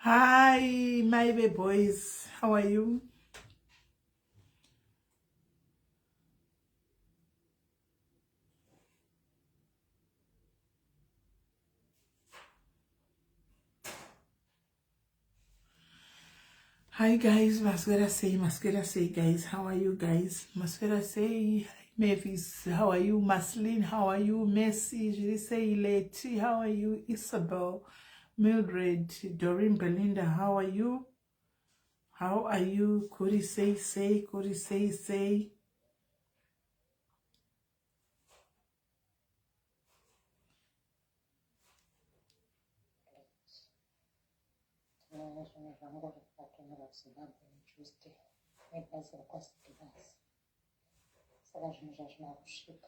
Hi, my boys. How are you? Hi guys, maswera sei, maswera sei guys. How are you guys? Maswera sei. Hi Mavis, how are you? Maslin, how are you? Messi, zviri sei Leti, how are you? Isabel, Mildred, Doreen, Belinda, how are you? How are you? Kuri sei sei, kuri sei sei. Zvinhu zvangu zvakatumira kuZimbabwe neTuesday nebhazi rekwaCity Bus. Saka zvinhu zvazvina kusvika.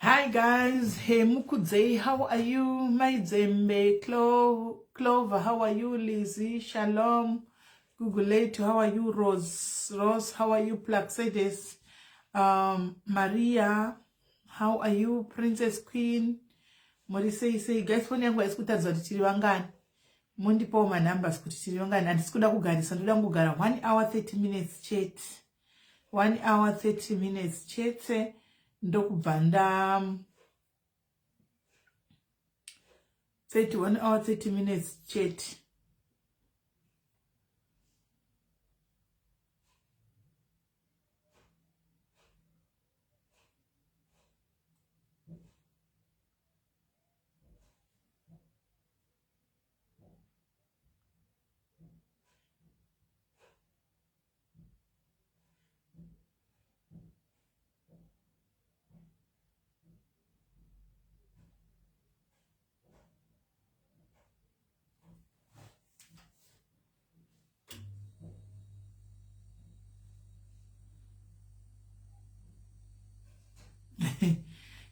Hi guys, hey Mukudzei, how are you? Mai Dzembe, Clover, how are you? Lizzie, Shalom, Guguletu, how are you? Rose, Rose, how are you? Plaxedes, Maria, how are you? Princess Queen, muri sei sei guys, foni yangu haisi kutaridza kuti tiri vangani. Mundipawo manumbers kuti tiri vangani. Handisi kuda kugarisa, ndoda kungogara 1 hour 30 minutes chete. 1 hour 30 minutes chete ndokubva nda 31 hour 30 minutes chete.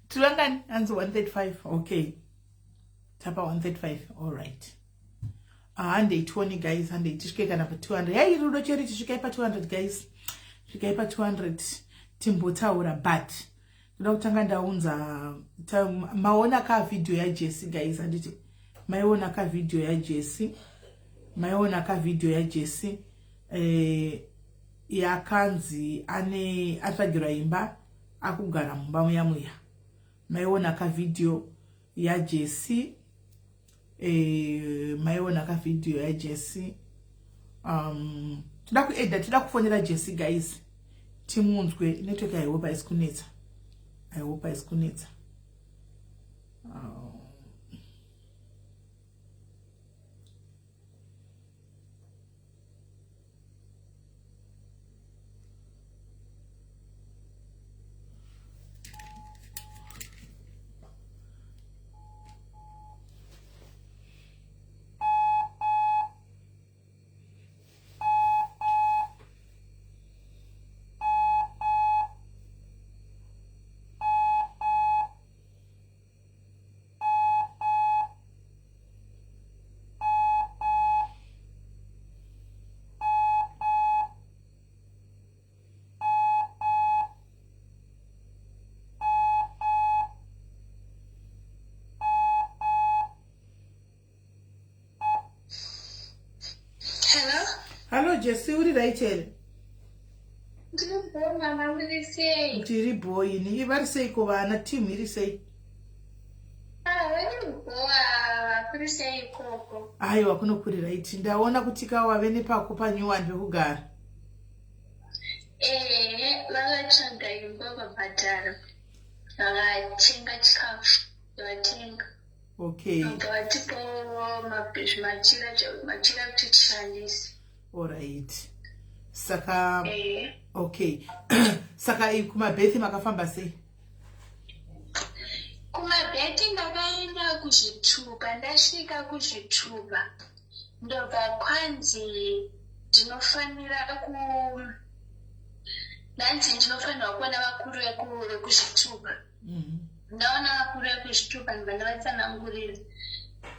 Tiri vangani? Hanzi 135. Okay, tapa 135. All right, handei tione guys, handei tisvike kana pa200. Yai rudo cheri, tisvikai pa200 guys, svikai pa200 timbotaura. But ndoda kutanga ndaunza, maona ka vhidhiyo yaJesse guys? Handiti maiona ka vhidhiyo yaJesse? Maiona ka vhidhiyo yaJesse yakanzi ane atsvagirwa imba, akugara mumba muya muya? Maiona ka vhidhiyo yaJesse? Maiona ka vhidhiyo yaJesse? Toda kuedha, toda kufonera Jesse guys, timunzwe. Network, I hope haisi kunetsa, I hope haisi kunetsa. Hello? Hallo Jesse, uri right here? Ndiri mama, muri sei? Ndiri boy, vari seiko vana, team iri sei? Ah, vari boa, kuri sei ikoko? Aiwa, kunokuri right. Ndaona kuti kawave nepako panyuwani pekugara. Eh, vakatsvaga imba vabhadhara. Vakatenga chikafu, vatenga. Vabva vatipawo machira, machira kuti tishandise. Alright. Saka Eh. okay. Saka kumabhethi makafamba sei? Kumabheti ndakaenda kuzvitupa, ndasvika kuzvitupa ndobva kwanzi ndinofanira ku ndanzi ndinofanirwa kuona vakuru vekuzvitupa. Ndaona vakuru vekuzvitupa, ndobva ndavatsanangurira.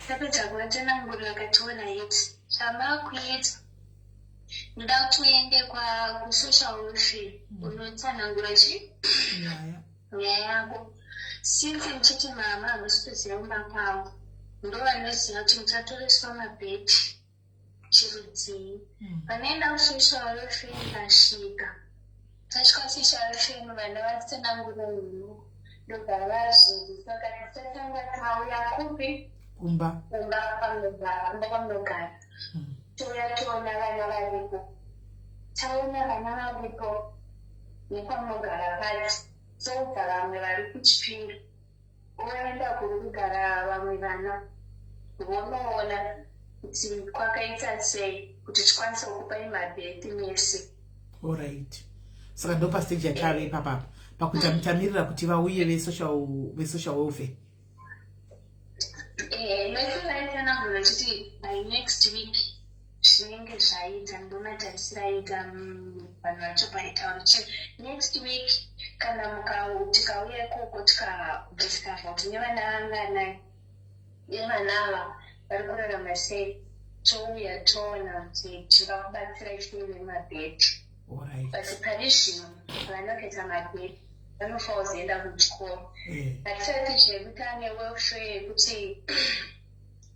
Ndapedza kuvatsanangurira, vakationa iti zvamakuita, ndoda kuti uende kusocial welfare unotsanangura chi Nyaya. Nyaya yako, since ndichiti mama hamusi kuziva kumba kwavo. Ndovanoziva kuti muchatoreswa mabheti chirudzii. Vanoenda kusocial welfare, ndasvika, tasvika kusocial welfare, vana vatsanangura hino, ndobva vazvinzisa kana tatanga tauya kupi? Kumba. Kumba kwamunogara, kumba kwamunogara. Touya toona vana varipo, taona vana varipo nekwamunogara pacho, toudza vamwe vari kuchipinda, voenda kuri kugara vamwe vana, vonoona kuti kwakaita sei kuti tikwanise kukupai mabheti mese. Alright, saka ndo pastage yatave ipapapa pakuti tamirira kuti vauye vesocial welfare. Mese vaitsanangura vachiti by next week zvinenge zvaita. Ndomatarisiro aita vanhu vacho paitaura kuti next week kana tikauya ikoko, tikadiscover kuti nevana vanganai, nevana ava vari kurarama sei, touya toona kuti tingakubatsirai sei nemabheti. But pari zvino vanopeta mabheti vanofanira kuzoenda kuchikoro. Hatisati zvekuti ane welfare yekuti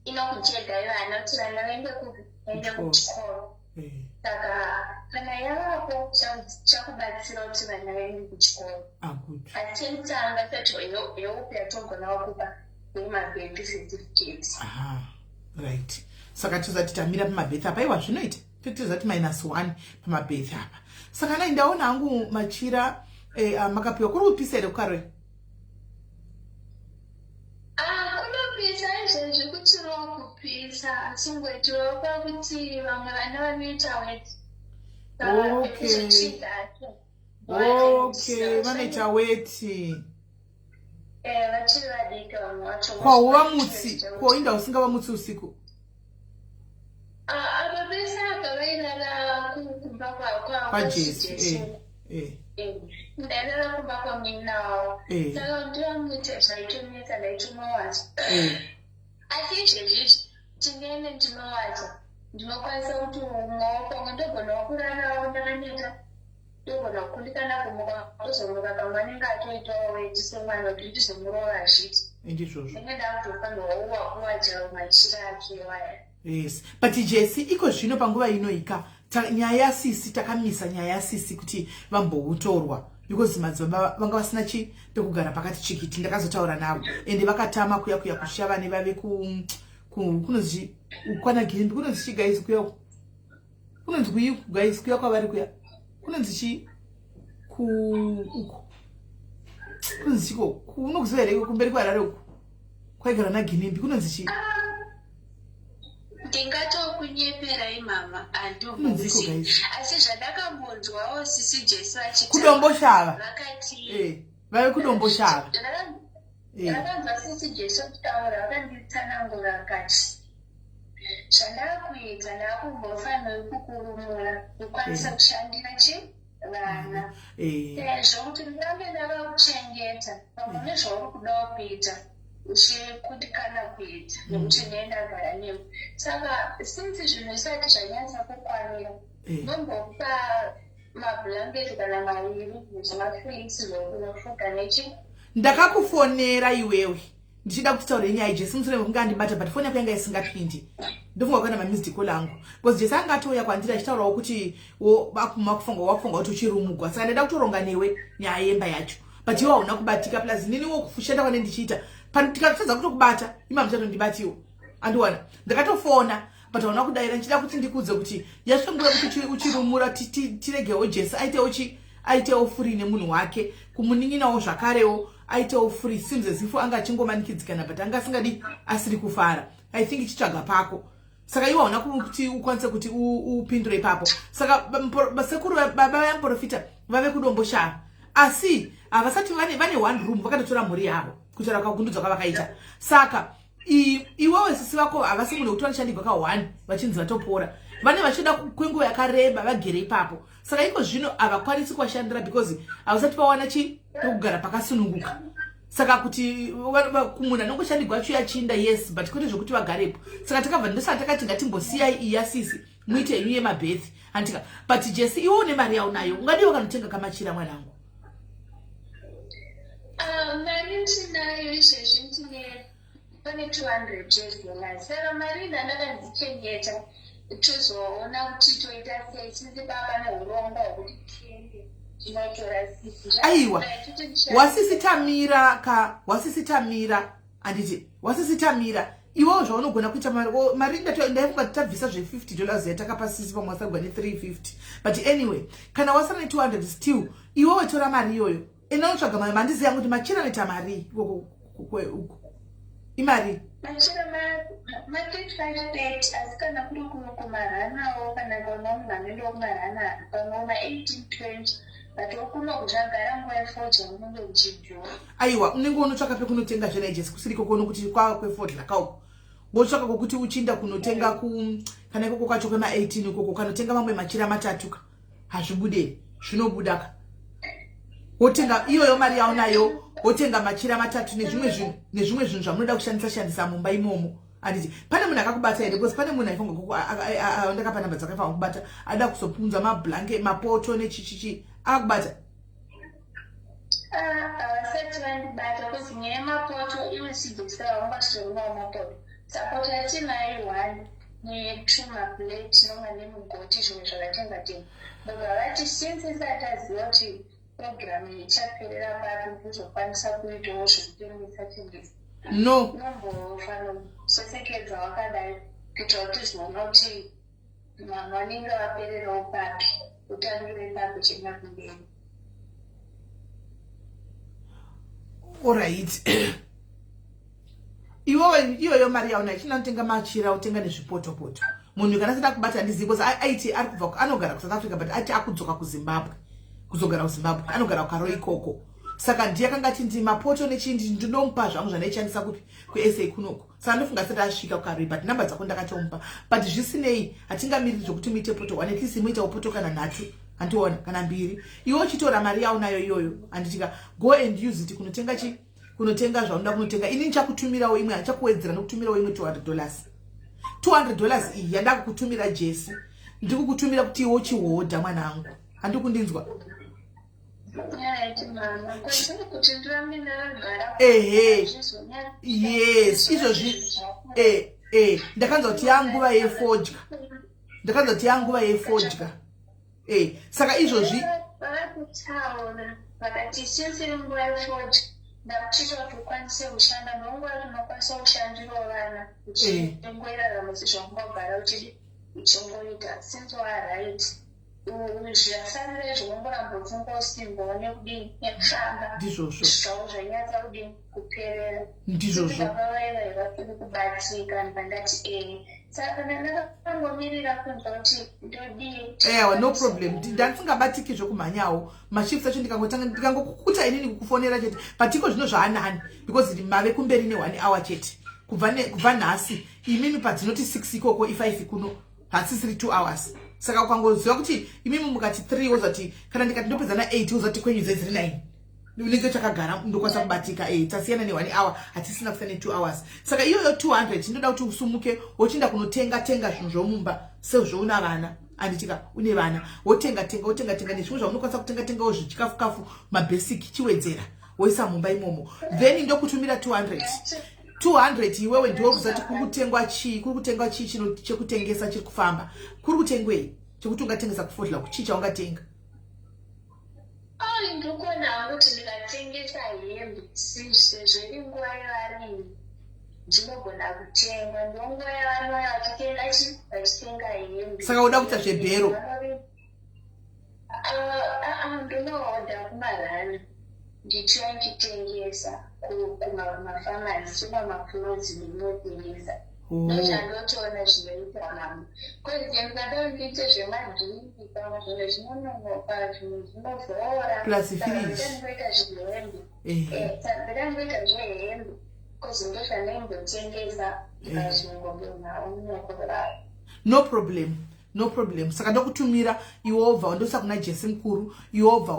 inokuchegai vana kuti vana vaende kupi? Vaende kuchikoro. Saka kana yavapo, chakubatsira kuti vana vaende kuchikoro. Ah, good. Asi chekutanga chacho, yeupi yatogonawo kupa nemabheti certificate. Aha, right, saka tozati tamira pamabheti apa. Aiwa, zvinoita, totozati minus one pamabheti apa. Saka nai ndaona hangu machira makapiwa. Kuri kupisa here kuKaroi? Ah, kunopisa izvezvi, kutiriwo kupisa, asi ngoitirawo kwakuti vamwe vana vanoita weti. Okay, vanoita weti. Vachiri vadiki vamwe vacho. Kwauvamutsi koinda usingavamutsi usiku? Apa pese apa vairara kumba kwaJesi. Ndairara kumba kwamuinawo, saka ndivamutse zvaitonetsa, ndaitonowacha. Asi izvezvizvi tinene ndinowacha, ndinokwanisa kuti umwewo pamwe ndogonawo kurarawo ndakaneta, ndogona kukundikana kumuka, ndozomuka pamwe anenge atoitawo weti semwana, kuti ndizomurova zviti. Ndizvozvo. Ndinge ndakutofanirwa kuwacha machira ake waya. Yes, but Jesi, iko zvino panguva inoika nyaya yasisi, takamisa nyaya yasisi kuti vamboutorwa because madzibaba vanga vasina chi pekugara pakati chikiti. Ndakazotaura navo ende vakatama kuya kuya kushavane vave kunonzi kwana Gimbi, kunonzi chi guys, kuya kunonzi kuiku guys, kuya kwavari kuya kunonzi chi ku uko kunonzi chiko? Unokuziva here kumberi kweHarare uku kwaigara naGinimbi, kunonzi chii? Ndingatokunyeperai mama. Kunonziko, Handimbozivi, guys? asi zvandakambonzwawo sisi Jesu vachitaura, KuDomboshava. vakati Vave kuDomboshava. Ndakanzwa sisi Jesu kutaura, vakanditsanangura vakati zvandakuita, ndakumbofanira kukurumura kukwanisa kushandira chi vana, sezvo kuti ndirambe ndavakuchengeta pamwe nezvauri kudawo kuita uchikundikana kuita nekuti ndee ndagara newe. Saka since zvinhu zvisati zvanyatsa kukwanira, ndombokupa mabhurangeti kana maviri nezvimafirisi zvokunofuka nechi. Ndakakufonera iwewe ndichida kuti taure nyaya, Jesi, mushure mekunge andibata, but foni yako yanga isingapindi. Ndofunga kuenda mamissed call angu because Jesi anga atouya kwandiri achitaurawo kuti wakufunga kuti uchirumugwa, saka ndaida kutoronga newe nyaya yemba yacho, but iwe hauna kubatika. Plus niniwo kushanda kwane ndichiita, tikatadza kutokubata ima muchatondibatiwo andiwana. Ndakatofona but hauna kudaira, ndichida kuti ndikudze kuti yasvika nguva yekuti uchirumura, tiregewo Jesi aitewo chi aitewo free nemunhu wake, kumunin'inawo zvakarewo aitewo free. Seems as if anga achingomanikidzikana, but anga asingadi, asiri kufara. I think chitsvaga pako. Saka iwe hauna kuti ukwanise kuti upindure ipapo. Saka sekuru, baba vamuprofita vave kuDomboshava, asi havasati vane one room, vakatotora mhuri yavo kutaura kwagundudzwa kwavakaita. Saka iwewe sisi vako havasi munhu wekuti vanoshandirwa ka1 vachinzi vatopora, vane vachida kwenguva yakareba vagere ipapo. Saka iko zvino havakwanisi kuvashandira because havasati vawana chi pekugara pakasununguka. Saka kuti kumunhu anongoshandirwa achiuya achiinda, yes, but kwete zvokuti vagarepo. Saka takabva, ndosaka takati ngatimbosiyai iya sisi, muite henyu yemabhethi, handika? But Jesi, iwe une mari yaunayo, ungadiwa kanotenga kamachira, mwanangu? Ah, mari ndinayo izvezvi, ndine Pane 200 US dollars. Saka mari ndandakandichengeta, tozoona kuti toita sei, since baba neurongwa hwekuti tiende tinotora sisi. Aiwa, wasisi tamira ka, wasisi tamira, handiti? Wasisi tamira, iwewo zvaunogona kuita, mari ndaifunga tabvisa zve50 dollars yatakapa sisi, pamwe wasagwa ne350. But anyway, kana wasara ne200 still, iwewe tora mari iyoyo, enda unotsvaga mari. Mandiziva kuti machira anoita mari ikoko uku, imari. Machira ma35 30, asi kana kuri kumaranawo, kana kaona munhu anoendawo kumarana, pamwe ma18 20, but kuno zvagara nguva yefodya unenge uchidhura. Aiwa, unenge unotsvaka pekunotenga zvenaijesi kusiri ikoko, nokuti kwava kwefodya kauko. Wotsvaka kwokuti uchiinda kunotenga ku kana ikoko kwacho kwema18 ikoko, kanotenga mamwe machira matatu ka, hazvibudei, zvinobuda ka. Wotenga iyoyo mari yaunayo, wotenga machira matatu nezvimwe zvinhu, nezvimwe zvinhu zvamunoda kushandisa shandisa mumba imomo, handiti? Pane munhu akakubata here? Because pane munhu aifunga ndakapa namba dzakaifanwa kubata, ada kuzopunza mablanket, mapoto nechichichi, akakubata? Havasati vandibata, kuzi nyaya yemapoto, iwe sijesa haungatorinawo mapoto. Sapoto yatinayo one netwo maplate nonga nemugoti, zvimwe zvakatenga tenga. Ndobva vati since isati aziva kuti program ichaperera papi, kuzokwanisa kuitawo zvekutengesa tengesa. No. Unombofanira kusesekedza wakadai kuitira kuti tizoona kuti vanhu vanenge vapererawo papi, utangire papi chienda kumberi. Alright, iwewe iyoyo mari yauna ichina kutenga machira, utenga nezvipotopoto. Munhu kana asati akubata, handizivi, because aiti ari kubva, anogara kuSouth Africa, but ati akudzoka kuZimbabwe, kuzogara kuZimbabwe, anogara kukaro ikoko. Saka ndiye akanga achindi mapoto nechindi, ndinomupa zvangu zvandaishandisa kupi, kuSA kunoku. Saka ndofunga asati asvika kukaroi, but namba dzako ndakatomupa. But zvisinei, hatingamiriri zvokuti muite poto one, at least muitawo poto kana nhatu, handiona kana mbiri. Iwe uchitora mari yaunayo iyoyo, handitika? Go and use it kunotenga chi, kunotenga zvaunoda kunotenga. Ini ndichakutumirawo imwe, handichakuwedzera nokutumirawo imwe $200. $200 iyi yandakukutumira, Jesi, ndiri kukutumira kuti iwe uchihodha, mwanangu, handi kundinzwa? Right, mama, kwandiri kuti ndirambe ndakagara. Ehe, yes, izvozvi ndakanzwa kuti yanguva yefodya, ndakanzwa kuti yanguva yefodya. Saka izvozvi Vakakutaura vakati since iri nguva yefodya, ndakuchiita kuti ukwanise kushanda, nonguva yekuti unokwanisa kushandirawo vana, uchingoirarama sezvaungagara uchingoita since waright. Zvasarira izvo ungoramba uchingosimbawo nekudini, nekufamba. Ndizvozvo. Zvavo zvanyatsa kudini, kuperera. Ndizvozvo. Vavaiva vasiri kubatika, ndibva ndati ee, saka ndandakangomirira kunzwa kuti ndodii. Ewa, no problem. Ndandisingabatiki zvokumhanyawo mashifts acho, ndikangotanga ndikangokukuta inini kukufonera chete. But iko zvino zvaanani, because mave kumberi ne1 hour chete kubva nhasi. Imimi padzinoti 6 ikoko, i5 kuno, hasisiri 2 hours. Saka ukangoziva kuti imimi mukati 3, wozati kana ndikati ndopedza na8, wozati kwenyu dzedziri 9, unenge chakagara, ndokwanisa kubatika. Tasiyana ne1 hour, hatisina kusiyana ne2 hours. Saka iyoyo 200 ndoda kuti usumuke wochienda kunotenga tenga zvinhu zvomumba, sezvo una vana, anditika? Une vana, wotenga tenga, wotenga tenga nezvimwe zvaunokwanisa kutenga tengawo, zvichikafu kafu, mabasic, chiwedzera woisa mumba imomo. Then ndokutumira 200. 200 iwewe ndiwe kuzati kuri kutengwa chii, kuri kutengwa chii chino chekutengesa chiri kufamba, kuri kutengwei chekuti ungatengesa kufodla, chii chaungatenga? Ai, ndikuona hangu kuti ndikatengesa hembe, sezvo iri nguva yevarimi, ndinogona kutengwa. Ndonguva yavanouya vachitenga chi, vachitenga hembe. Saka uda kuita zvebhero? Ndinohodha kumarani, ndichiya ndichitengesa kumafamasi, kumamaflozi, ndinotengesa. Ndochandotoona zvinoita, mama, kwezi ndikada ndiite zvemadhiriki, pamwe zvimwe zvinononoka, zvimwe zvinovhora. Plus fridge. Ndangoita zvehembe. Ndangoita zvehembe cause ndozvanaimbotengesa, zvingodonaunokudaro. No problem, no problem. Saka ndokutumira, iwe wobva wandoisa kuna Jesi mukuru, iwe wobva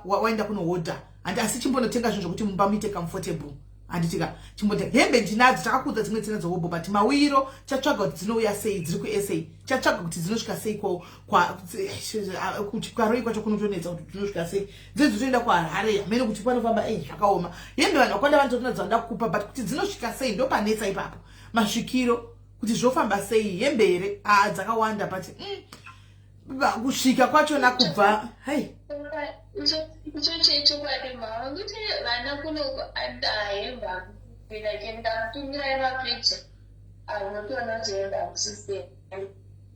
waenda kunohodha, handi? Asi chimbonotenga zvinhu zvokuti mumba muite comfortable. Handitika chimboti hembe ndinadzo, takakuudza dzimwe dzina dzohobho, but mawiro chatsvaga kuti dzinouya sei, dziri kuSA, chatsvaga kuti dzinosvika sei kuti karoi kwacho kunotonetsa kuti dzinosvika sei. Dziri dzitoenda kuHarare, hamene kuti panofamba. Ei, zvakaoma. Hembe vanhu vakawanda vanototina dzavanoda kukupa, but kuti dzinosvika sei ndopanetsa ipapo, masvikiro kuti zvofamba sei. Hembe here? Aa, dzakawanda, but kusvika kwachona kubva hei. Icho chechokwadi mama, kuti vana kuno andahemba kupinda ndakutumirai mapicha anotoona kuti hembe hakusisei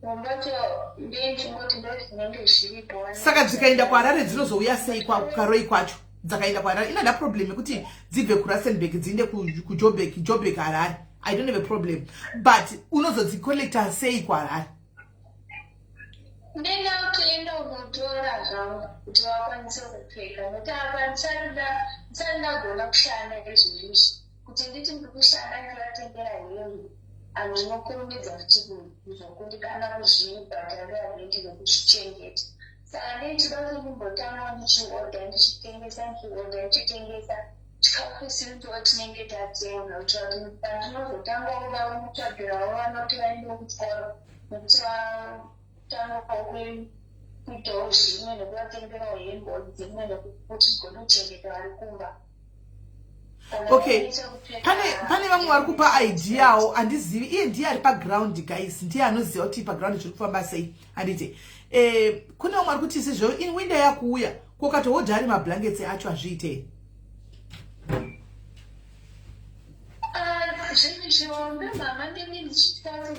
mumbacho ndendingoti ndo zvinenge zviripo. Saka dzikaenda kuHarare dzinozouya sei kuKaroi kwacho? Dzakaenda kuHarare inada problem yekuti dzibve kuRustenburg dziinde kuJobek, Jobek Harare, I don't have a problem, but unozodzicollecta sei kuHarare? Ndenda kutoenda unotora zvangu kuti vakwanise kupfeka, nokuti apa ndisati ndagona kushanda izvozvizvi. Kuti nditi ndiri kushanda ndivatengera hembe, handinokurumidza kuti kuzokundikana kuzvibhadharira rendi nekuzvichengeta. Saka ndeichida kuti ndimbotanga ndichiodha, ndichitengesa, ndichiodha, ndichitengesa chikafu sindiwo tinenge tatenga, kuitira kuti pandinozotanga kuda kutsvagirawo vanoti vaende kuchikoro nekuti vatangawo kuitawo zvimwe nekuvatengerawo hembe dzimwe nekuti tigone kuchengeta vari kumba. Okay, pane vamwe vari kupa ideawo, handizivi. Iye ndiye ari paground, guys, ndiye anoziva kuti paground zviri kufamba sei, handiti? Kune vamwe vari kuti sezvo winter yakuuya, kokatohodha ari mablankets acho, hazviitei? Ah, zvinhu zvihombe mama, ndini ndichitati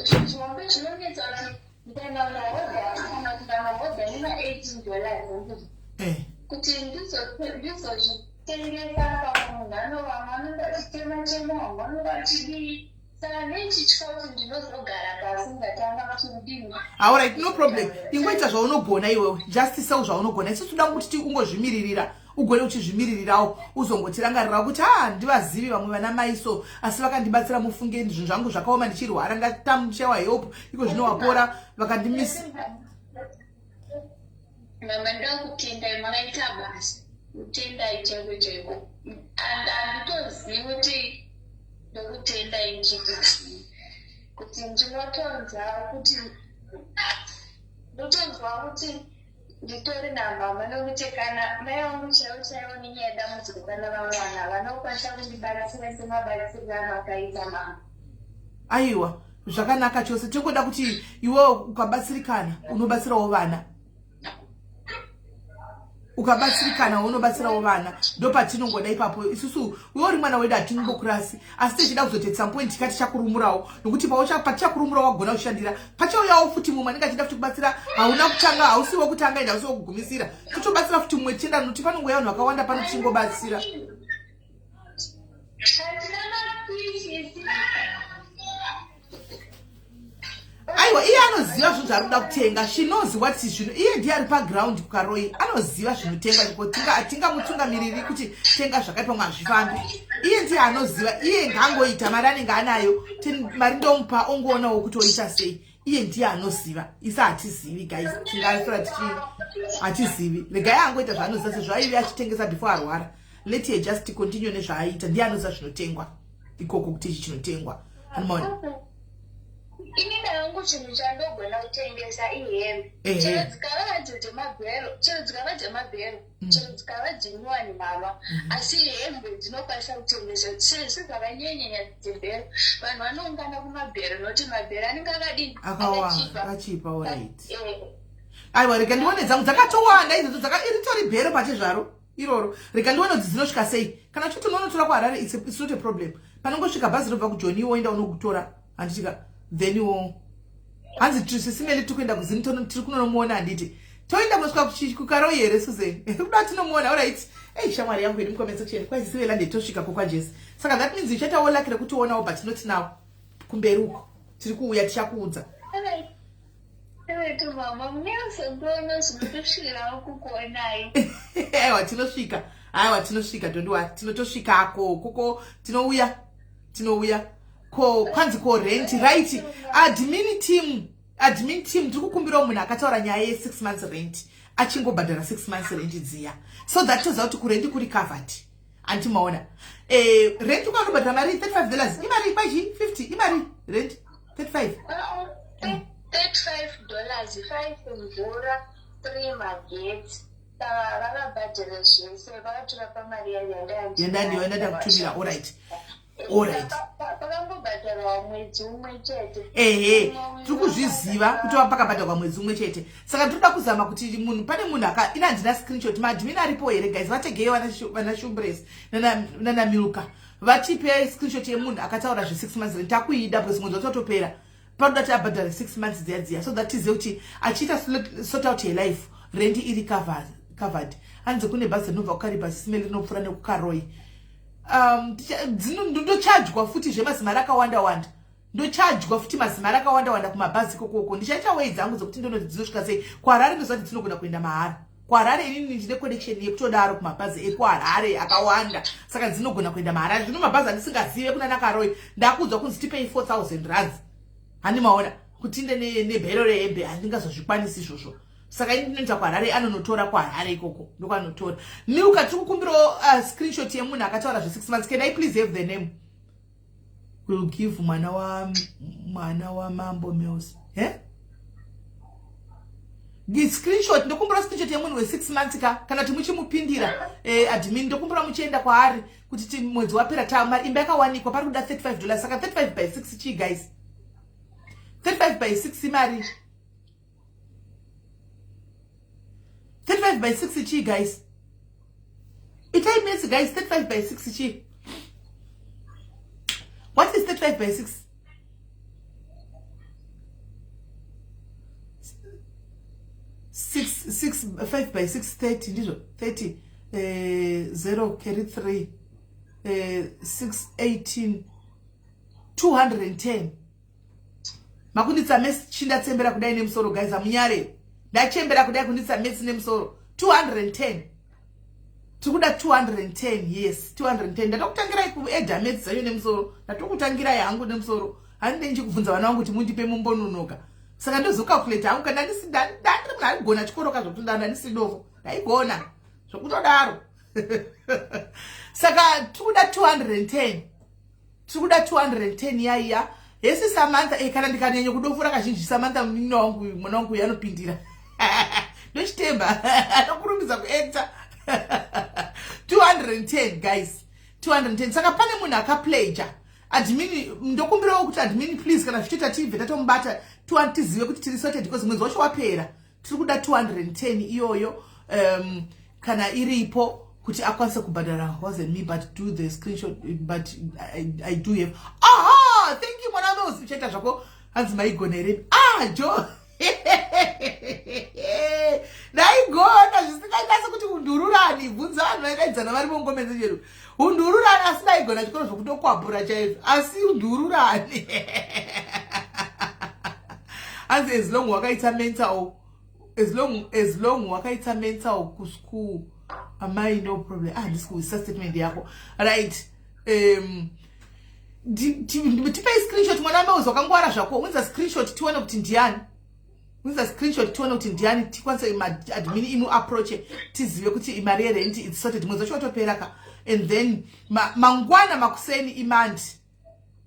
zvinhu zvihombe zvinonetsa kuti ndikaenda kunohodha kana kuti ndanohodha nema$18 kuti ndizozvitengesa. Pamwe munhu anovamwe anonge achitema chema, vamwe vanonge achidii, saka neichitya kuti ndinozogara pasi ndatanga kuti kudini. Alright, no problem. Ingoita zvaunogona iwewe, just sell zvaunogona. Isusu toda kuti ungozvimiririra, ugone uchizvimiririrawo, uzongotirangarirawo kuti ha, ndivazivi vamwe vana mai so, asi vakandibatsira. Mufunge zvinhu zvangu zvakaoma ndichirwara, ndatamshawa help, iko zvino wapora vakandimisa. Mama, ndakutendai, makaita basa, kutendai chaiko chaiko. Handitozivi kuti ndokutendai ndichiti chii, kuti ndinotonzwa kuti ndotonzwa kuti nditori namama, nokuti kana mai vangu chaivo chaivo nenyaya yedambudziko, kana vamwe vanhu havana kukwanisa kundibatsira semabatsiriro amakaita mama. Aiwa, zvakanaka chose. Tingoda kuti iwewo ukabatsirikana unobatsirawo vana, ukabatsirikana unobatsirawo vana, ndopatinongoda ipapo isusu. Iwe uri mwana wedu, hatingokurasi, asi tichida kuzoti at some point tikati chakurumurawo, nokuti patichakurumurawo wagona kushandira, pachauyawo futi mumwe anenge achida futi kubatsira. Hauna kutanga, hausiwo kutanga ende hausiwo kugumisira. Totobatsira futi mumwe, tichienda nokuti panongouya vanhu vakawanda pano tichingobatsira. Handina mapisi. Aiwa, iye anoziva zvinhu zvaari kuda kutenga. She knows what zvinhu. Iye ndiye ari paground kuKaroi, anoziva zvinotengwa iko. Tingamutungamiriri kuti tenga zvakati, pamwe hazvifambi. Iye ndiye anoziva. Iye ngaangoita mari anenge anayo. Mari ndomupa, ongoonawo kuti oita sei. Iye ndiye anoziva, isa hatizivi, guys. Tingasora tichi hatizivi. Regai angoita zvaanoziva, sezvo aive achitengesa before arwara. Let her just continue nezvaaita. Ndiye anoziva zvinotengwa ikoko, kuti ichi chinotengwa, anomaona. Ini hangu chinhu chandogona kutengesa ihembe. Chero dzikava hadzo dzemabhero, chero dzikava dzemabhero, chero dzikava dzinyuwani mama, asi hembe dzinokwanisa kutengesa sezvakanyanyanya dzebhero. Vanhu vanoungana kumabhero nokuti mabhero anenge akadini? Akawanda, akachipa. Alright. Aiwa, rega ndione dzangu dzakatowanda idzodzo, iritori bhero pache zvaro iroro. Rega ndione kuti dzinosvika sei. Kana uchiti unonotora kuHarare, it's not a problem. Panongosvika bhazi rinobva kuJoni, woenda unokutora, handitika? Then wo hanzi tisisimeli tiri kuenda kuzini, tiri kunonomuona, handiti? Toenda kunosvika kuKaroi here, Susan? Kuda tinomuona. Alright. Ei, shamwari yangu iri mucomment section, kwaisivela ndetosvika kokwaJesi. Saka that means uchaitawo lucky rekutionawo, but not now, kumberi uko tiri kuuya, tichakuudza. Ewetu mama, munyazokuona zvinotosvikirawo kukuonai. Aiwa, tinosvika. Aiwa, tinosvika, don't worry, tinotosvikako koko, tinouya, tinouya ko. Kwanzi ko rent? Right, admin team, admin team, tiri kukumbirawo munhu akataura nyaya ye6 months rent achingobhadhara 6 months rent dziya, so that toziva kuti kurendi kuri covered. Anti maona eh, rent ukanobhadhara mari 35 dollars imari kwachi 50 imari rent 35. 35 dollars, 5 mvura, 3 magetsi. Saka vakabhadhara zvese, vakatora pamari yayo. Yandaniyo yandada kutumira. Alright, alright. Pakangobhadharwa mwedzi umwe chete. Ehe, tiri kuzviziva kuti pakabhadharwa mwedzi umwe chete. Saka tinoda kuzama kuti munhu, pane munhu aka ina handina screenshot. Maadmin aripo here, guys? Vategei vana Shumbres nana Milka, vatipe screenshot yemunhu akataura zve6 months rent. Takuida because mwedzi watotopera. Panoda kuti abhadhare 6 months dziya dziya, so that tizive kuti achiita sort out yelife, rent iri covered. Hanzi kune bhazi rinobva kuKariba simeli rinopfuura nekuKaroi. Ndochajwa futi zvemazimari akawanda wanda, ndochajwa futi mazimari akawanda wanda kumabhazi ikokoko. Ndichaita wei dzangu dzekuti ndonoti dzinosvika sei kuHarare. Ndoziva kuti dzinogona kuenda mahara kuHarare. Inini ndine connection yekutodaro kumabhazi ekuHarare akawanda, saka dzinogona kuenda mahara. Zvino mabhazi andisingazive kuna naKaroi, ndakuudzwa kunzi tipei 4000 rands. Handi maona kuti inde nebhero rehembe, handingazozvikwanisi izvozvo. Saka ini ndinoita kuHarare, anonotora kuHarare ikoko, ndokwanotora. Milka, tiri kukumbirawo screenshot yemunhu akataura zve6 months. Can I please have the name? Will give mwana wa mwana wamambo Mills. He, screenshot, ndokumbira screenshot yemunhu we6 months ka. Kana kuti muchimupindira, admin, ndokumbira muchienda kwaari kuti mwedzi wapera, ta imba yakawanikwa, pari kuda 35 dollars. Saka 35 by 6 chii, guys? 35 by 6 imari. 35 by 6 chii, guys? Itai maths, guys. 35 by 6 chii? What is 35 by 6? 6 6 5 by 6, 30. Ndizvo, 30. 0 carry 3, 6, 18, 210. Makunditsa maths chindatsembera kudai nemusoro, guys. Amunyare, ndachembera kudai, kunditsa maths nemusoro. 210, tiri kuda 210. Yes, 210. Ndatokutangirai kuedha maths dzacho nemusoro, ndatokutangirai hangu nemusoro. Handinei ndichikubvunza vana vangu kuti mundipe, mumbononoka. Saka ndozocalculate hangu. Kana ndandiri munhu aigona chikoro ka, zvokuti ndandisidovo, ndaigona zvokutodaro. Saka tiri kuda 210, tiri kuda 210. Yaiya hesi Samantha. Kana ndikanyanya kudofura kazhinji, Samantha munin'ina wangu, mwana wangu uyu anopindira, ndochitemba anokurumidza kuacta. 210, guys, 210. Saka pane munhu akapledger. Admin, ndokumbirawo kuti admin, please, kana zvichiita tibve tatomubata, tizive kuti tiri sorted, because mwedzi wacho wapera. Tiri kuda 210 iyoyo, kana iripo, kuti akwanise kubhadhara. Wasn't me, but do the screenshot, but I do have. Aha, thank you, mwana wameusi. Uchaita zvako. Hanzi maigona here? Ah, jo, ndaigona zvisingaita sekuti undururani. Bvunza vanhu vaidaidzana vari mongomedze chedu, undururani. Asi ndaigona chikoro zvokutokwapura chaizvo, asi undururani. Hanzi as long wakaita mental, as long wakaita mental kuschool, amai, no problem. Ah, ndisi kuisa statement yako right. Tipei screenshot. Mwana wameuzi, wakangwara zvako. Unza screenshot tione kuti ndiani. Unza screenshot tione kuti ndiani, tikwanise admin imu approache, tizive kuti mari yerent it's sorted. Mwedzi wacho watopera ka. And then mangwana makuseni imandi,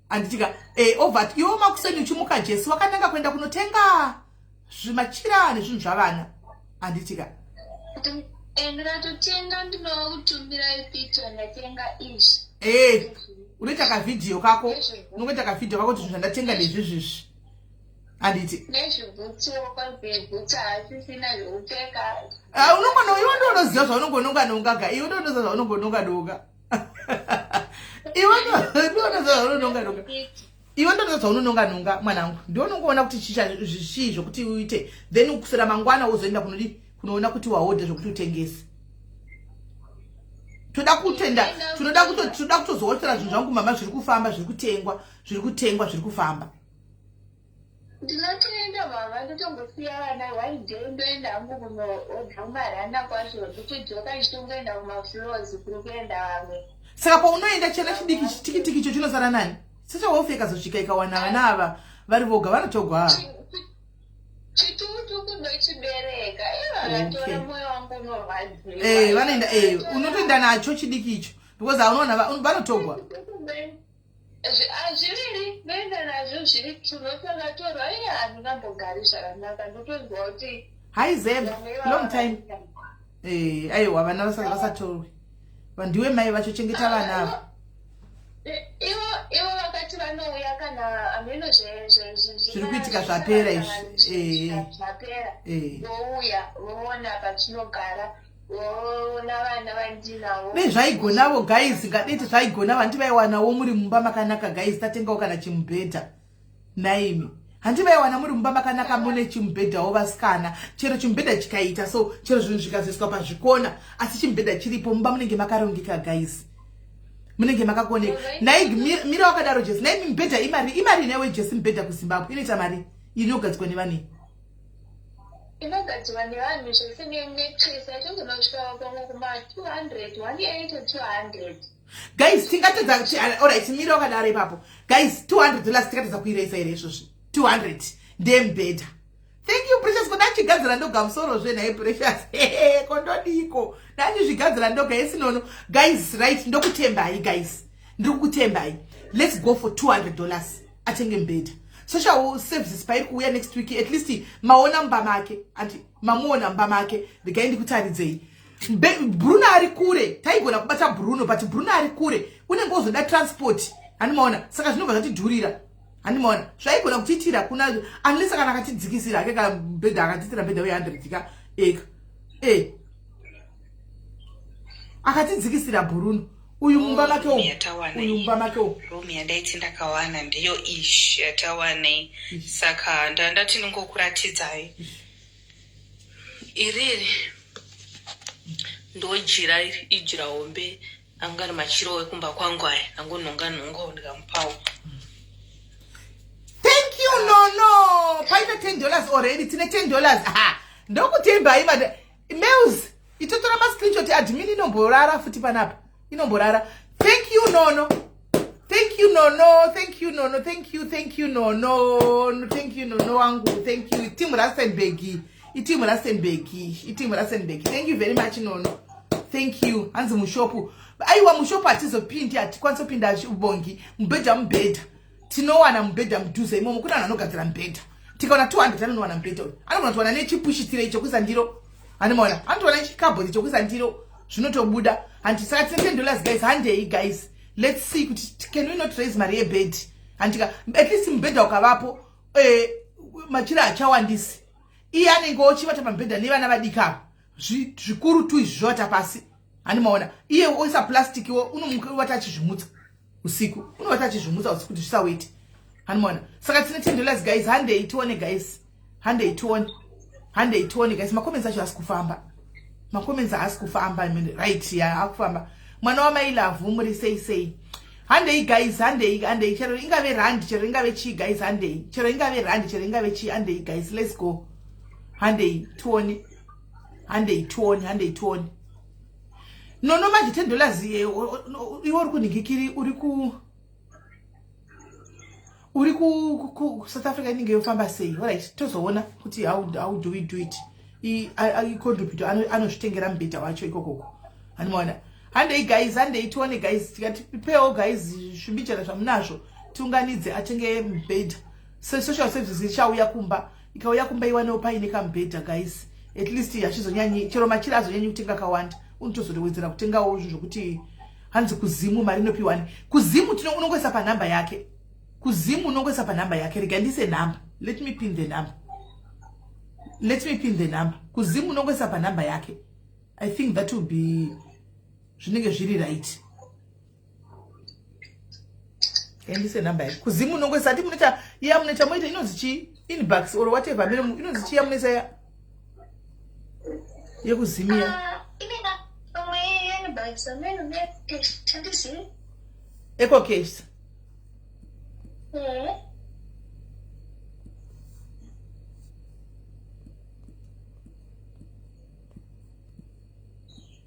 handitika? Over iwo makuseni uchimuka, Jesu wakananga kuenda kunotenga zvimachira nezvinhu zvavana, handitika? Ndikatotenga, ndinokutumirai picture, ndatenga izvi. Unoita kavhidhiyo kako, unongoita kavhidhiyo kako kuti zvinhu zvandatenga ndezvizvizvi, handiti? Nezvibhutsuwo, kwazibhutsu haasisina zvekupfeka. Ah, unongono, iwe ndo unoziva zvaunongononga nonga ga. Iwe ndo unoziva zvaunongononga nonga. Iwe ndo unoziva zvaunononga nonga. Iwe ndo unoziva zvaunononga nonga, mwanangu. Ndiwe unongoona kuti chii zvokuti uite. Then kuswera mangwana wozoenda kunodi kunoona kuti wahodha zvokuti utengese. Toda kutenda, tinoda kutozowotora zvinhu zvangu, mama, zviri kufamba, zviri kutengwa, zviri kutengwa, zviri kufamba. Ndinotoenda, mama, ndotongosiya vana one day, ndoenda hangu kunoodha kumarana kwacho, ndotodzoka ndichitongoenda kumafloors kuri kuenda vamwe. Saka paunoenda, chana chidiki chitikitiki icho chinosara nani? Sechawofe ikazosvika ikawana vana ava vari voga, vanotogwa. Chitukutuku ndochibereka, ivo vakatora, mwoyo wangu unorwadziwa. Vanoenda, unotoenda nacho chidiki icho. Because aunoona vanotogwa. Zviviri ndoenda nazvo zviri tunotakatorwa iye handingambogari zvakanaka ndotonzwa kuti hi Zeb, long time. Eh, aiwa vana vasatorwe. Vandiwe mai vacho chengeta vana ava. Ivo vakati vanouya kana hameno zviri kuitika zvapera izvi. Zvapera. Vouya voona patinogara. Voona vana vandinawo. Dei zvaigonavo guys, ngadeti zvaigona vanti vaiwanawo muri mumba makanaka guys, tatengawo kana chimubhedha. Naimi. Hanti vaiwana muri mumba makanaka mune chimubhedhawo vasikana. Chero chimubhedha chikaita so, chero zvinhu zvikazoiswa pazvikona, asi chimubhedha chiripo mumba munenge makarongeka guys. Munenge makakoneka. Nai mira wakadaro Jesse. Nai mibhedha imari, imari newe Jesse mubhedha kuZimbabwe inoita mari inogadzikwa nevanhu. Inogadzirwa nevanhu zvese nemattress yacho inosvika pamwe kuma 200 180 200. Guys, tingatadza alright, mira wakadaro ipapo. Guys, $200 tingatadza kuiresa here izvozvi? 200 ndemubhedha. Thank you Precious, ko ndachigadzira ndoga musoro zve nhai Precious. Ko ndodiko? Ndachizvigadzira ndoga yesinono. Guys, right, ndokutembai guys. Ndiri kukutembai. Let's go for $200 atenge mubhedha. Social services pairi kuuya next week, at least maona mumba make. Anti mamuona mumba make. Regai ndikutaridzei. Bruno ari kure, taigona kubata Bruno, but Bruno ari kure, unenge wozoda transport, handimaona, saka zvinobva zvatidhurira, handimaona, zvaigona kutiitira kuna unless kana akatidzikisira hake kabhedha, akatiitira bhedha uye 100 ka eka akatidzikisira Bruno uyu mumba make umu, uyu mumba make umu. Room yandaiti ndakawana ndiyo ish yatawana iyi, saka ndandati ndingokuratidzai. Iriri ndojira iri ijira hombe anga ari machiro ekumba kwangu aya angonhonga nhonga ndikamupawo. Thank you Nono. Paita $10 already, tine $10. Ha, ndokutembai mada. Mails itotora ma screenshot admin inomborara futi panapa. Inomborara. Thank you Nono. Thank you Nono. Thank you Nono. Thank you, thank you Nono. Thank you Nono wangu. Thank you Team Rustenburg. Team Rustenburg. Team Rustenburg. Thank you very much Nono. Thank you. Hanzi mushopu. Aiwa mushopu hatizopindi, hatikwanisi kupinda ubongi. Mubhedha mubhedha. Tinowana mubhedha mudhuze imomo kuna vanhu vanogadzira mubhedha. Tikaona 200 anonowana mubhedha uyu. Anogona kutowana nechipushitire icho kuisa ndiro. Handimaona. Anotowana chikabhodhi chokuisa ndiro. Zvinotobuda. Hanti saka tine $10 guys. Handei guys. Let's see kuti can we not raise mari yebed. Handika at least mubhedha ukavapo machira achawandisi. Iye anenge ochivata pamubhedha nevana vadiki ava. Zvikuru tu izvi zvovata pasi. Handimaona. Iye oisa plastic wo unomuvata achizvimutsa usiku. Unovata achizvimutsa usiku kuti zvisaweti. Handimaona. Saka tine $10 guys. Handei tione guys. Handei tione. Handei tione guys. Macomments acho haasi kufamba. Macomments haasi kufamba. Right, yeah, akufamba. Mwana wamai Love muri sei sei. Handei guys, handei, handei. Chero ingave rand, chero ingave chi guys, handei. Chero ingave rand, chero ingave chi, handei guys. Let's go. Handei tione. Handei tione, handei tione. Nono manje $10 iwe uri kunhingikiri uri ku South Africa inenge yofamba sei. Alright, tozoona kuti how do we do it. I-contributor anozvitengera mubhedha wacho ikokoko. Handimaona. Handei guys, handei tione guys. Tikatipewo guys zvimbijana zvamunazvo. Tiunganidze atenge mubhedha. So social services ichauya kumba. Ikauya kumba iwanewo paine kamubhedha guys. At least hachizonyanyi chero machira azonyanyi kutenga kawanda. Unotozotowedzera kutengawo zvinhu zvokuti hanzi kuzimu mari inopiwa ni. Kuzimu unongoisa panhamba yake. Kuzimu unongoisa panhamba yake. Rega ndise nhamba. Let me pin the number. Let me pin the number. Kuzimu unongoisa panhamba yake. I think that will be zvinenge zviri right. Endise namba yake. Kuzimu unongoisa ati munoita iya munoita moita inonzi chi inbox or whatever inonzi chi yamunoisa ya yekuzimia. Eco cash.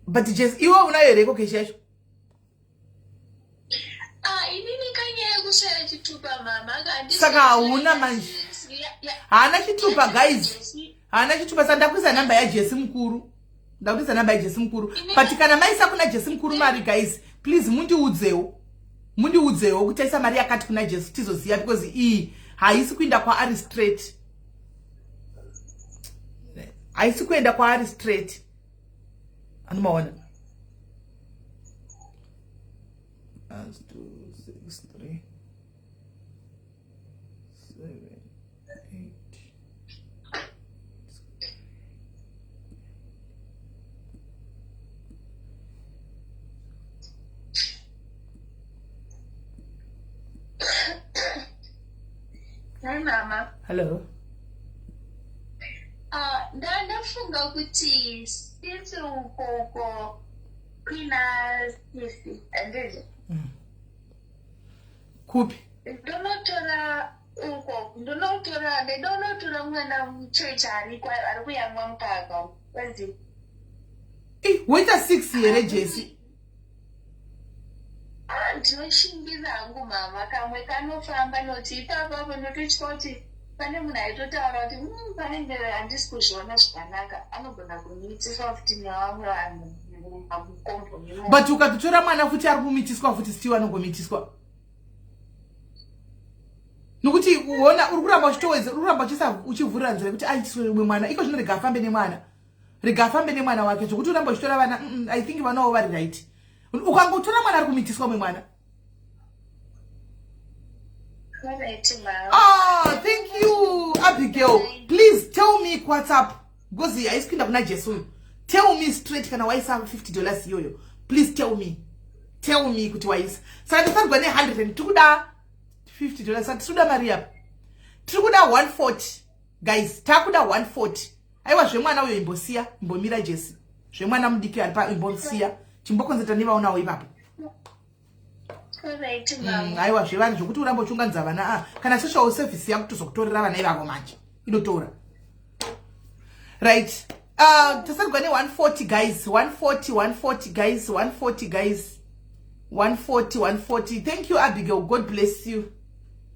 But Jess, iwe unayo here eco cash yacho? Inini kanyaya yekushaya chitupa mama. Saka hauna manje. Haana chitupa guys. Haana chitupa saka ndakuisa namba yaJesi mukuru. Ndakuisa namba yaJesi mukuru. But kana maisa kuna Jesi mukuru mari guys, Please mundiudzewo, mundiudzewo kuti taisa mari yakati kuna Jesu, tizoziva, because iyi haisi kuinda kwaari straight, haisi kuenda kwaari straight. Anomaona 2 6 3 7 8. Hi mama. Hello. Ndandafunga kuti since ukoko kuina sisi, handiti? Kupi? Ndonotora uko, ndonotora, ndonotora mwana mucheche ari kuyamwa mukaka wazi. Woita 6 here, Jesi? Ndinoshingirira hangu mama, kamwe kanofamba noti ipapapo ndototya kuti pane munhu aitotaura kuti panenge handisi kuzviona zvakanaka, anogona kumitiswa futi nevamwe vanhu mukomboni. But ukatotora mwana futi ari kumitiswa futi, still anongomitiswa, nokuti uona uri kuramba uchitowedza, uri kuramba uchisa, uchivhurira nzira yekuti aitiswe umwe mwana. Iko zvino rega afambe nemwana, rega afambe nemwana wake. Zvokuti uramba uchitora vana, I think vanawo vari right. Ukangotora mwana ari kumitiswa umwe mwana. Alright, mama. Ah, thank you, Abigail. Please tell me WhatsApp, because haisi kuinda kuna Jesu uyu. Tell me straight kana waisa $50 iyoyo. Please tell me, tell me kuti waisa. Saka tafarigwa ne100 and tiri kuda $50. Saka tiri kuda mari apa, tiri kuda 140, guys, takuda 140. Aiwa, zvemwana uyo imbosiya, imbomira, Jesi. Zvemwana mudiki ari pa, imbosiya, chimbokonzeta nevaonawo ipapo. Alright, mama. Aiwa, zvevanhu zvokuti uramba uchiunganidza vana, ah, kana social service yakutozokutorera vana ivavo manje, inotora. Right, tasarigwa ne140, guys, 140, 140, guys, 140, guys, 140, 140. Thank you, Abigail. God bless you,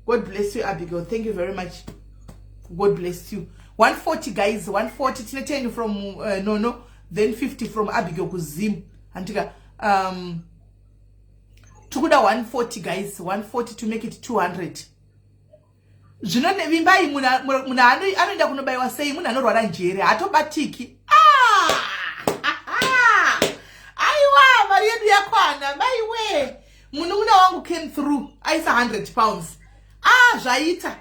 God bless you, Abigail. Thank you very much, God bless you. 140, guys, 140. Tine 10 from Nono, then 50 from Abigail kuzim, andika tikuda 140, guys, 140 to make it 200. Zvino vimbai, munhu anoenda kunobayiwa sei? Munhu anorwara njere hatobatiki. Ah! Aiwa, mari yedu yakwana. Maiwe, munun'una wangu came through, aisa £100. Ah, zvaita.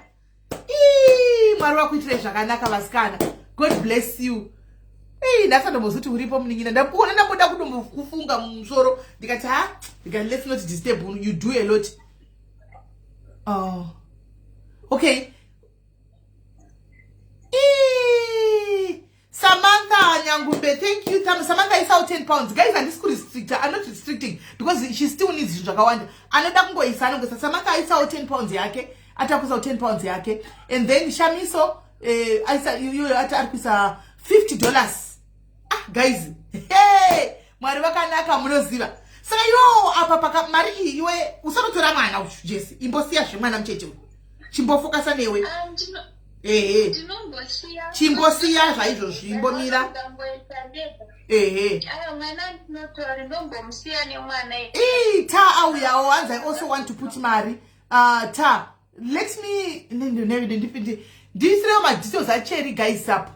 Ii, Mwari wakuitirai zvakanaka, vasikana. God bless you. Ii, ndasandombozuti uripo, munin'ina. Ndakuona, ndamboda kudombokufunga mumusoro, ndikati ha, ndikati let's not disturb you, do a lot. Oh, okay. Ii, Samantha Nyangumbe, thank you. Samantha isawo £10. Guys, handisi kurestricta, I'm not restricting, because she still needs zvinhu zvakawanda. Anoda kungoisa, anongoisa. Samantha aisawo £10 yake, atakuisawo £10 yake. And then Shamiso aisa iyoyo, ati ari kuisa $50. Ah, guys, hey, Mwari vakanaka, munoziva. Saka iwowo apa paka mari iyi, iwe usanotora mwana uyu, Jesi. Imbosiya zvemwana mucheche uyu, chimbofokasa newe. Ah, Ehe. Ndinombosiya. Chimbosiya zvaizvozvo, imbomira. Ndamboita ndega. Ehe. Ayo, mwana ndinotora, ndombomusiya nemwana. Ii, ta auyawo, hanzi I also want to put mari. Ta, let me ndiisirewo madetails acheri, guys, apo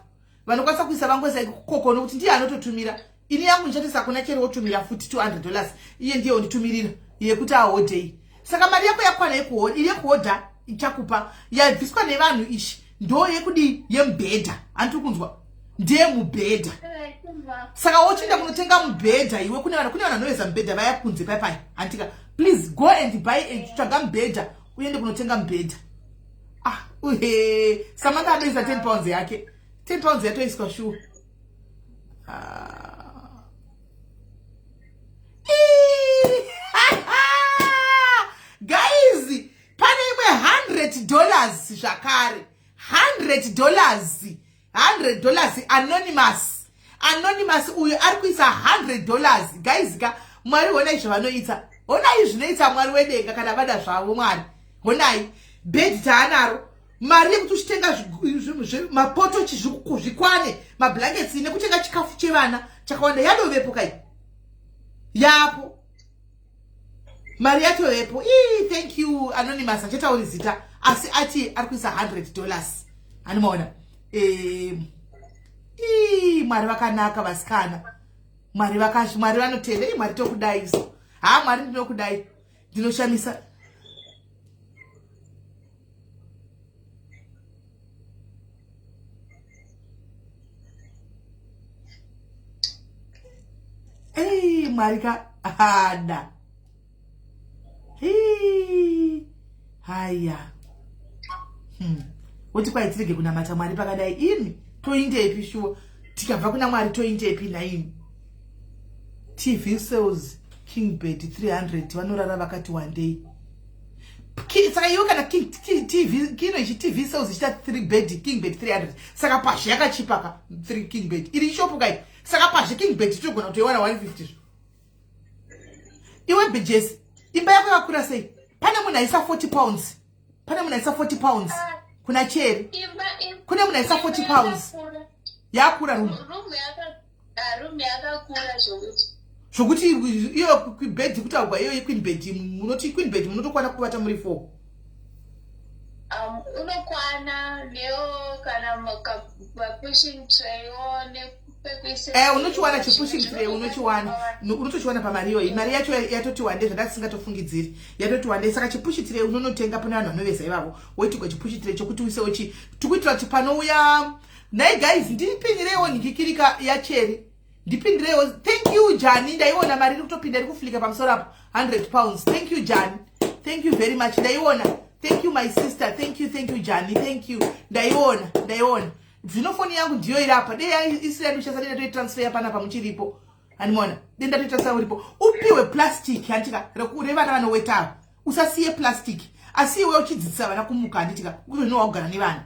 vanokwanisa kuisa, vangoisa ikoko, nokuti ndiye anototumira. Ini yangu ndichatisa kuna Cheri, wotumira futi $200. Iye ndiye wonditumirira yekuti ahodhei. Saka mari yako yakwana yekuhodha, ichakupa yabviswa nevanhu ishi, ndo yekudii, yemubhedha. Handiri kunzwa, ndeyemubhedha. Saka wochienda kunotenga mubhedha iwe. Kune vanhu vanoveza mubhedha vaya kunze paipai, handika? Please go and buy and tsvaga mubhedha, uende kunotenga mubhedha. Ah, uhe, Samantha adoisa £10 yake, £10 yatoiswa sure. Ah. Ii! Guys, pane imwe $100 zvakare, $100, $100, anonymous, anonymous uyu ari kuisa $100. Guys ka, Mwari, honai zvavanoita, honai zvinoita Mwari wedenga kana vada zvavo. Mwari, honai bhedhi taanaro, mari yekuti uchitenga mapoto, zvikwane, mablankets, nekutenga chikafu chevana chakawanda, yadovepo kai, yapo. Mari yatovepo. Ii, thank you Anonymous, achatauri zita asi ati ari kuisa 100 dollars. Animaona? Eh, ii, Mwari vakanaka vasikana. Mwari vakashi, Mwari vanotenda. Ii, Mwari tokudai isu. Ha, Mwari ndinokudai. Ndinoshamisa. Ei, Mwari ka hada. Hii. Haya. Woti kwai tirege kunamata Mwari pakadai imi toindepi shuwa tikabva kuna Mwari toindepi naimi. TV sales king bed 300 vanorara vakati wandei. Saka iwe kana king TV kino ichi TV sales ichita 3 bed king bed 300 saka pazhe yakachipa ka 3 king bed iri shop kai saka pazhe king bed togona kutoiwana 150 iwe bejesi imba yako yakakura sei pane munhu aisa 40 pounds pane munhu aisa 40 pounds kuna cheri kune munhu aisa 40 pounds yakura room room yakakura zvokuti zvokuti iyo bed kutaurwa iyo yequeen bed munoti queen bed munotokwana kuvata muri 4 unokwana neyo kana pushing tray nepekuisa unochiwana chipushing tray unochiwana unotochiwana pamari iyoyi mari yacho yatoti wande zvandasingatofungidziri yatoti wande saka chipushing tray unonotenga pane vanhu vanoveza ivavo woitigwa chipushing tray chokuti uisewo chi tikuitira kuti panouya nhai guys ndipindireiwo nhikikirika yacheri ndipindireiwo thank you Jani ndaiona mari iri kutopinda iri kuflika pamusoro apo 100 pounds thank you Jani thank you very much ndaiona thank you my sister thank you thank you Jani thank you ndaiona ndaiona zvino foni yangu ndiyo iri apa dei isiri yandishandisa dei ndatoitransfer panapa muchiripo handimaona dei ndatoitransfer uripo upiwe plastic handitika revana vanowetava usasiye plastic asi iwe uchidzidzisa vana kumuka handitika uzoninowa kugara nevana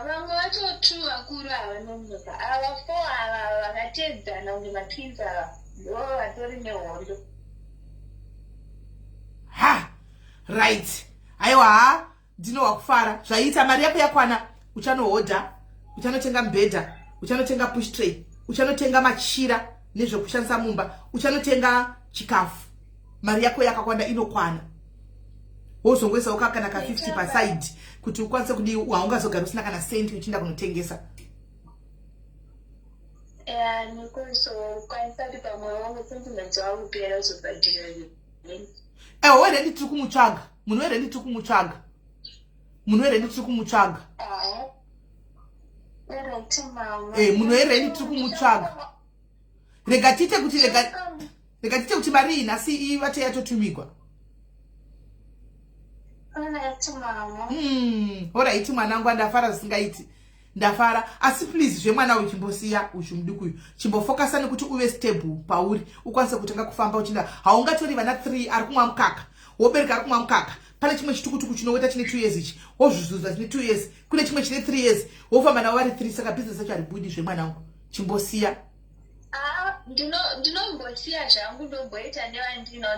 vamwe vacho two vakuru havanomuka ava four ava vakateedzana kunge matwins ava ndo vatori nehondo ha right aiwa ha ndinohwa kufara zvaita mari yako yakwana uchanohodha uchanotenga mubhedha uchanotenga push tray uchanotenga machira nezvekushandisa mumba uchanotenga chikafu mari yako yakakwana inokwana wozongoisawo kana ka 50 paside kuti ukwanise kudii haungazogari usina kana sendi uchienda kunotengesa ewe werendi tiri kumutsvaga munhu werendi tiri kumutsvaga munhu werendi tiri kumutsvaga munhu werendi tiri kumutsvaga rega tiite kuti rega tiite kuti mari iyi nhasi ivate yatotumigwa Horaiti mwanangu andafara zvisingaiti ndafara asi please zvemwana uyu chimbosiya uyu muduku uyu chimbofokasa nekuti uve stable pauri ukwanise kutanga kufamba uchinda haungatori vana 3 ari kumwa mukaka wobereka ari kumwa mukaka pane chimwe chitukutuku chinoweta chine 2 years ichi wozvuzuzwa chine 2 years kune chimwe chine 3 years wofamba navo vari 3 saka business yacho haribudi zvemwanangu chimbosiya ndinombosiya zvangu ndomboita nevandinao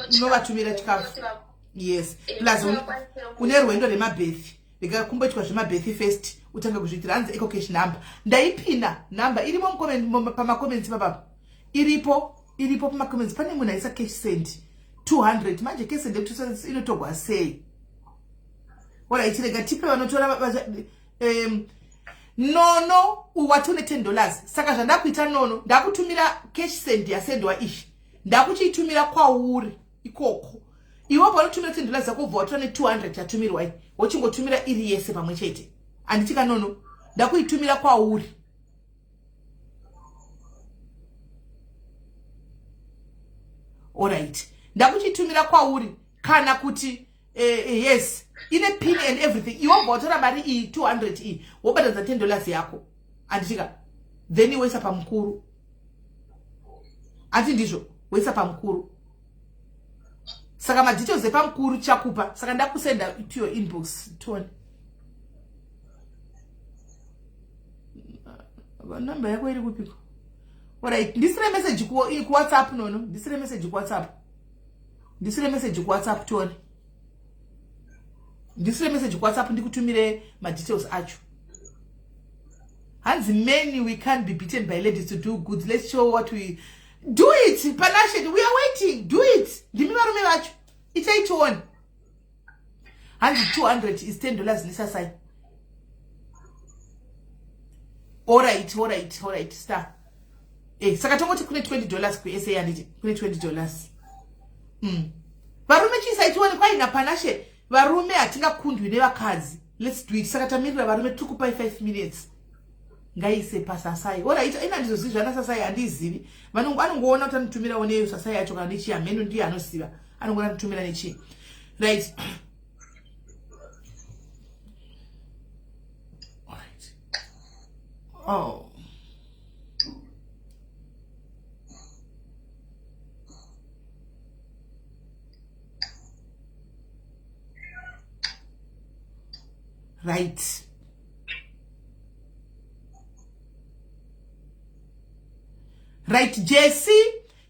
ndinovatumira chikafu yes plus une rwendo remabhethi rega kumboitwa zvemabhethi first utange kuzviitira hanzi ecocash number ndaipina number irimo pamacomments papapa iripo iripo pamacomments pane munhu aisa cash send 200 manje cash send yekuti inotogwa sei orit rega tipe vanotora nono wati une 10 dollars saka zvandakuita nono ndakutumira cash send yasendwa ishi ndakuchiitumira kwauri ikoko iwe paunotumira 10 dollars yako ubva watora ne 200 yatumirwa iyi wochingotumira iri yese pamwe chete handiti kanono ndakuitumira kwauri Alright ndakuchitumira kwauri kana kuti yes ine pin and everything iwe ubva watora mari iyi 200 iyi wobatanidza 10 dollars yako handitika then woisa pamukuru ati ndizvo woisa pamukuru saka madetails epamukuru chakupa saka ndakusenda to your inbox tone namba yako iri kupiko Alright ndisire message kuWhatsApp nono ndisire message kuWhatsApp ndisire message kuWhatsApp tione ndisire message kuWhatsApp ndikutumire madetails acho hanzi many we can't be beaten by ladies to do good let's show what we Do it Panashe, we are waiting. Do it. Ndimi varume vacho. Itai tione. Hanzi 200 is 10 dollars nesasai. Alright, alright, alright, star. Eh, saka tongoti kune 20 dollars kuSA handiti? Kune 20 dollars. Varume chiisai tione kwaina Panashe. Varume hatingakundwi nevakadzi. Let's do it. Saka tamirira varume tiri kupai 5 minutes. Ngaise pasasai. Alright, ina ndizozivi zvana sasai handizivi. Vanongo anongoona kuti anotumirawo neyo sasai yacho kana nechii hameno ndiye anoziva. Anongoona anotumira nechii. Right. Alright. Oh. Right. Right, Jesse,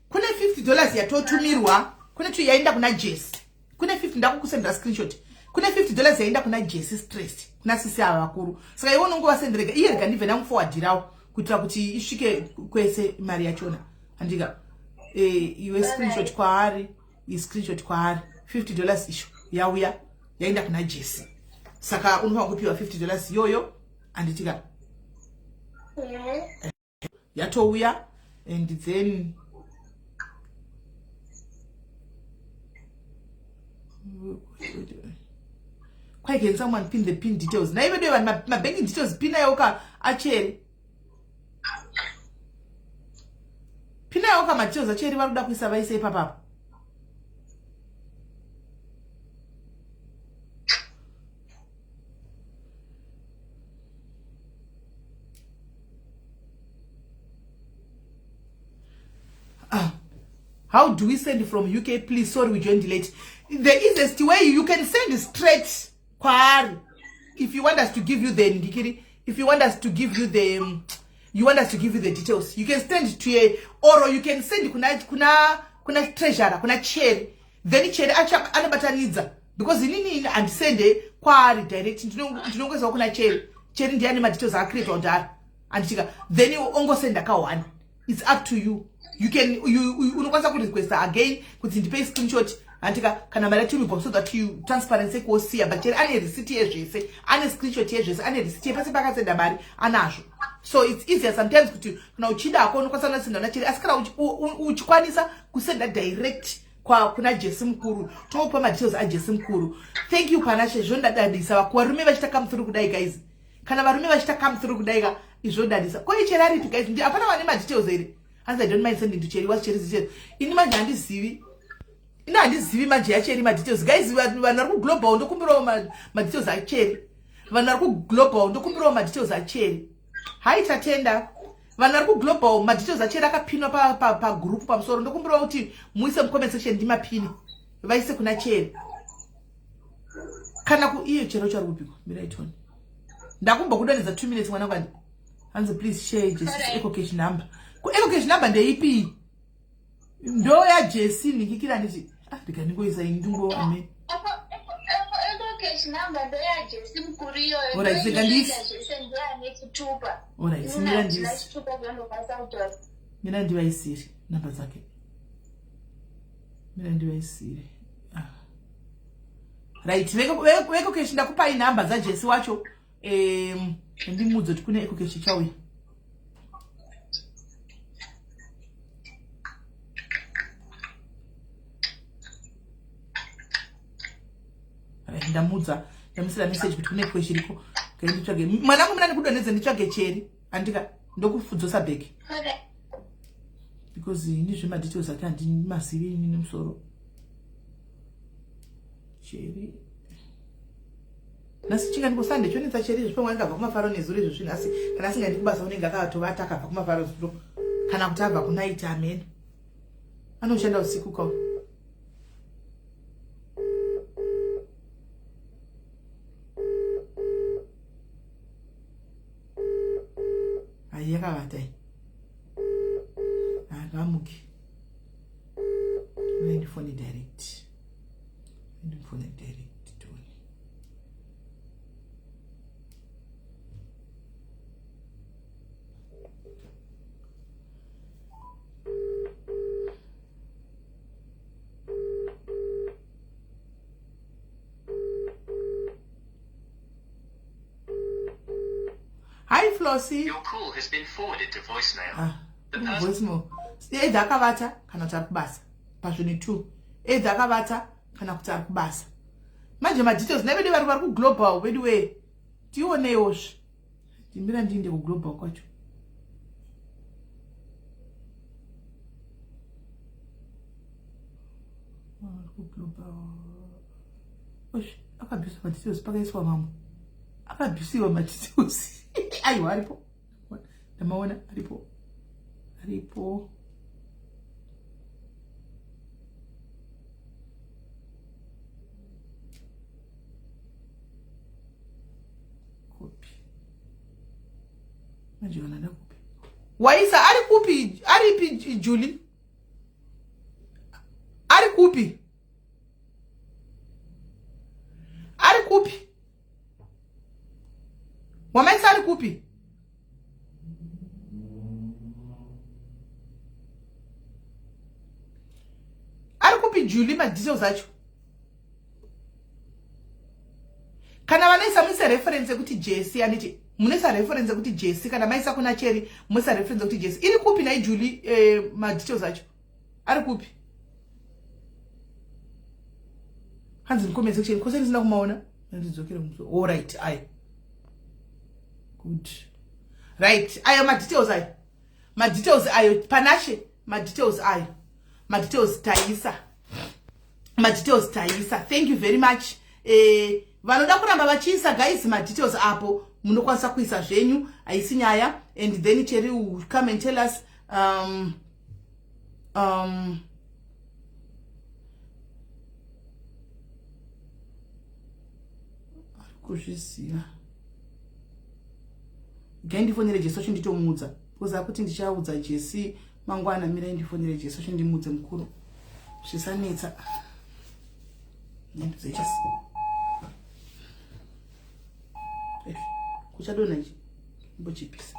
kune 50 dollars yatotumirwa, kune tu yaenda kuna Jesse. Kune 50 ndakukusendera screenshot. Kune 50 dollars yaenda kuna Jesse stressed, kuna sisi ava vakuru. Saka iwe unongovasenderega, iye rega ndibve ndamuforwardirawo kuitira kuti isvike kwese mari yachona. Andika iwe screenshot kwaari, i screenshot kwaari. 50 dollars isho yauya yaenda kuna Jesse. Saka unofanira kupiwa 50 dollars iyoyo anditika. Yatouya and then why can someone pin the pin details? Na ivedo vanhu ma banking details pin ayoka achere. Pin ayoka ma details achere vari kuda kuisa vaise ipapapa. How do we send from UK? Please, sorry, we joined late. The easiest way you can send straight kwaari. If you want us to give you the ndikiri, if you want us to give you the, you want us to give you the details, you can send to a, or you can send kuna treasurer, kuna Cherry. Then Cherry acha anobatanidza because inini handisende kwaari direct, ndinongoziva kuna Cherry. Cherry ndiye ane madetails akacreatwa kudhara. Anditika then ongosenda ka one. It's up to you. You can you unokwanisa kurequesta again kuti ndipe screenshot andika kana mari yatumigwa so that you transparency kuosiya, but Cherry ane receipt yezvese, ane screenshot yezvese, ane receipt yepese paakasenda mari anazvo. So it's easier sometimes kuti kana uchida hako unokwanisa kusenda kuna Cherry, asi kana uchikwanisa kusenda direct kuna Jesse mukuru, tokupa madetails aJesse mukuru. Thank you Panashe, zvondadadisa varume vachita come through kudai guys. Kana varume vachita come through kudai ka izvodadisa. Ko icheri aripi guys? Ndi hapana vane madetails here? Hanzi I don't mind sending to Cherry. What's Cherry's details? Ini manje handizivi. Ini handizivi manje yaCherry madetails. Guys, vanhu vari kuglobal ndokumbirawo madetails aCherry. Vanhu vari kuglobal ndokumbirawo madetails aCherry. Hi Tatenda. Vanhu vari kuglobal madetails aCherry akapinwa pagroup pamusoro. Ndokumbirawo kuti muise mucomment section ndimapini. Vaise kuna Cherry. Kana ku iye Cherry chari kupikwa. Mirai tione. Ndakumbokudonedza 2 minutes mwana kwandi. Hanzi please share Jesse's EcoCash number. Ku EcoCash number ndeipi? Ndo ya Jesse ndikikira nditi ndika ndingoisa ini ndingo amen. EcoCash number ndo ya Jesse mukuru iyoyo. Alright, saka ndisi. Zvese ndo ane chitupa. Alright, mira ndisi. Chitupa zvandokwanisa kutora. Mira ndivaisire namba dzake. Mira ndivaisire. Right, VeEcoCash ndakupai namba dzaJesse wacho. Ndimudze kuti kune EcoCash ichauya. Ndamudza, ndamusira message kuti kune EcoCash iriko. Nditsvage mwanangu, mina ndikudonhedze nditsvage Cherry. Andika ndokufudzosa back. Because ini zvemadetails ake handimazivi ini nemusoro. Cherry. Nhasi chinga ndikosande chonetsa Cherry izvo pamwe angabva kumafaro nezuro izvo zvinhu, asi kana asingaendi kubasa unenge akatovata akabva kumafaro zuro kana kuti abva kunaiti amene anoshanda usiku kau. Ai yakavata iyi havamuki. Ndifone direct, ndifone direct tione. Hi Flossie. Your call has been forwarded to voicemail. Ah, voicemail. Either akavata kana kuti ari kubasa. Pazvinhu 2. Either akavata kana kuti ari kubasa. Manje ma details nevedu vari vari ku global vedu we. Tioneiwo zve. Ndimira ndiinde ku global kwacho. Ku global. Osh, akabvisa ma details pakaiswa mamwe. Akabvisiwa ma details. Aiwa aripo. Ndamaona aripo. Aripo. Kupi? Manje kana ndakupi? Waisa ari kupi? Aripi Julie? Ari kupi? Ari kupi? Wamaisa ari kupi? Ari kupi Julie madetails acho? Kana vanoisa muise reference yekuti Jesse anditi munoisa reference yekuti Jesse kana maisa kuna Cherry muisa reference yekuti Jesse iri kupi nai Julie madetails acho ari kupi? Hanzi comment section kose ndisina kumaona ndidzokere kumusoro. All right, ayo good. Right, ayo madetails ayo. Madetails ayo Panashe, madetails ayo. Madetails taisa. Madetails taisa. Thank you very much. Vanoda kuramba vachiisa guys madetails apo munokwanisa kuisa zvenyu haisi nyaya and then Cherry will come and tell us kuzviziva gai ndifonere Jesu acho nditomuudza because akuti ndichaudza Jesse mangwana mirai ndifonere Jesu acho ndimuudze mukuru zvisanetsa kuchadonha ichi mbochipisa.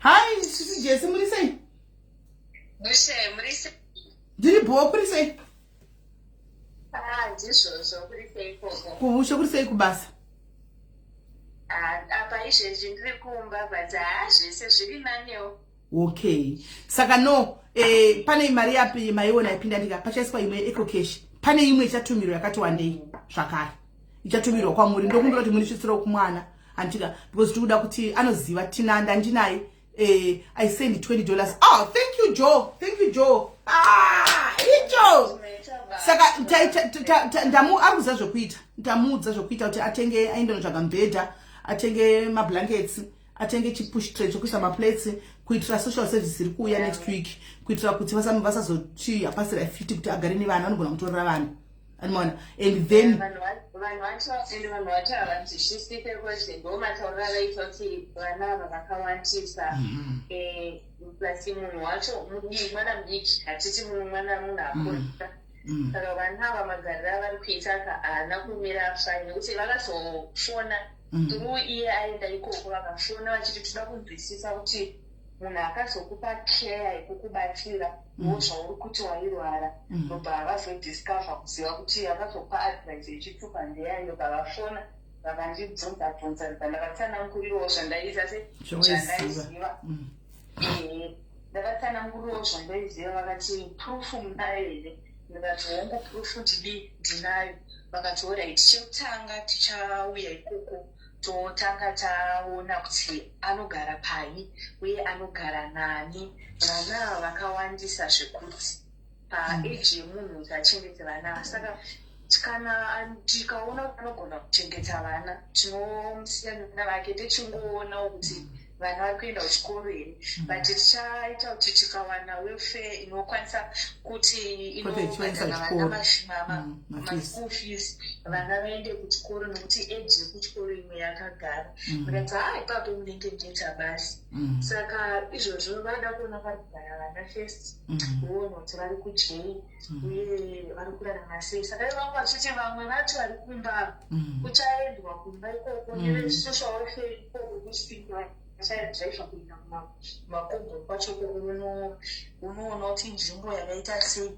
Hi sisi Jesse, muri sei? Muri sei? Ndiri bho, kuri sei? Ah, ndizvozvo, kuri sei ikoko? Kuvushe kuri sei kubasa? Ah, apa izvezvi ndiri kumba but haa zvese zviri nanewo. Okay. Saka no, pane mari yapi maiona yapinda ndika pachaiswa imwe EcoCash. Pane imwe ichatumirwa yakati wandei zvakare. Ichatumirwa kwamuri ndokumbira kuti munisvitsirawo kumwana. Andika because tikuda kuti anoziva tinanda ndinaye. I send $20. Oh, thank you Joe. Thank you Joe. Ah, icho. Saka ndamu akuza zvokuita. Ndamuudza zvokuita kuti atenge aende notsvaga mubhedha, atenge mablankets, atenge chipush tray chokuisa maplates kuitira social service iri kuuya next week kuitira kuti vasazoti hapasira 50 kuti agare nevana vanogona kutorera vana. Anoona and then vanhu vacho havanzwisisike kuti ndo matauriro avaita kuti vana ava vakawandisa. Plus munhu wacho mudiki, mwana mudiki, hatiti munhu mwana munhu akura. Saka vana ava magariro avari kuita ka haana kumira fine nekuti vakazofona through iye aenda ikoko vakafona vachiti toda kunzwisisa kuti munhu akazokupa care yekukubatsira wo zvauri kuti wairwara ndobva vazodiscover kuziva kuti akazokupa advice yechitupa ndeyani ndobva vafona vakandibvunza bvunza ndobva ndakatsanangurirawo zvandaiita se zvandaiziva. Ndakatsanangurirawo zvandaiziva vakati proof munayo here ndikati hongu proof ndidi ndinayo vakati alright chekutanga tichauya ikoko totanga taona kuti anogara pai uye anogara nani vana ava vakawandisa zvekuti paage yemunhu kuti achengete vana ava saka kana tikaona kuti anogona kuchengeta vana tinomusiya nevana vake techingoonawo kuti vana vari kuenda kuchikoro here but tichaita kuti tikawana welfare inokwanisa kuti inobhadhara vana maschool fees vana vaende kuchikoro nekuti age yekuchikoro imwe yakagara ndikati ha ipapo munenge muchiita basi saka izvozvo vada kuona pari kugara vana first voona kuti vari kudyei uye vari kurarama sei saka ivo vangu vachiti vamwe vacho vari kumba kuchaendwa kumba ikoko nevesocial welfare ikoko kuchipinda vachadhiraivha kuenda kumakomboni kwacho ikoko unoona kuti nzvimbo yakaita sei.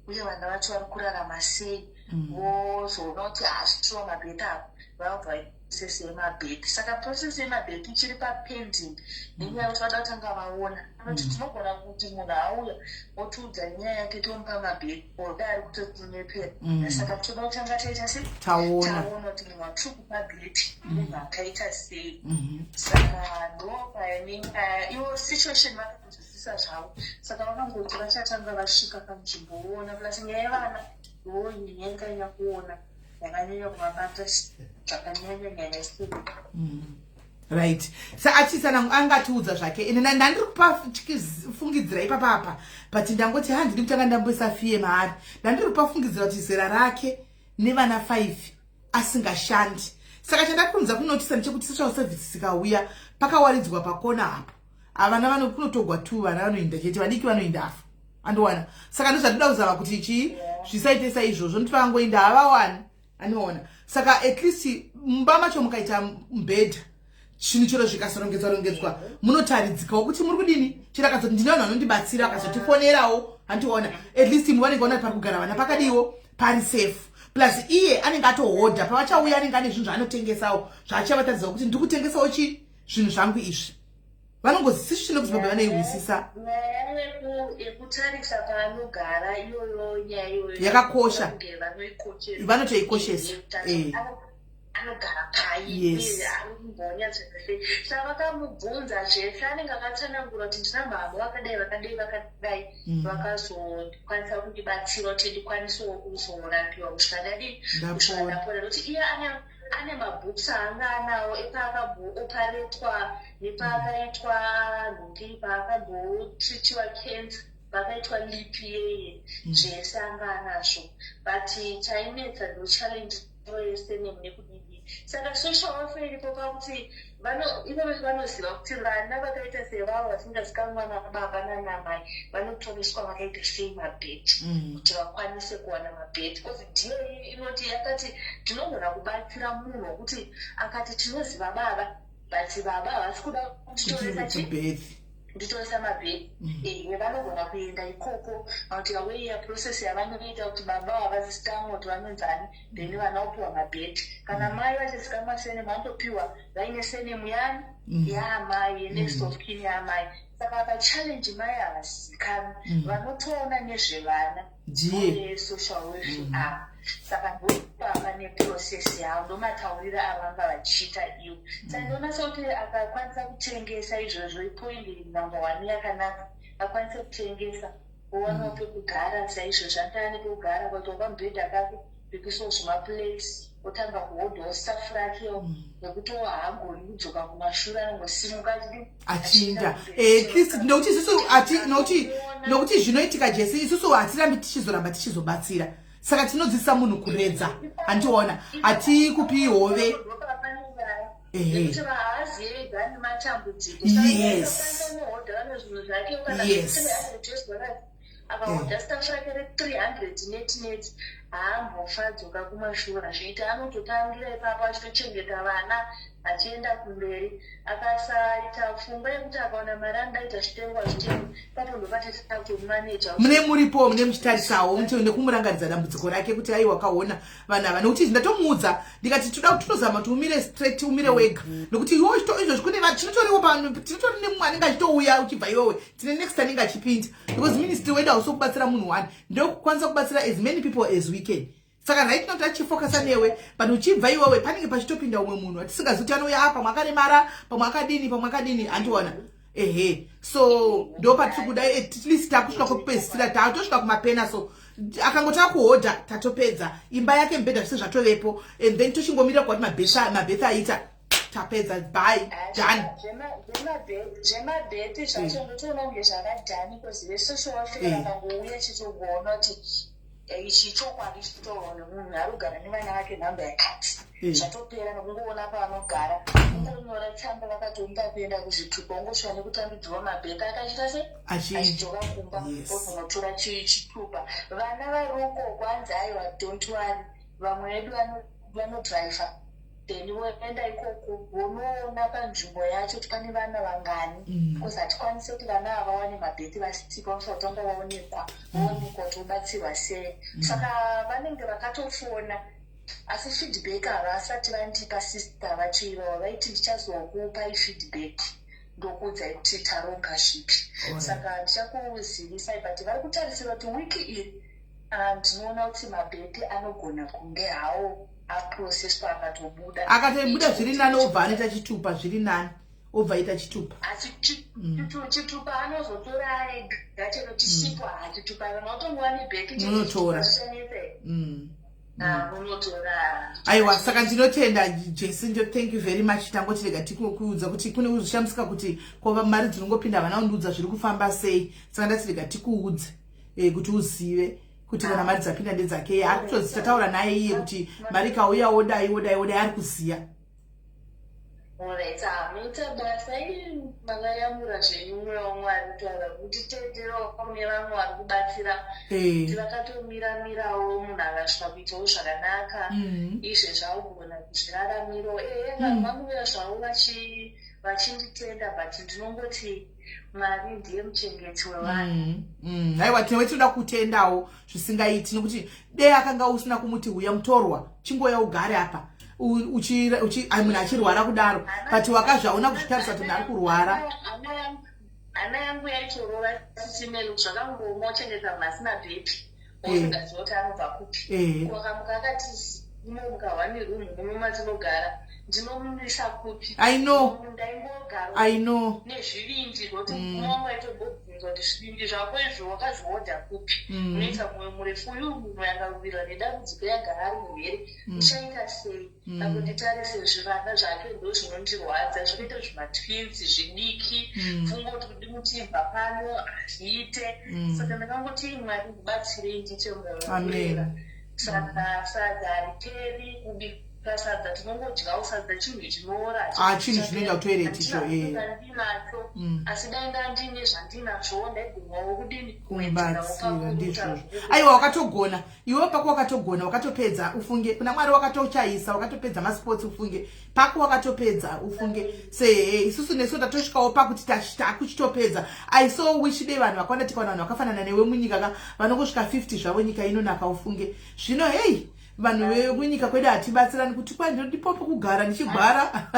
Uye vana vacho vari kurarama sei? Vozoona kuti hazvitiwa mabirth apa, vabva process yemabirth. Saka process yemabirth ichiri papending nenyaya yekuti vada kutanga vaona kuti tinogona kuti munhu auya otiudza nyaya yake, tomupa mabirth, oda ari kutotinyepera. Saka toda kutanga taita sei? Taona. Taona kuti munhu watiri kupa birth munhu akaita sei. Saka ndo paine nyaya. Ivo situation vakanzwisisa zvavo, saka vakangoti vachatanga vasvika panzvimbo voona. Plus nyaya yevana ndo nyaya yakanyanya kuona, yakanyanya kuvabata zvakanyanya nyanya sei. Right, sa achisana angatiudza zvake. Ine ndandiri kupa fungidzira ipapapa, but ndangoti handidi kutanga ndamboisa fear maari. Ndandiri kupa fungidzira kuti zera rake nevana 5 asingashandi. Saka chandakunza kunotisa ndechekuti social services ikauya, pakawaridzwa pakona apo, avana vano kunotogwa tu, vana vanoinda chete, vadiki vanoinda afa andowana. Saka ndozvatinoda kuzama kuti chii, zvisaite saizvozvo, nokuti vangoinda havawani, anoona. Saka at least mumba macho mukaita mubhedha, chinhu chero zvikasarongedzwa rongedzwa, munotaridzikawo kuti muri kudini. Chero akazoti ndine vanhu vanondibatsira, akazotifonerawo, handiona, at least muvanenge vaona pari kugara vana pakadiwo, pari safe. Plus iye anenge atohodha, pavachauya anenge ane zvinhu zvaanotengesawo zvaachavatadzawo kuti ndiri kutengesawo chi zvinhu zvangu izvi. Vanongozisi nekuZimbabwe vanoihwisisa. Nyaya yekutarisa paanogara iyoyo, nyaya iyoyo Yakakosha. kunge vanoikoshesa. Vanotoikoshesa. Anogara pai? Ari kumbonyatsose. Saka vakamubvunza zvese, anenge akatsanangura kuti ndina mhamo vakadai, vakadai, vakadai, vakazokwanisa kundibatsira kuti ndikwanisewo kuzorapiwa kusvika ndadii, kusvika Ndapora. ndapora. Nekuti iye ane mabooks aanga anawo epaakambooperatewa, nepaakaitwa nhungi, paakambotreatiwa cancer, paakaitwa LEEP yeye, zvese anga anazvo. But chainetsa ndo challenge yesurname nekudidi. Saka social welfare iripo pakuti ivo vanoziva kuti vana vakaita sevavo vasingazikanwa nababa nanamai vanotoreswa vakaita sei mabirth, kuti vakwanise kuwana mabirth, because DA inoti yakati tinogona kubatsira munhu wekuti akati tinoziva baba, but baba havasi kuda kutitoresa chi Birth. Kutitoresa mabirth. Ehe, vanogona kuenda ikoko kuti aweiya process yavanoita kuti baba havazikanwa kuti vanonzani, then vana vopiwa mabirth. Kana mai vachizikanwa surname, vanotopiwa vaine surname yani yaamai, yenext of kin yaamai. Saka apa challenge, mai havazikanwi. Vanotoona nezvevana Ndiye. social welfare ava. Saka ndopapa neprocess yavo, ndomatauriro avanga vachiita iwo. Saka ndinoona sekuti akakwanisa kutengesa izvozvo, ipoint number one yakanaka. Akwanise kutengesa, owanawo pekugara saizvozvo, anotava nepekugara, kuitawo kamubhedha kake pekuisawo zvimaplates, otanga kuhodhawo stuff rakewo, nekuti haagoni kudzoka kumashure, anongosimuka achidi Achinda. At least nokuti isusu ati nokuti zvinoitika jesi, isusu hatirambi tichizoramba tichizobatsira. Saka tinodzidzisa munhu kuredza, handiona, hatikupi hove. Nekuti haazivi nematambudziko. Anohodha zvinhu zvake kana $300, akahodha stuff rake re300 net net, haambofa adzoka kumashure. Zviita anototangira ipapo achitochengeta vana achienda kumberi. Akasaita pfungwa yekuti akaona mari anodaita zvitengwa zvitengwa, ipapo ndopateta kutomumaneja. Mune muripo, mune muchitarisawo nekumurangaridza dambudziko rake kuti aiwa, kaona vanhu ava. Nokuti ndatomuudza ndikati toda kuti tinozama kuti umire straight, umire wega, nokuti iwe izvozvi kune tinotoriwo pano, tinotori nemumwe anenge achitouya uchibva iwewe, tine next anenge achipinda, because ministry wedu hausi kubatsira munhu one, ndokukwanisa kubatsira as many people as we can. Saka right now tachifocusa newe, but uchibva iwewe panenge pachitopinda umwe munhu atisingazivi kuti anouya apa, pamwe akaremara, pamwe akadini, pamwe akadini, handiona. Ehe, so ndo patiri kuda. At least takusvika kwekupedzisira, tatosvika kumapena. So akangotanga kuhodha, tatopedza imba yake, mubhedha, zvise zvatovepo, and then tochingomirira kuva kuti mabirth aita, tapedza, bye, done. Zvemabirth zvacho ndotoona kunge zvakadone, because vesocial welfare vakangouya chitogoona kuti ichi chokwadi chitotaurwa nemunhu ari kugara nevana vake nhamba yakati, zvatopera. Nekungoona paanogara, kungonyora tsamba, vakatomupa kuenda kuzvitupa, ungosvika nekutambidzwa mabirth, akachita se achidzoka kumba, ozonotora chitupa. Vana vari ukoko, hanzi aiwa, don't worry, vamwe vedu vanodhiraivha. Then voenda ikoko, vonoona panzvimbo yacho kuti pane vana vangani, because hatikwanisi kuti vana ava vawane mabirth vasipo. Vanofanira kutanga vaonekwa, voonekwa kuti vobatsirwa sei. Saka vanenge vakatofona, asi feedback havasati vandipa. Sister vacho ivavo vaiti, "Ndichazokupai feedback, ndokuudzai kuti taronga zvipi." Saka ndichakuzivisai, but vari kutarisira kuti wiki iri, ndinoona kuti mabirth anogona kunge hawo aprocesswa, akatobuda. Akatobuda zviri nani, obva anoita chitupa zviri nani, obva aita chitupa. Asi chitupa anozotora ega chero chisipo. Chitupa kana watongova nebirth, Munotora. Munotora. Aiwa, saka ndinotenda, Jesi. Thank you very much. Tangoti rega tikuudza kuti kune kuzvishamisika kuti kova mari dzinongopinda, havana kundiudza zviri kufamba sei. Saka ndati rega tikuudze kuti uzive kuti kana mari dzapinda ndedzake. Ari kutozi tataura naye iye kuti mari ikauya, wodai, wodai, wodai, ari kuziya. Alright, muita basa iri, makayamura zvenyu mweya waMwari kutaura kuti tenderawo kune vamwe vari kubatsira, kuti vakatomiramirawo munhu akasvika kuitawo zvakanaka. Izvezvi augona kuzviraramirawo. Ehe, vanhu vanouya zvavo vachinditenda, but ndinongoti Mwari ndiye muchengeti wevanhu. Aiwa, tinove tinoda kutendawo zvisingaiti, nekuti dei akanga usina kumuti, "Uya mutorwa, chingoya ugare apa," munhu achirwara kudaro, but wakazvaona kuzvitarisa kuti munhu ari kurwara. Hana yangu yaitorova, sisimelo. Zvakangooma uchengeta munhu asina birth, usingaziva kuti anobva kupi. Wakamuka akati, "Inomuka one room muno matinogara, ndinomumisa kupi?" I know. Ndaingogara I know. nezvivindi zvokuti mumwe waitombobvunza kuti, "Zvivindi zvako izvo wakazvihodha kupi?" Unoita mwoyo murefu. Uyu munhu yakawirwa nedambudziko, yagara ari murwere, uchaita sei? Akunditarise zvivana zvake, ndo zvinondirwadza, zvakaita zvimatwins zvidiki. Pfungoti kuti mutibva pano hazviite. Saka ndakangoti, "Mwari, ndibatsirei ndiite mwoyo Amen. wakureba." Saka sadza hariperi kubika, sadza tinongodyawo sadza, chinhu chinoora. Ah, chinhu chinoenda kutoilet icho, eh. Ndinacho, asi dai ndandine zvandinazvowo, ndaigonawo kudini? Kumubatsira, ndizvozvo. Aiwa, wakatogona iwe pako, wakatogona, wakatopedza ufunge. Kuna Mwari wakatochaisa, wakatopedza masports ufunge. Pako wakatopedza ufunge. Sehe isusu nesu tatosvikawo pakuti takuchitopedza. I so wish dei vanhu vakawanda, tikawana vanhu vakafanana newe munyika ka, vanongosvika 50 zvavo, nyika inonaka ufunge. Zvino hei, vanhu vekunyika kwedu hatibatsirani kuti kwa ndinodipo pekugara ndichigwara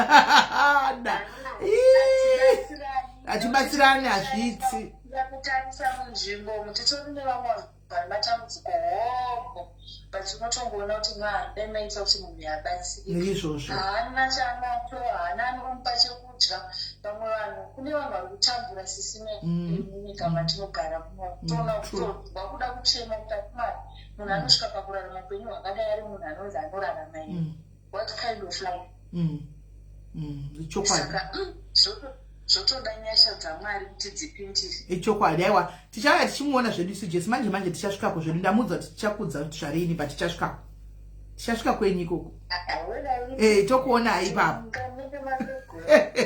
da. Ii, hatibatsirani, hazviiti. Kutarisa munzvimbo mutitori nevamwe vari matambudziko hobho, but unotongoona kuti Mwari, dai maita kuti munhu yabatsirika. Neizvozvo. Haana chaanacho, haana anomupa chekudya. Vamwe vanhu, kune vanhu vari kutambura, sisime, munyika matinogara muno. Toona kutonzwa kuda kuchema kuti, "Atimari, munhu anosvika pakurarama upenyu hwakadai ari munhu anonzi anorarama here? What kind of life?" Ichokwadi. Saka zvotoda nyasha dzaMwari kuti dzipindire. Ichokwadi. Aiwa, tichauya tichimuona zvedu isu Jesu. Manje manje tichasvikako zvedu. Ndamuudza kuti tichakudza kuti zvarini, but tichasvikako, tichasvika kwenyu ikoko. Tokuona ipapo.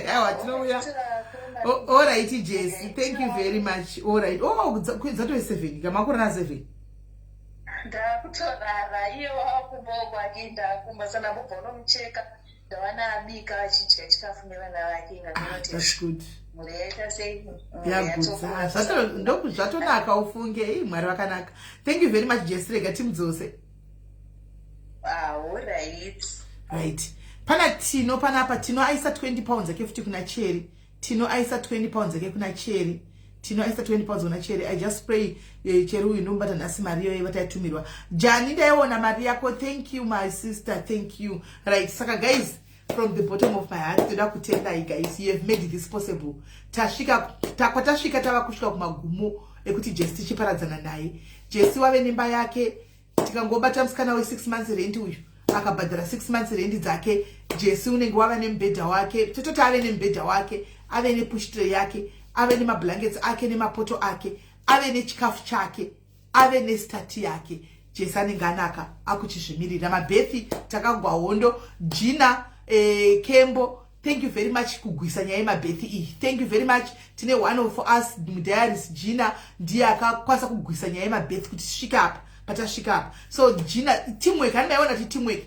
Aiwa, tinouya. Alright Jesi, thank you very much. Alright. Oh, dzatove 7 kamakore na7. Ndakutorara, iye wakumbawo kwake, ndakumba sana, mbobva unomucheka. Ndawana abika achidya chikafu nevana vake. Ingatinoti That's good. mhuri yaita sei? Mhuri Yagutsa. yatokura. Zvatonaka ufunge. Ei, Mwari vakanaka. Thank you very much, Jesi. Rega timudzose. Ah, alright. Right, pana Tino panapa. Tino aisa £20 ake futi kuna Cheri. Tino aisa £20 ake kuna Cheri. Tino aisa £20 kuna Cheri. I just pray, Cheri uyu ndomubata nhasi mari iyoyo vataitumirwa. Jani, ndaiona mari yako. Thank you, my sister, thank you. Right, saka guys, from the bottom of my heart toda kutendai guys. You have made this possible. Tasvika kwatasvika, tava kusvika kumagumo ekuti Jesi tichiparadzana naye. Jesi wave nemba yake. Tikangobata musikana we6 months rent uyu, akabhadhara 6 months rent dzake, Jesi unenge wava nemubhedha wake. Tototi ave nemubhedha wake, ave nepush tray yake, ave nemablankets ake nemapoto ake, ave nechikafu chake, ave nestati yake. Jesi anenge anaka akuchizvimirira. Mabirth takagwa hondo. Jina, Kembo, thank you very much kugwisa nyaya yemabirth iyi. Thank you very much. Tine one of us mudiaries, Jina, ndiye akakwanisa kugwisa nyaya yemabirth kuti tisvike apa patasvika apa. So Jina, teamwork, handaiona kuti teamwork,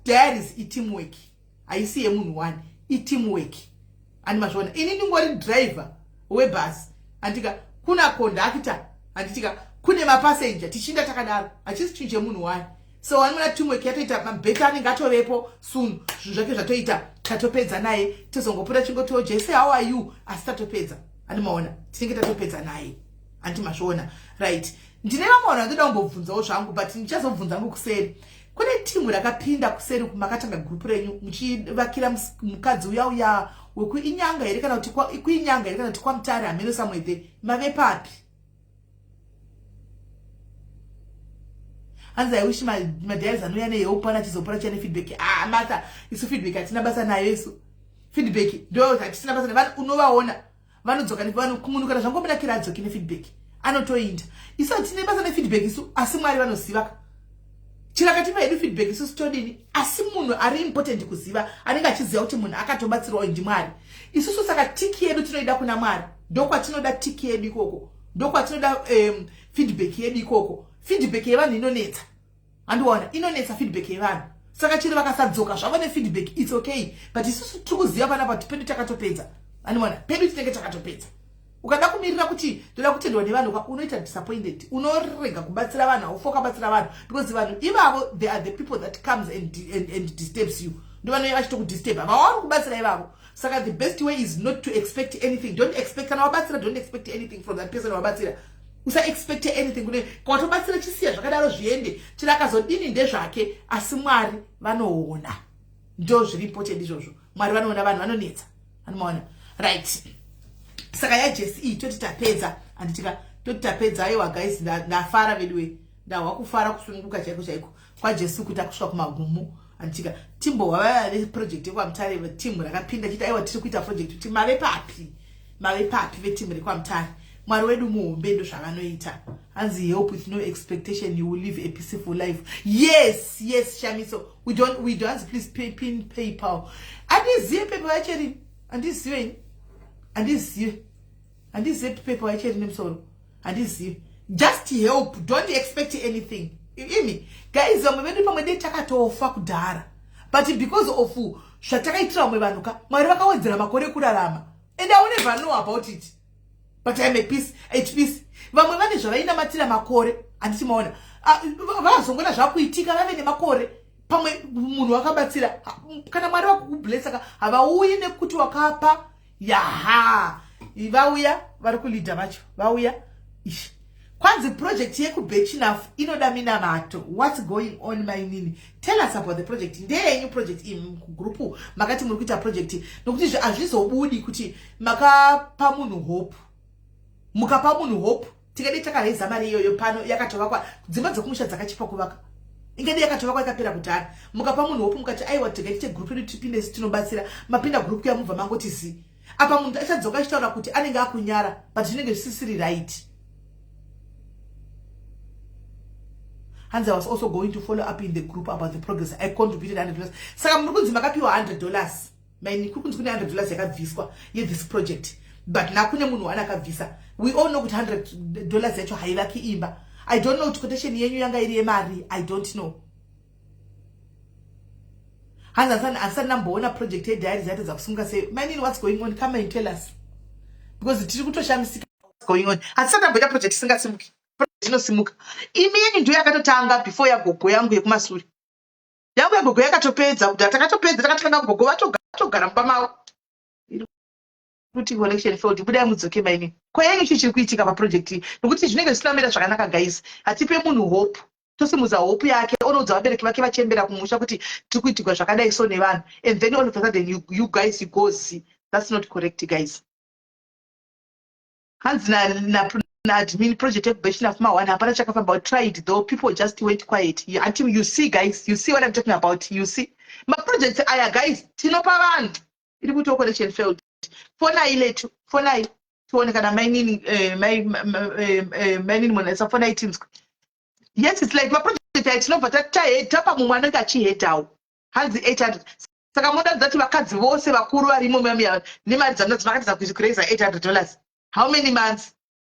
diaries iteamwork. Haisi yemunhu one, iteam work. Andi mazviona, ini ndingori driver webhasi, andika kuna conductor, handitika kune mapassenger, tichinda takadaro. Hachisi chinhu chemunhu one. So anoona teamwork yatoita, mabheta anenge atovepo soon. Zvinhu zvake zvatoita, tatopedza naye. Tozongopota chingotiwo, "Jese, how are you?" Asi tatopedza, andimaona, tinenge tatopedza naye. Handi mazviona? Right, ndine vamwe vanhu vandoda kumbobvunzawo zvangu, but ndichazobvunza hangu kuseri. Kune timu rakapinda kuseri, makatanga gurupu renyu muchivakira mukadzi uya uya wekuinyanga here, kana kuti kuinyanga here, kana kuti kwaMutare, hameno, somewhere there. Mave papi? Hanzi, "I wish madiaries anouya nehelp ana achizopora chiane feedback." Ah, Martha, isu feedback hatina basa nayo. Isu feedback ndo hatisina basa nevanhu. Unovaona vanodzoka munhu kana zvangomunakira, adzoki nefeedback, anotoinda. Isu hatine basa nefeedback isu, asi Mwari vanoziva. Chirakatipa hedu feedback, isusu todini? Asi munhu ari important kuziva, anenge achiziva kuti munhu akatobatsirwawo ndiMwari. Isusu saka tick yedu tinoida kuna Mwari. Ndokwatinoda tick yedu ikoko, ndokwatinoda feedback yedu ikoko. Feedback yevanhu inonetsa, handiona, inonetsa feedback yevanhu. Saka chero vakasadzoka zvavo nefeedback, it's okay, but isusu tiri kuziva panapa kuti pedu takatopedza. Andiona, pedu tinenge takatopedza. Ukada kumirira kuti ndoda kutendwa nevanhu, unoita disappointed, unorega kubatsira vanhu, haufa ukabatsira vanhu, because vanhu ivavo, they are the people that comes and disturbs you. Ndo vanouya vachitokudisturba vawauri kubatsira ivavo. Saka the best way is not to expect anything. Don't expect. Kana wabatsira, don't expect anything from that person wabatsira. Usaexpecte anything kune kwatobatsira. Chisiya zvakadaro, zviende. Chero akazodini, ndezvake, asi Mwari vanoona. Ndo zviri important izvozvo. Mwari vanoona. Vanhu vanonetsa, anomaona. Right, saka yaJesi iyi toti tapedza, handitika? Toti tapedza. Aiwa guys, ndafara veduwe, ndahwa kufara, kusununguka chaiko chaiko kwaJesu kuti akusvika kumagumo, handitika? Timbohwa vava veproject yekwaMutare, timu rakapinda chiti, "Aiwa, tiri kuita project," kuti mave papi? Mave papi vetimu rekwaMutare? Mwari wedu muhombe, ndo zvavanoita. Hanzi, "Help with no expectation, you will live a peaceful life." Yes, Shamiso, we don't. Hanzi, "Please pay, pin PayPal." Handizive PayPal yacho, handizive ini, handizive, handizive PayPal yacho iri nemusoro, handizive. Just help, don't expect anything. Imi guys, vamwe vedu pamwe dei takatofa kudhara, but because of zvatakaitira vamwe vanhu ka, Mwari vakawedzera makore ekurarama, and I will never know about it, but I'm at peace. Vamwe vane zvavainamatira makore, handiti maona? Vazongona zvakuitika vave nemakore. Pamwe munhu wakabatsira, kana Mwari vakukublessa ka, havauyi nekuti wakapa. Yaha, vauya, vari kulidha vacho vauya. Ish, kwanzi project yekuBirchenough inoda minamato. What's going on, mainini? Tell us about the project. Ndeyenyu project iyi? Kugrupu makati muri kuita project, nokuti hazvizobudi kuti makapa munhu hope. Mukapa munhu hope, tikadi takareza mari iyoyo pano, yakatovakwa. Dzimba dzekumusha dzakachipa kuvaka, ingadi yakatovakwa ikapera kudhara. Mukapa munhu hope, mukati, "Aiwa, tigaite group redu, tipinde, tinobatsira." Mapinda group yamubva mangoti zi apa, munhu achadzoka achitaura kuti anenge akunyara, but zvinenge zvisisiri right. Hanzi, "I was also going to follow up in the group about the progress. I contributed $100." Saka muri kunzi makapiwa $100, maini? Kuri kunzi kune $100 yakabviswa yethis project, but nakune munhu wana akabvisa. We all know kuti $100 yacho haivaki imba. I don't know kuti quotation yenyu yanga iri yemari, I don't know. Hanzi, "Handisati ndamboona project yediaries yatadza kusimuka sei." Manini, what's going on? Come and tell us, because tiri kutoshamisika. What's going on? Hatisati ndamboita project isingasimuki. Project inosimuka. Imi yenyu ndiyo yakatotanga before yagogo yangu yekumasure. Yangu yagogo yakatopedza kuti takatopedza, takatanga gogo vatogara mumba mavo. Kuti connection failed, budai mudzoke, maini. Kwayenyu chii chiri kuitika paproject iyi? Nokuti zvinenge zvisina kumira zvakanaka guys. Hatipe munhu hope, tosimudza hope yake, onoudza vabereki vake vachembera kumusha kuti tiri kuitirwa zvakadai so nevanhu, and then all of a sudden you guys, you go see. That's not correct, guys. Hanzi naadmin, "Project yekuBirchenough ma1 hapana chakafamba. Tried though, people just went quiet." Until you see, guys, you see what I'm talking about? You see maprojects aya, guys, tinopa vanhu. Iri kuti connection failed. Fonai letu, fonai tione kana mainini, mainini Monesa, fonai tinzwe. Yes, it's like maproject aya tinobva tapa mumwe anenge achihedhawo. Hanzi 800. Saka munoda kuti vakadzi vose vakuru varimo nemari dzamunodzi makatidza kuraisa $800, how many months?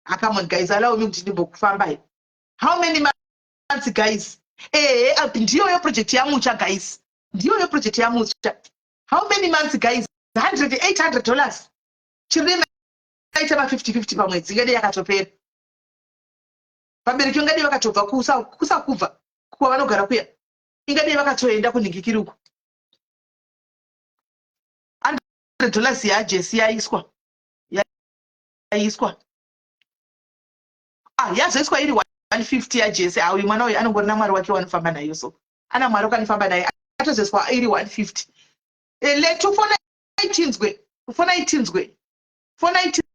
Ah, come on guys, allow me kuti ndimbokufambai. How many months, guys? Ehe, ndiyoyo project yamucha, guys, ndiyoyo project yamucha. How many months, guys? 100, $800. Chiri maita ma50 50 pamwedzi, ingadei yakatopera. Vabereki vangadei vakatobva kusakubva kwavanogara kuya, ingadei vakatoenda kunhingikiri uko. $100 yaJesi yaiswa, yaiswa, ah, yazoiswa iri 150 yaJesi. Ah, uyu mwana uyu anongori namwari wake wanofamba nayo, so ana mwari wakanofamba naye, atozoiswa iri 150. Letu, fonai tinzwe, fonai tinzwe, fonai tinzwe.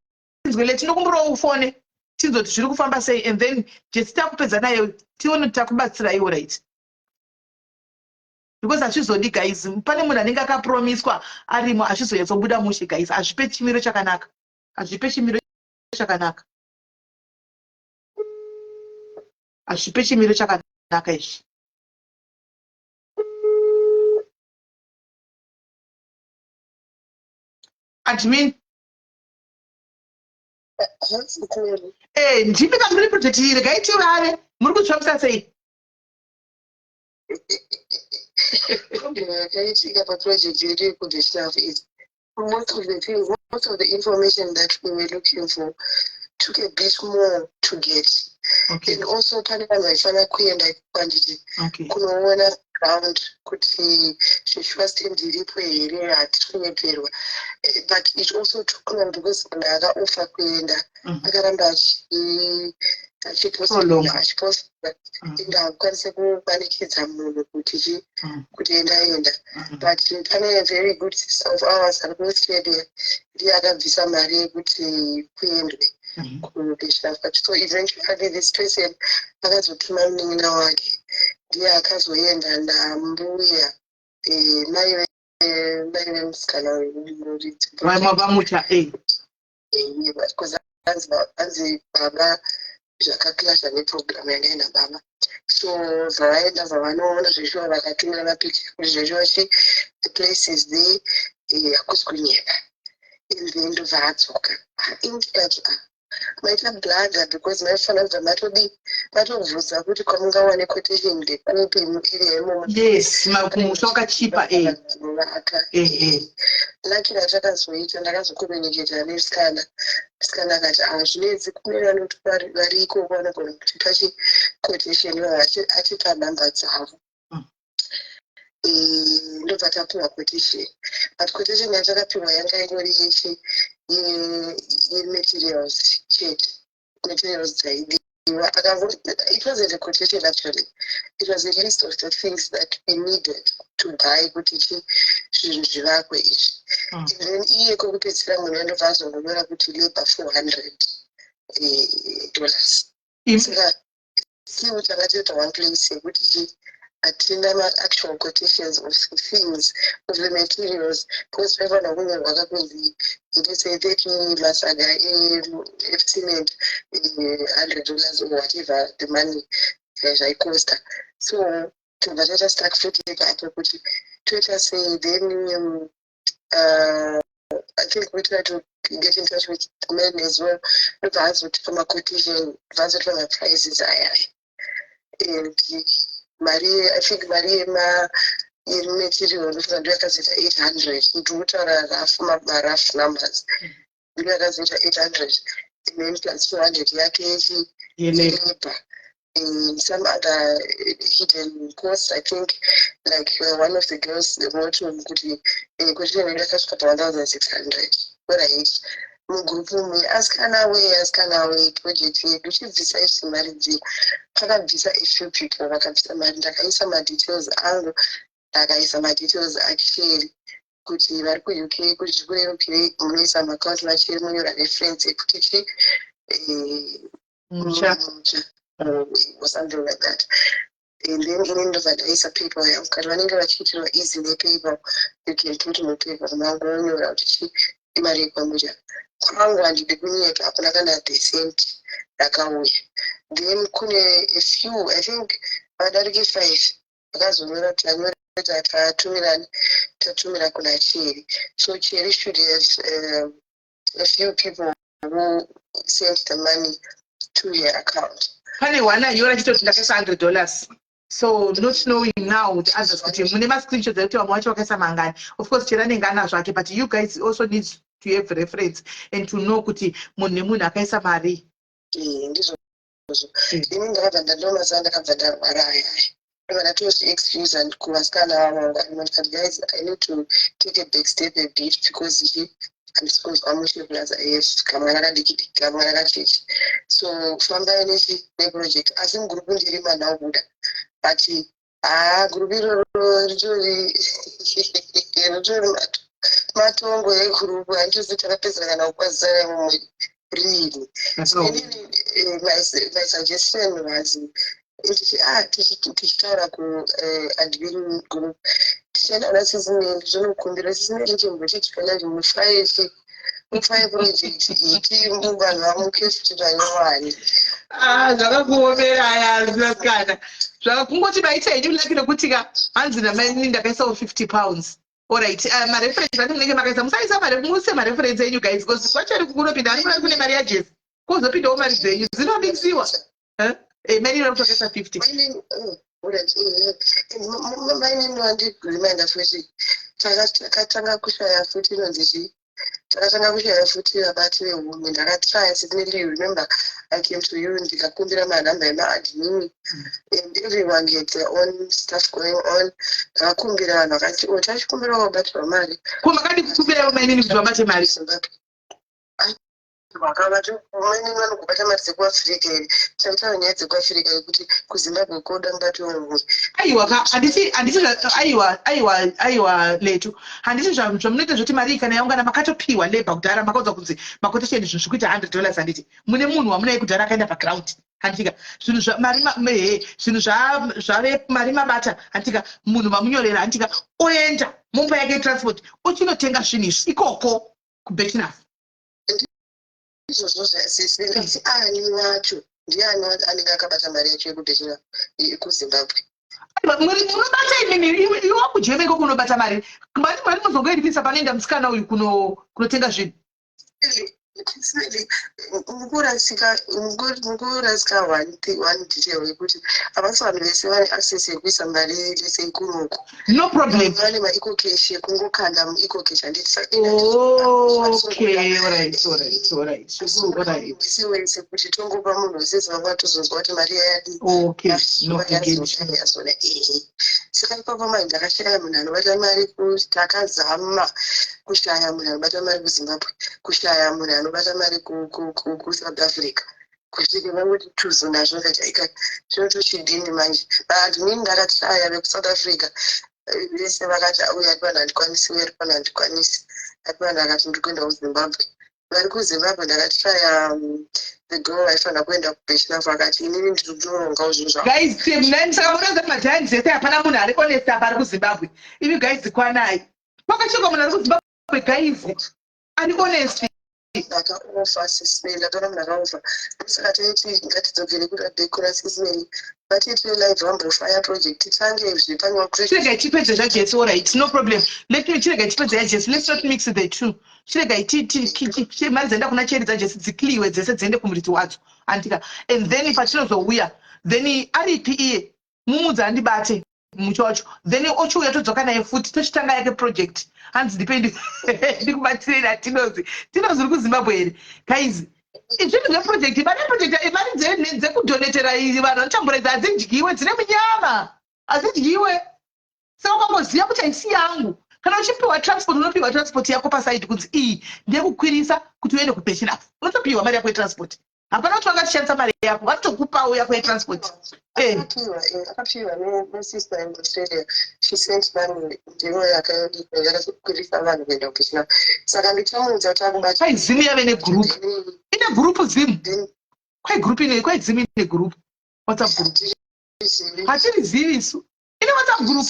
Leti, ndokumburawo ufone tinzwe kuti zviri kufamba sei, and then Jesi takupedza nayo, tione kuti takubatsiraiwo, right? Because hazvizodi, guys. Pane munhu anenge akapromiswa arimo, hazvizonyatsobuda mushe, guys. Hazvipe chimiro chakanaka, hazvipe chimiro chakanaka, hazvipe chimiro chakanaka izvi. Admin. Ndimi kamuri project iyi, regai tivave muri kuzvifambisa sei? Problem yakaitika paproject yedu yekuBirchenough is most of the things, most of the information that we were looking for took a bit more to get. And also pane vanhu vaifanira kuenda kwanditi kunoona ground kuti zveshuwa stand iripo here, hatiri kunyeperwa. But it also took long because munhu akaofa kuenda akaramba Prolong. achipostina, achipostina, ende hakukwanise kumanikidza munhu kuti chi kuti enda, enda. But pane a very good sister of ours ari kuAustralia, ndiye akabvisa mari yekuti kuendwe kuBirchenough. But so eventually this person akazotuma munin'ina wake, ndiye akazoenda nambuya, mai vemusikana wemuridzi. Vamucha. Because hanzi baba zvakaclasha neprogram yanga ina baba. So zvavaenda, zvavanoona zveshuwa, vakatumira mapicha kuti zveshuwa chi the place is there, hakusi kunyepa. And then ndobva adzoka indikati, ah, maita blunder, because maifanira kubva matodi matobvunza kuti kwamungawane quotation ndekupi muarea imomo. Yes, kumusha wakachipa. Vaka Eh. Lucky ratakazoita, ndakazocommunicata nemusikana. Musikana akati, ah, zvinetsi, kune vanoti vari ikoko vanogona kutipa chiquotation, ivo achipa nhamba dzavo. Ndobva tapiwa quotation, but quotation yatakapiwa yanga ingori yechi yematerials chete, materials dzaidiwa. It wasn't a quotation actually, it was a list of the things that we needed to buy kuti chi zvinhu zvivakwe izvi. And then iye kwekupedzisira munhu andobva azongonyora kuti labor 400 dollars. Saka still takatoita one place yekuti chi hatina ma-actual quotations of the things, of the materials, because paifanira kunyorwa kakunzi, let's say, 30 masaga ecement, $100 or whatever the money zvaikosta. So tobva taita stuck futi ipapo kuti toita sei. Then I think we try to get in touch with the men as well, ndobva azotipa maquotation, bva azotipa maprices ayaya. And mari, I think mari yema yematerial ndofunga ndo yakazoita 800. Ndiri kutaura rough, marough numbers. Ndo yakazoita 800 and then plus 200 yake yechi Yelabor. Labor and some other hidden costs. I think like one of the girls wrote kuti quotation yedu yakasvika pa 1600. Alright, mugroup umu, asikana we, asikana we, project yedu, chibvisa izvi mari dziya. Pakabvisa a few people, vakabvisa mari. Ndakaisa madetails angu, ndakaisa madetails aCheri kuti vari kuUK, kuti zvikurerukirei munoisa maaccount maCheri, monyora reference yekuti chi Mucha. Mucha or something like that. And then ini ndobva ndaisa PayPal yangu. Kana vanenge vachiitirwa easy nePayPal, you can put muPayPal mangu, wonyora kuti chi imari yekwamucha kwangu. Handidi kunyepa, hakuna kana the cent rakauya. Then kune a few, I think vadarike five, vakazonyora kuti vanyora tatumirani, tatumira kuna Cheri. So Cheri should have a few people who sent the money to her account. Pane one anyora chitoti ndakaisa $100. So not knowing now the others kuti mune mascreenshots ekuti vamwe vacho vakaisa mangani. Of course chero anenge anazvo ake, but you guys also need to have reference and to know kuti munhu nemunhu akaisa mari. Ndizvozvo. Ini ndakabva ndandomazuva ndakabva ndarwara ayaya, ndobva ndatozviexcuse kuvasikana vavo, ndikati, "Guys, I need to take a back step a bit because ichi handisi kunzwa mushe, plus I have kamwana kadiki diki, kamwana kacheche, so fambai nechi neproject." Asi mugurupu ndiri manhaubuda, but haa, gurupu iroro ritori matongo egurupu. Handitozi takapedzera kana kukwazisana mumwe riini. Inini my suggestion was tichitaura kuadmin group, tichienda kuna Sisimeli, tonokumbira Sisimeli chimbochityona mufaye mufaye project iyi, vanhu vamuke futi vanyowani. Ah, zvakakuomera aya vasikana, zvakakungoti maita henyu lucky nekuti ka hanzi namaini ndakaisawo £50. Alright, mareference ati munenge makaisa, musaisa muse mareference enyu, guys, because kwachari kunopinda ani kune mari yaJesi, kwozopindawo mari dzenyu dzinomixwa. Maini vari kuti vakaisa 50. Mainini wandireminder futi, takatanga kushaya futi inonzi chii, takatanga kushaya futi vabati vehumwe. Ndakatraya sincerely. You remember I came to you ndikakumbira manhamba emaadmin and everyone had their own stuff going on. Ndakakumbira vanhu vakati, "O, tachikumbirawo vabati vamari." Ko makadi kukumbirawo mainini kuti vabate mari? Zimbabwe vakavati mainini vanogobata mari dzekuAfrica here? Taitaura nyaya dzekuAfrica yekuti kuZimbabwe koda mubati wehumwe. Aiwa ka, handiti aiwa, aiwa, aiwa, letu, handiti zvamunoita zvoti mari iyi kana yaungana, makatopiwa labor kudhara, makaudzwa kunzi maquotation zvinhu zvikuita $100, handiti mune munhu wamunai kudhara akaenda paground, handitika zvinhu mari he zvinhu zvave mari mabata, handitika munhu mamunyorera, handitika oenda mumba yake transport ochinotenga zvinhu izvi ikoko kuBirchenough. Izvozvo zvasisi asi ani wacho ndiani anenge akabata mari yacho yekuBirchenough kuZimbabwe? Munobata imimi, iwe kuJermany ikoko unobata mari, mari muzongoiripisa panoenda musikana uyu kunotenga zvinhu. Mukurasika one detail yekuti havasi vanhu vese vane access yekuisa mari vese ikunoku. No problem. Vane maEcoCash yekungokanda muEcoCash, handiti? Okay, alright. Wese wese kuti tongopa munhu wese zivanga tozonzwa kuti mari yayadi. Okay, no. Yazona ehe. Saka ipapo manje ndakashaya munhu anobata mari. Takazama kushaya munhu anobata mari kuZimbabwe, kushaya munhu anobata mari kuSouth Africa, kusvika vangoti tuzu nazvo. Ndati, "Aika, zvinotochidini manje?" Maadmin ndakashaya vekuSouth Africa vese vakati, "Uyu ati vanhu handikwanisi, uyu ati vanhu handikwanisi." Ati vanhu akati, "Ndiri kuenda kuZimbabwe." Vari kuZimbabwe ndakashaya the girl aifanira kuenda kuBirchenough, akati, "Inini ndiri kutorongawo zvinhu zvangu." Guys, team, saka munoziva magiants ese, hapana munhu ari honest apa ari kuZimbabwe. Imi guys, kwanai, kwakachekwa munhu ari kuZimbabwe, guys, ari honest. Ndakaofa Sismeli, ndakaona munhu akaofa. Saka taiti ngatidzokere kuna Sismeli, vatiitire live, vambofaya project, titange zvipanywa. Chiregai tipedze zvaJesi. Alright, no problem. Let me, chiregai tipedze yaJesi. Let's not mix the two. Chiregai mari dzaenda kuna Cheri dzaJesi dzikliwe dzese, dziende kumuridzi wadzo, andika? And then patinozouya, then aripi iye, mumudzi andibate mucho wacho, then ochiuya todzoka naye futi, tochitanga yake project. Hanzi ndipe ndikubatsirei natinozi. Tinozi uri kuZimbabwe here? Guys, zvinhu zveproject, mari yeproject, mari dzekudonetera vanhu vanotambura idzi hadzidyiwe, dzine munyama, hadzidyiwe. Saka ukangoziva kuti haisi yangu, kana uchipiwa transport, unopiwa transport yako paside kunzi iyi ndeyekukwirisa kuti uende kuBirchenough. Unotopiwa mari yako yetransport, hapana kuti vangatishandisa mari yako, vanotokupawo yako yetransport. Akapiwa nesister in Australia. She sent money, ndiyo yakakwirisa vanhu kuenda kuBirchenough. Saka ndichamuudza kuti akubata. Kwai Zimu yave negroup, ine group Zimu. Kwai group ine, kwai Zimu ine group, WhatsApp group. Hatirizivi isu, ine WhatsApp group.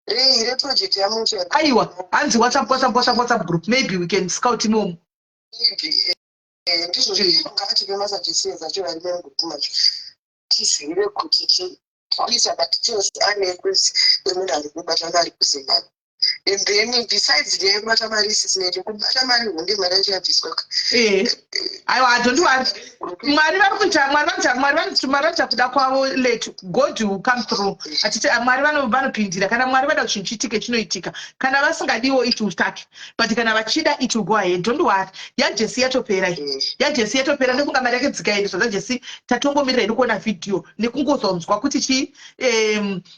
Rei reproject yamucho? Aiwa, hanzi WhatsApp, WhatsApp, WhatsApp, WhatsApp group. Maybe we can scout imomo. Ndizvo, ngatipe masuggestions acho vari mugroup macho, tizive kuti toisa madetails ane emunhu ari kubata mari kuZimbabwe. And then besides nyaya yekubata mari isisinete, kubata mari hunde, mari yacho yabviswa. Aiwa, don't worry, Mwari vari kuita, Mwari vanoita, Mwari vanoita kuda kwavo. Let God will come through. Achiti Mwari vanopindira. Kana Mwari vada kuti chinhu chiitike, chinoitika. Kana vasingadiwo, it will stuck, but kana vachida, it will go ahead. Don't worry, yaJesi yatopera iyi. YaJesi yatopera. Ndofunga mari yake dzikaendeswa dzaJesi. Tatongomirira hedu kuona vhidhiyo nekungozonzwa kuti chi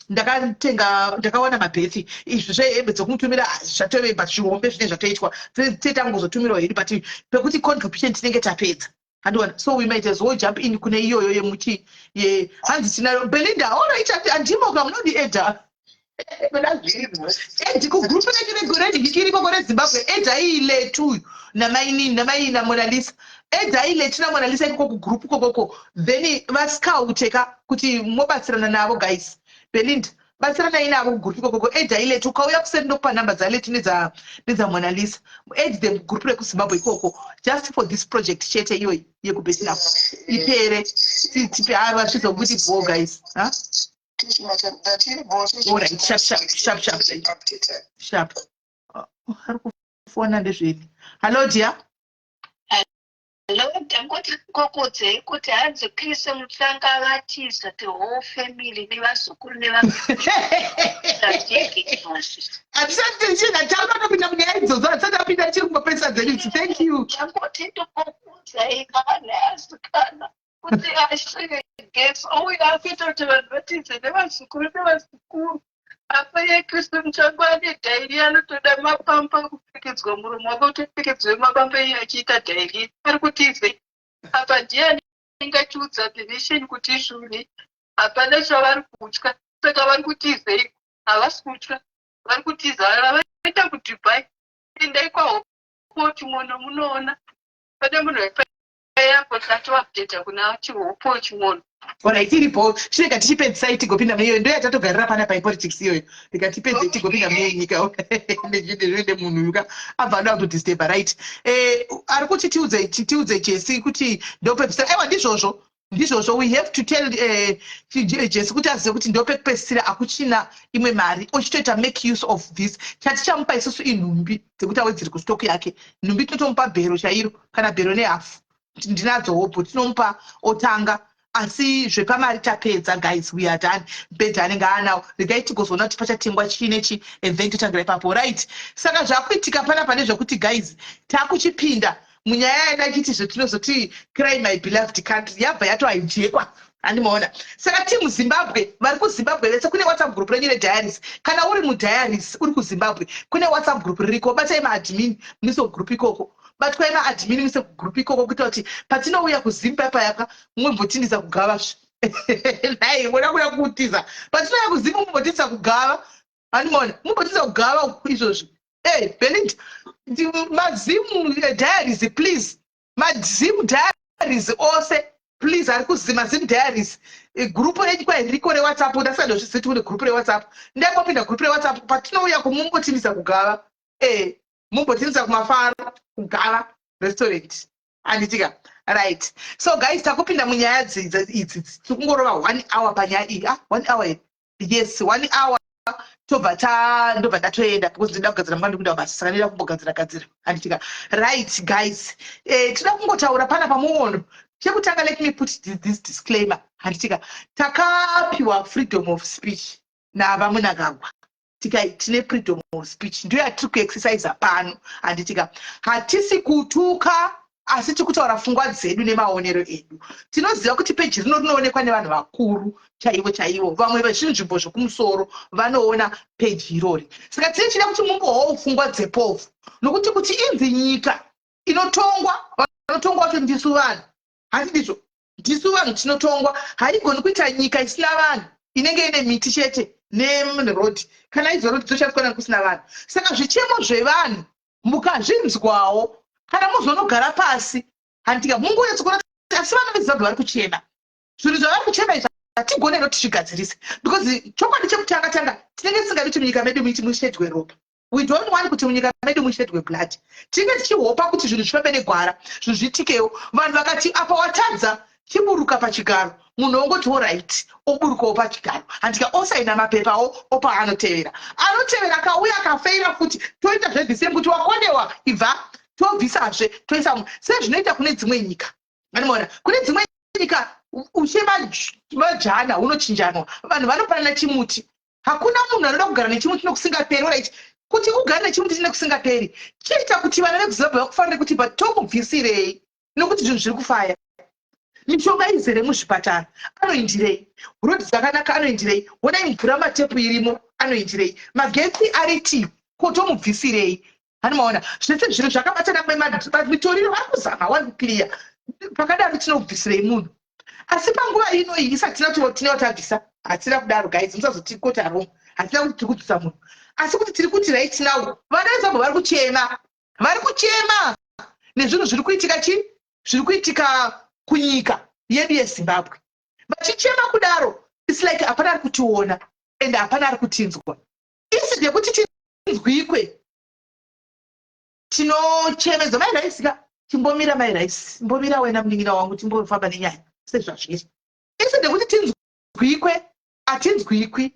ndakatenga, ndakawana mabhethi, izvi zvehembe dzokumutumira zvatove, but zvihombe zvinenge zvatoitwa, tetangozotumirawo hedu, but pekuti contribution tinenge tapedza, handiona? So we might as well jump in kune iyoyo yemuchi ye hanzi tinayo Belinda. Alright, handimo ka munodi eda edi kugroup redu reDhikirikoko reZimbabwe. Edai Letu namainini namai naMonalisa, edai Letu naMonalisa ikoko kugroup kokoko, then vascoute ka kuti mobatsirana navo. Guys, Belinda, batsiranai navo kugroup ikokoko. Edai Letu. Ukauya kuseri, ndokupa nhamba dzaLetu nedzaMonalisa. Add them kugroup rekuZimbabwe ikoko, just for this project chete iyoyi yekuBetnam ipere. Tipe ava zvizobuti bo, guys, huh? Alright, sharp, sharp, sharp, sharp, sharp. Ari kufona ndezveni. Hallo, dear. Hello, ndangoti kokodzei kuti hanzi Chris Mutsanga vatiza, the whole family nevazukuru. Hatisati tichina, munyaya idzodzo hatisati apinda, tiri kumbopesa dzedu idzi. Thank you. Ndangoti ndokokudzai kana asikana kuti ashegesi ouya akuita kuti vanhu vatize nevazukuru nevazukuru. Apa iye Chris Mutsvango ane diarrhoea, anotoda mapamper kupfekedzwa muromo wake, utopfekedzwe mapamper iye achiita diarrhoea. Ari kutizei apa? Ndiye anenge achiudza the nation kuti izvoni hapana chavari kutya, saka vari kutizei? Havasi kutya, vari kutiza. Vavaita kuDubai, endai kwaHopo Chimono munoona pane munhu wepairport atoupdata kuna chiHopo Chimono. Alright, iripo. Chinega tichipedzisai tigopinda mune iyoyo. Ndo yatatogarira pana paipolitics iyoyo. Rega tipedze tigopinda mune nyika nezvende. Munhu yuka abva anoda kutodisturba. Right, ari kuti tiudze Jesi kuti ndopedzisira. Aiwa, ndizvozvo, ndizvozvo. We have to tell Jesi kuti azive kuti ndopekupedzisira, akuchina imwe mari. Ochitoita make use of this. Chatichamupa isusu inhumbi dzekuti awedzere kustock yake. Nhumbi tinotomupa bhero chairo kana bhero nehafu, ndinadzo hobho, tinomupa otanga. Asi zvepamari tapedza, guys, we are done. Bhedha anenge aanawo. Regai tigozoona kuti pachatengwa chii nechi and then totangira ipapo. Right, saka zvakuitika panapa ndezvekuti, guys, takuchipinda munyaya yada chiti zvetinozoti "Cry My Beloved Country" yabva yatohijackwa, handimaona? Saka timu Zimbabwe, vari kuZimbabwe vese, kune WhatsApp group renyu rediaries. Kana uri mudiaries uri kuZimbabwe, kune WhatsApp group ririko. Batai maadmin muise kugroup ikoko. Batwai maadmin muise kugroup ikoko, kuita kuti patinouya kuZimba payaka mumbotindisa kugava. Nai moda kuda kutiza, patinouya kuZimba mumbotindisa kugava, handimaona? Mumbotindisa kugava izvozvi. Hey, Belinda, maZimu diaries, please, maZimu diaries ose, please, ari kuzima Zim diaries group renyu kwai ririko reWhatsApp. Ndasandozviziti kune group reWhatsApp. Ndangopinda group reWhatsApp. Patinouya kumumbotinisa kugava, mumbotinisa kumafaro, kugava restaurant, handitika? Right, so guys, takupinda munyaya idzi. Tikungorova one hour panyaya iyi. Ah, one hour here? Yes, one hour. Tobva ta ndobva ndatoenda because ndinoda kugadzira mwana, ndikuenda kubasa, saka ndinoda kumbogadzira gadzira, handitika? Right, guys, tinoda kungotaura pana pamuono. Chekutanga, let me put this disclaimer, handitika? Takapiwa freedom of speech navaMnangagwa. Tika tine freedom of speech, ndiyo yatiri kuexercisa pano, handitika? Hatisi kutuka, asi tiri kutaura pfungwa dzedu nemaonero edu. Tinoziva kuti peji rino rinoonekwa nevanhu vakuru chaivo chaivo, vamwe vezvinzvimbo zvokumusoro vanoona peji irori. Saka tine chida kuti mumbohwawo pfungwa dzepovhu, nokuti kuti inzi nyika inotongwa, vanotongwa vacho ndisu vanhu, handi ndizvo? Ndisu vanhu tinotongwa. Haigoni kuita nyika isina vanhu, inenge ine miti chete nerodhi. Kana idzo rodhi dzoshandiswa nekusina vanhu. Saka zvichemo zvevanhu mukazvinzwawo, kana muzonogara pasi, handika, mungonyatsokuona kuti asi vana veZimbabwe vari kuchema zvinhu zvavari kuchema izvi, hatigone no tichigadzirise, because chokwadi chekutanga tanga tinenge tisingadi kuti munyika medu muiti mushedwe ropa. We don't want kuti munyika medu mushedwe blood. Tinenge tichihopa kuti zvinhu zvifambe negwara, zvinhu zviitikewo. Vanhu vakati apa watadza. Chiburuka pachigaro. Munhu ongoti alright, oburukawo pachigaro, handika? Osaina mapepawo, opa anotevera. Anotevera akauya akafeira futi, toita zve the same, kuti wakonewa, ibva, tobvisazve, toisa, sezvinoita kune dzimwe nyika. Anomaona kune dzimwe nyika ushe majana hunochinjanwa, vanhu vanopanana chimuti. Hakuna munhu anoda kugara nechimuti nokusingaperi. Alright, kuti ugare nechimuti nekusingaperi, chiita kuti vana vekuZimbabwe vakufanire kuti but tomubvisirei, nokuti zvinhu zviri kufaya, mishonga izere muzvipatara, anoindirei? Road dzakanaka, anoindirei? Honai mvura, matepu irimo, anoindirei? Magetsi ari ti ko, tomubvisirei? Hanimaona zvese zviro zvakabatana, mitoriro vari kuzama wari kuclear. Pakadaro tinobvisirei munhu? Asi panguva ino iyi isati tina tabvisa, hatina kudaro guys, musazoti wrong. Hatina kuti tiri kubvisa munhu, asi kuti tiri kuti right now vana veZimbabwe vari kuchema, vari kuchema nezvinhu zviri kuitika. Chi zviri kuitika kunyika yedu yeZimbabwe? Vachichema kudaro, it's like hapana ari kutiona and hapana ari kutinzwa. Isi ndekuti tinzwikwe, tinochemedza. Mai Raisi ka, chimbomira. Mai Raisi, mbomira wena, munin'ina wangu, timbofamba nenyaya sezvazviri. Isi ndekuti tinzwikwe, hatinzwikwi,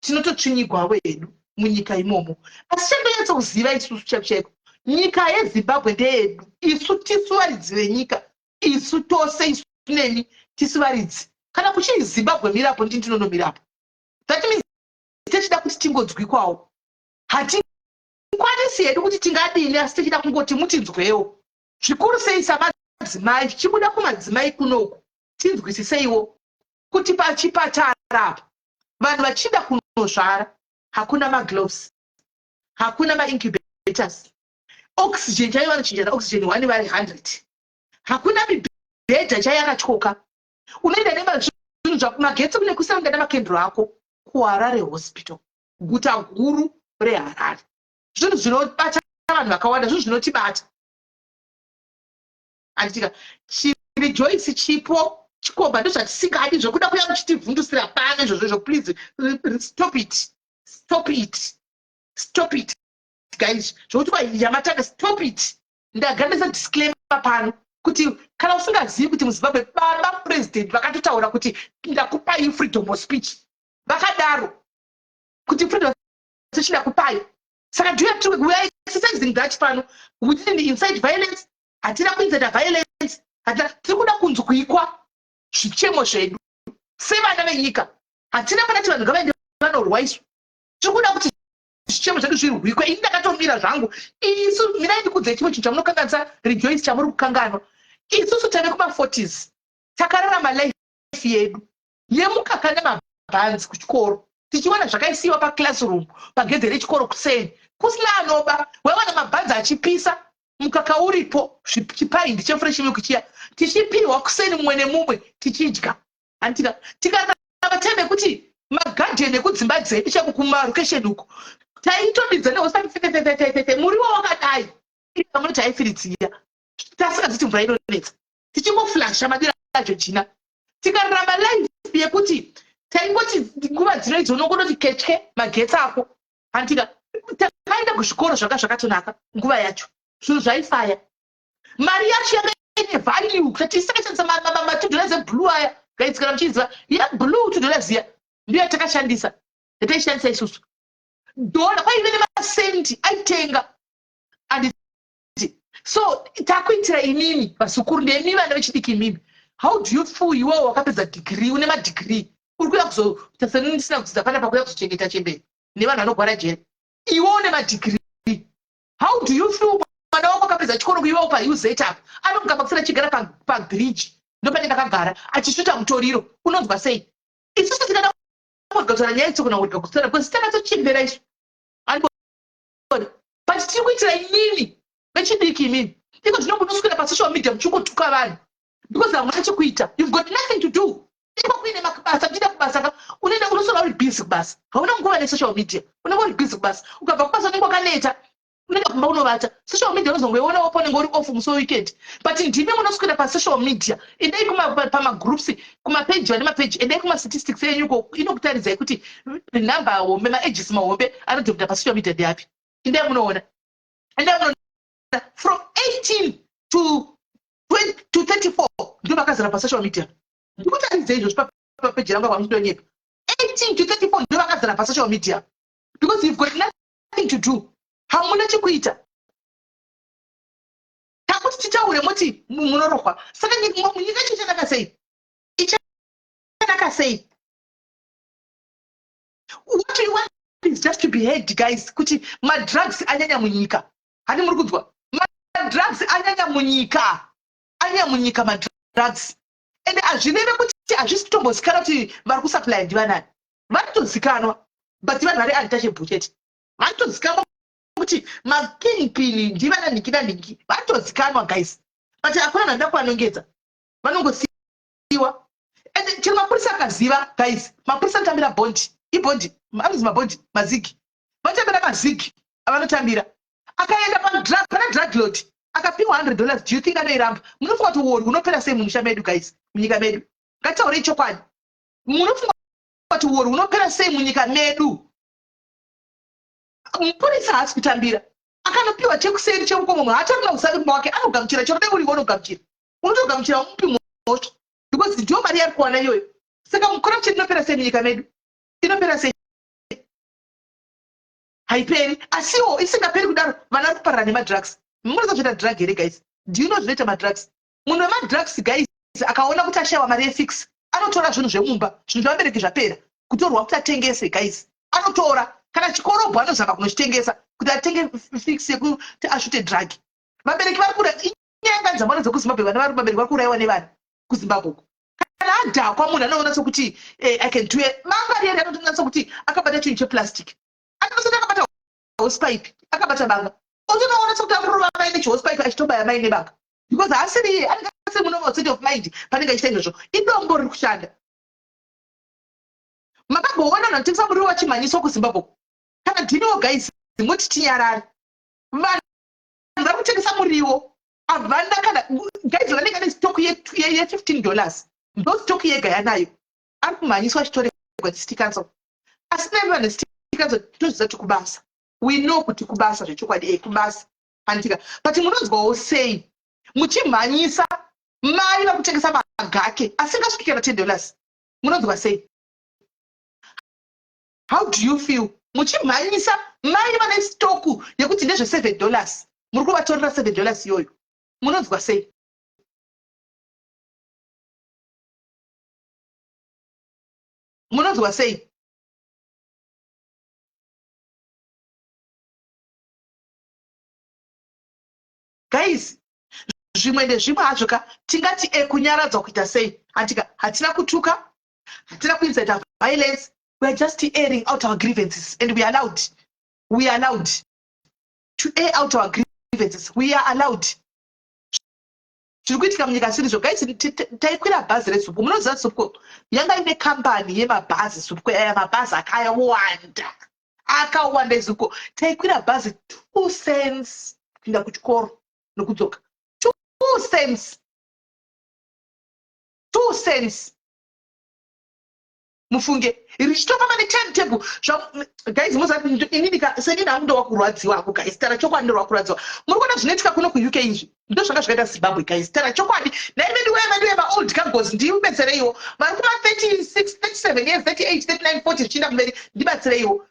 tinototsvinyigwawo hedu munyika imomo. Asi chandonyatsokuziva isusu chaiko chaiko, nyika yeZimbabwe ndeyedu isu, tisu varidzi venyika, isu tose, isu nemi, tisu varidzi. Kana kuchii Zimbabwe mirapo, ndi ndinonomirapo. That means techida kuti tingonzwikwawo. Hatikwanisi hedu kuti tingadini, asi techida kungoti mutinzwewo, zvikuru sei samadzimai. Zvichibuda kumadzimai kunoku, tinzwisiseiwo kuti pachipatara apa vanhu vachida kunozvara, hakuna magloves, hakuna maincubators, oxygen chaiyo vanochinjana oxygen one vari 100, hakuna mibhedha chaiyo, yakatyoka. Unoenda nemazvinhu zvako, magetsi kune kusanga nemakendro ako kuHarare Hospital, guta guru reHarare. Zvinhu zvinobata vanhu vakawanda, zvinhu zvinotibata, handitika? Chiri Joyce chipo chikomba, ndozvatisingadi, zvokuda kuya muchitivhundusira pano izvozvo izvo. Please stop it, stop it, stop it guys. Zvokuti kwayamatanga, stop it. Ndagandisa disclaimer pano kuti kana usingazivi kuti muZimbabwe baba president vakatotaura kuti ndakupai freedom of speech, vakadaro kuti freedom of speech ndakupai. Saka do you we are exercising that pano. We didn't incite violence, hatina kuincita violence, hatina. Tiri kuda kunzwikwa zvichemo zvedu sevana venyika. Hatina pana kuti vanhu ngavaende vanorwa, isu tiri kuda kuti zvichemo zvedu zvirwikwe. Ini ndakatomira zvangu. Isu, mirai ndikudzei chimwe chinhu chamunokanganisa, Rejoice, chamuri kukanganwa. Isusu tave kuma40s, takararama life yedu yemukaka nemabhanzi kuchikoro, tichiwana zvakaisiwa paclassroom, pagedhe rechikoro, kuseni kusina anoba. Waiwana mabhanzi achipisa, mukaka uripo, chipaindi chefresh milk chiya, tichipiwa kuseni mumwe nemumwe, tichidya, handitika? Tikararama time yekuti magadheni ekudzimba dzedu chako kumarokesheni uko taitobidza nehosafefefefefefe muriwo wakadai, amunoti aifiridziya, tasingaziti mvura inonetsa, tichingoflasha madira aJojina. Tikararama life yekuti taingoti nguva dzino idzo unongonoti ketye magetsi ako, handitika? Takaenda kuzvikoro zvanga zvakatonaka nguva yacho, zvinhu zvaifaya, mari yacho yanga ine value. Tisakashandisa ma$2 eblue aya, guys, kana muchiziva yeblue $2 iya, ndiyo yatakashandisa, yataishandisa isusu. Dhola kwaive nemasendi aitenga, anditi? So takuitira imimi vazukuru, ndemi vana vechidiki imimi. How do you feel iwewo wakapedza degree, une madegree, uri kuya kuzoita seni ndisina kudzidza panapa, kuya kuzochengeta chemberi nevanhu vanogwara jere? Iwe une madegree, how do you feel mwana wako akapedza chikoro kuiwewo paUZ apa, anomuka makuseni achigara pabridge, ndopanenge akagara achisvuta mutoriro? Unonzwa sei? Isusu tikada kutaura nyaya idzo, kuna kurega kutaura because takatochembera isu, but tiri kuitira imimi vechidiki imimi. Iko zvino munoswera pasocial media muchingotuka vanhu because hamuna chekuita. You've got nothing to do. Iko kuine mabasa, muchienda kubasa ka, unoenda unoswera uri busy kubasa, hauna nguva nesocial media. Unenge uri busy kubasa, ukabva kubasa unenge wakaneta, unoenda kumba unovata. Social media unozongoionawo paunenge uri off musi weweekend, but ndimi munoswera pasocial media. Endai pamagroups, kumapeji, vane mapeji, endai kumastatistics enyuko, inokutaridzai kuti nhamba hombe, maages mahombe anodhomita pasocial media ndeapi. Endai munoona, endai munoona from 18 to 20, to 34. ndo vakazara pasocial media. Ndikutaridze izvozvo papeji rangu apa, 18 to 34 ndo vakazara pasocial media, because you've got nothing to do, hamuna chekuita. Takuti titaure, moti munorohwa. Saka nyika icho ichanaka sei? Ichanaka sei? What we want is just to be heard, guys, kuti madrugs anyanya munyika. Hani muri kunzwa? Madrugs anyanya munyika, anyanya munyika madrugs. Ende hazvireve kuti hazvisi kutombozikanwa kuti vari kusupply ndivanani. Vanotozikanwa, but vanhu vari untouchable chete. Vanotozikanwa kuti makingpin ndivana nhingi nanhingi, vanotozikanwa, guys, but hakuna nhanda kuvanongedza, vanongosiyiwa. And chero mapurisa akaziva, guys, mapurisa anotambira bhondi, ibhondi anonzi mabhondi, mazigi. Vanotambira mazigi avanotambira. Akaenda pana drug lord, akapiwa $100, do you think anoiramba? Munofunga kuti uori hunopera sei mumusha medu, guys, munyika medu? Ngatitaurei chokwadi. Munofunga kuti uori hunopera sei munyika medu? Mupurisa haasi kutambira. Akanopiwa chekuseri chemukomomo, haatorina usavi kumba wake, anogamuchira chero dai uriwo unogamuchira, unotogamuchira, umupi mhosva, because ndiyo mari yari kuwana iyoyo. Saka corruption inopera sei munyika medu? Inopera sei? Haiperi. Asiwo isingaperi kudaro, vana vari kuparara nemadrugs. Munoziva zvoita drug here, guys? Do you know zvinoita madrugs? Munhu wemadrugs, guys, akaona kuti ashayiwa mari yefix, anotora zvinhu zvemumba, zvinhu zvevabereki zvapera kutorwa kuti atengese. Guys, anotora kana chikorobho, anozama kunochitengesa kuti atenge fix yekuti ashute drug. Vabereki vari kura inyaya nganzamwana dzekuZimbabwe. Vana vari, vabereki vari kuurayiwa nevana kuZimbabwe uko. Kana adhakwa, munhu anoona sekuti I can do it. Banga riyari, anotoona sekuti akabata chinhu cheplastic, anoona akabata hosepipe, akabata banga, otonoona sekuti akurova mai nechihosepipe, achitobaya mai nebanga, because haasiri iye, anenge asiri munormal state of mind panenge achiita izvozvo. Idombo riri kushanda. Makamboona vanhu vanotengesa muriwo vachimhanyiswa kuZimbabwe? Kana ndimiwo, guys, moti tinyarare. Vanhu vari kutengesa muriwo havana kana, guys, vanenge ane stock ye$15, ndo stock yega yanayo. Ari kumhanyiswa achitoregwa city council. Asi nai vanhu city council, toziva kuti kubasa, we know kuti kubasa zvechokwadi, kubasa handika. But munonzwawo sei muchimhanyisa mai vari kutengesa magake asingasviki kana $10? Munonzwa sei? How do you feel muchimhanyisa mai vane stock yekuti ndezve$7, muri kuvatorera $7 iyoyo? Munonzwa sei? Munonzwa sei, guys? Zvimwe ndezvimwe hazvo ka. Tingati kunyaradzwa kuita sei? Hatika, hatina kutuka, hatina kuincita violence. We are just airing out our grievances, and we are allowed, we are allowed to air out our grievances, we are allowed. Zviri kuitika munyika sirizvo, guys. Taikwira bhazi reZUPCO. Munoziva ZUPCO yanga ine kambani yemabhazi, ZUPCO aya, mabhazi akawanda, akawanda eZUPCO. Taikwira bhazi 2 cents kuinda kuchikoro nokudzoka, 2 cents, 2 cents, mufunge, richitofamba netimetable. Guys, muzati inini senini hangu ndowa kurwadziwa ako. Guys, tara chokwadi, ndorwa kurwadziwa. Muri kuona zvinoitika kuno kuUK izvi, ndo zvanga zvakaita Zimbabwe, guys. Tara chokwadi. Nai vedu wee, vedu wemaold cargos, ndibetsereiwo. Vari kuma 36, 37 years, 38, 39, 40 zvichienda kumberi, ndibatsireiwo.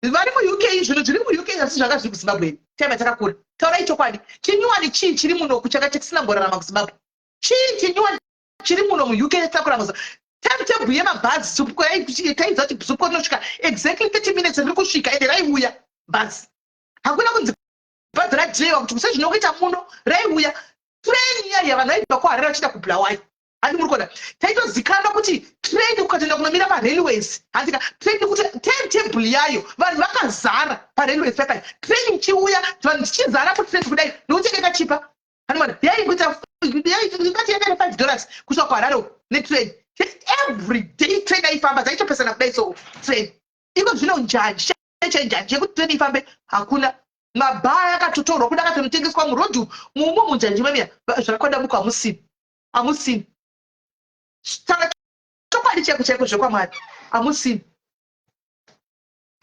Vari muUK, zvinhu zviri muUK asi zvanga zviri kuZimbabwe time yatakakura. Taurai chokwadi, chinyuwani chii chiri munoku changa tisina kumborarama kuZimbabwe? Chii chinyuwani chiri muno muUK chatakurama? Timetable yemabhazi, ZUPCO, taiziva kuti ZUPCO rinosvika exactly 30 minutes, riri kusvika, ende raiuya bhazi. Hakuna kunzi bhazi radhirewa kuti sezvinokuita muno. Raiuya train iya, vanhu vaibva kuHarare vachienda kuBulawayo. Handi muri kuona? Taitozikanwa kuti train ukatoenda kunomira parailways, handika, train kuti timetable yayo, vanhu vakazara parailways papai, train ichiuya, vanhu tichizara kutrain kudai, nokuti yanga yakachipa. Hanimana yaingoita ingati yakaita $5 kusvika kuHarare uko netrain. Every day train aifamba, dzaitopesana kudai. So train iko zvino, njanji chaichai, njanji yekuti train ifambe hakuna. Mabhaa akatotorwa kuda akatonotengeswa murodhi mumwe munjanji memiya. Zvakadabuka, hamusini, hamusini. Saka chokwadi chaiko chaiko zvekwamwari, hamusini.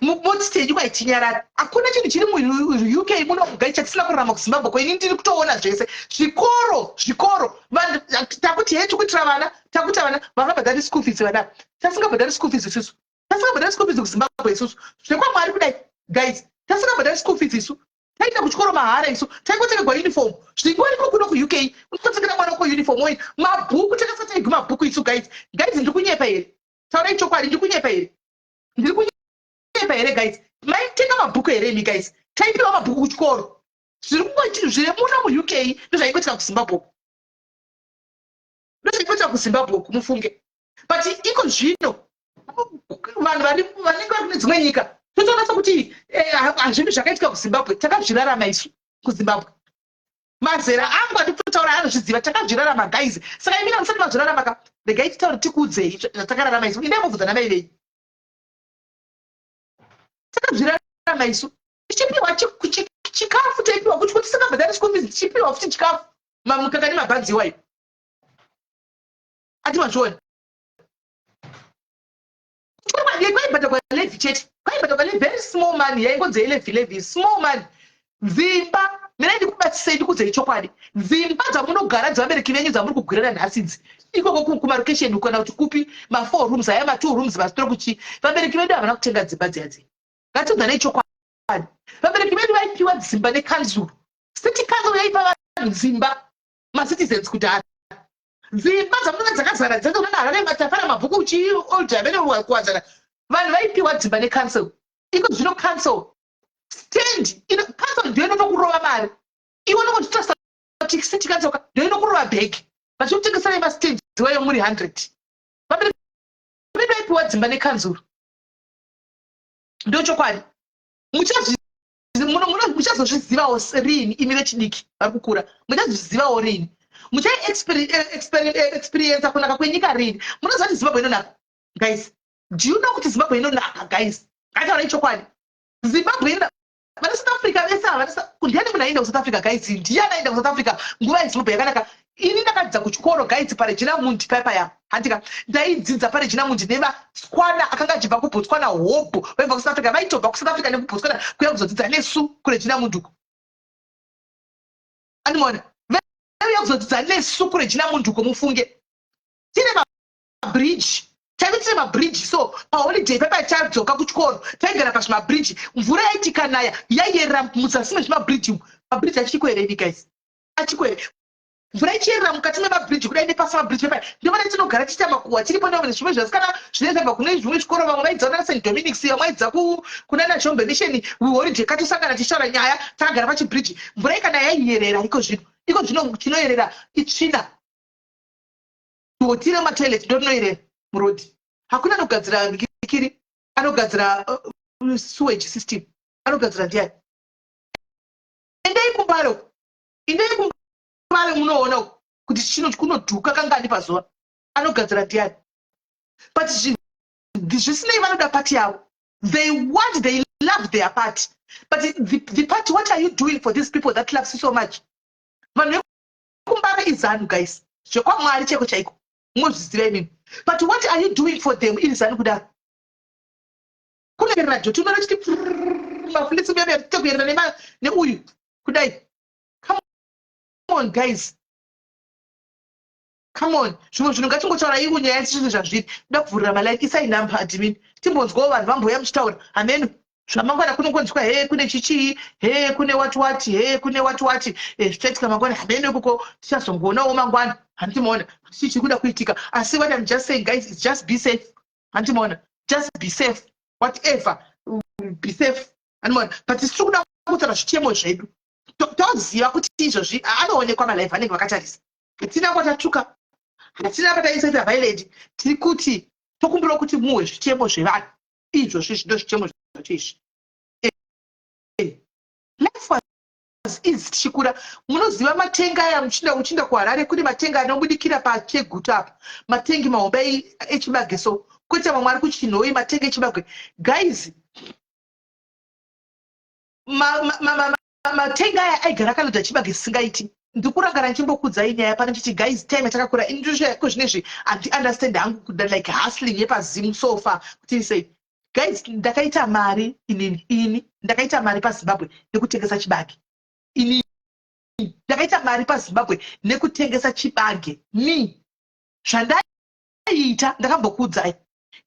Moti tenyu kwaitinyarara. Hakuna chinhu chiri muUK muno mugai chatisina kurarama kuZimbabwe. Ko ini ndiri kutoona zvese. Zvikoro, zvikoro. Vanhu takuti he tikuitira vana, takuita vana vakabhadhari school fees vana. Tasingabhadhari school fees isusu. Tasingabhadhari school fees kuZimbabwe isusu. ZvekwaMwari kudai guys. Tasingabhadhari school fees isu. Taenda kuchikoro mahara isu. Taingotengerwa uniform. Zvingoriko kuno kuUK. Unototengera mwana wako uniform oyi. Mabhuku takasataigwi mabhuku isu guys. Guys ndiri kunyepa here? Taurai chokwadi, ndiri kunyepa here? Ndiri kunyepa here guys? Maitenga mabhuku here imi guys? Taipiwa mabhuku kuchikoro. Zviri kungoiti zviri muno muUK ndozvaingoitika kuZimbabwe. Ndozvaingoitika kuZimbabwe uku mufunge. But iko zvino vanhu vari vanenge vari kune dzimwe nyika totoona sekuti hazvinhu zvakaitika kuZimbabwe, takazvirarama isu kuZimbabwe. Mazera angu andikutaura anozviziva, takazvirarama guys. Saka imi musati mazvirarama ka, regai titaure tikuudzei zvatakararama isu. Indai mobvunza namai venyu. Takazvirarama isu. Tichipiwa chikafu, taipiwa kuti tisingabhadhari school fees, tichipiwa futi chikafu, mamukaka nemabhanzi iwayo. Ati mazviona. Kwaibhadharwa levy chete, kwaibhadharwa levy, very small money, yaingonzi levy, levy, small money. Dzimba, mirai ndikubatsisei, ndikuudzei chokwadi. Dzimba dzamunogara dzevabereki venyu dzamuri kugwirana nhasi idzi, ikoko kumarokesheni kana kuti kupi, ma4 rooms aya, ma2 rooms, mastroke chi, vabereki vedu havana kutenga dzimba dziya dziya. Ngatiudzanei chokwadi. Vabereki vedu vaipiwa dzimba nekanzuru. City council yaipa vanhu dzimba, macitizens kudhara. Dzimba dzamunonga dzakazara dzese kunana Harare, Matafara, Mabvuku, uchii, Old Javene, kuwadzana. Vanhu vaipiwa dzimba necouncil. Iko zvino council stand, ino council ndiyo inotokurova mari. Iwe unongozvitrasta kuti city council ka ndiyo inokurova bhegi. Vachikutengeserai mastands iwayo muri 100. Vabereki vedu vaipiwa dzimba nekanzuru. Ndio chokwadi. Muchazozvizivawo rini imi vechidiki vari kukura? Muchazvizivawo rini? Muchaexperiensa kunaka kwenyika rini? Munoziva kuti Zimbabwe inonaka guys? Do you know kuti Zimbabwe inonaka guys? Ngataurai chokwadi. Zimbabwe inonaka. Vana South Africa vese ava, ndiani munhu aienda kuSouth Africa guys? Ndiani aienda kuSouth Africa nguva yeZimbabwe yakanaka? Ini ndakadzidza kuchikoro guys paRegina Mundi paya handika. Ndaidzidza paRegina Mundi nevatswana akanga achibva kuBotswana, hobho vaibva kuSouth Africa, vaitobva kuSouth Africa nekuBotswana kuya kuzodzidza nesu kuRegina Mundi uko. Andimaona vaiuya kuzodzidza nesu kuRegina Mundi uko mufunge. Tine mabridge, taive tine mabridge, so paholiday paipa tadzoka kuchikoro taigara pazvimabridge. Mvura yaiti ikanaya yaiyerera muzasi mezvimabridge umu. Mabridge achiko here imi guys? Achiko here? Mvura ichiyerera mukati memabridge kudai, nepasi mabridge pepai. Ndovana tinogara tichiita makuhwa tiripo nevamwe zvimwe zvasikana zvinenge zvabva kune zvimwe zvikoro. Vamwe vaidza kunana St Dominics, vamwe vaidza kunana Zhombe Mission. Holiday katosangana tichitaura nyaya takagara pachibridge. Mvura ikanaya yaiyerera. Iko zvino, iko zvino chinoyerera itsvina, dhoti rematoilet ndo rinoyerera murodhi. Hakuna anogadzira ngikiri, anogadzira sewage system anogadzira ndiani? Endai kuMbare uko, endai kuMbare munoona kuti chino kunodhuka kangani pazuva. Anogadzira ndiani? But zvisinei, vanoda party yavo. They want, they love their party, but the party, what are you doing for these people that loves you so much? Vanhu vekuMbare iZanu guys, zvekwaMwari chaiko chaiko, mozviziva imimi. But what are you doing for them? Iri Zanu kudaro kunoerera dhoti, unoona chiti mafulisi kuyerera neuyu kudai. Come on guys, come on. Zvimwe zvinhu ngatingotaura ivo nyaya zvinhu zvazviri. Ndoda kuvhurira malike, isai number admin, timbonzwawo vanhu vambouya muchitaura. Hameno zvamangwana kunongonzwa he kune chichii, he kune wati wati, he kune wati wati, zvichaitika mangwana. Hameno ikoko, tichazongoonawo mangwana, handimaona kuti chii chiri kuda kuitika. Asi what I'm just saying guys is just be safe, handimaona? Just be safe, whatever, be safe, handimaona? But tiri kuda kutaura zvichemo zvedu. Toziva kuti izvozvi anoonekwa malive, anenge vakatarisa. Hatina kwatatuka, hatina pataisaita violent. Tiri kuti tokumbirawo kuti muhwe zvichemo zvevanhu. Izvozvi ndo zvichemo zvacho izvi. Life was easy tichikura. Munoziva matenga aya, muchinda uchinda kuHarare kune matenga anobudikira paCheguta apa, matengi mahombe echibage so, kwete mamwe ari kuChinhoi, matenga echibage guys. Matenga aya aigara akalodha chibage zvisingaiti. Ndikurangara ndichimbokudzai nyaya pano chiti guys, time yatakakura, ini kozvinezvi handi understand hangu kuda like hustling yepaZimu so far kuti sei. Guys, ndakaita mari inini. Ini ndakaita mari paZimbabwe nekutengesa chibage. Inini ndakaita mari paZimbabwe nekutengesa chibage. Me, zvandaiita ndakambokuudzai.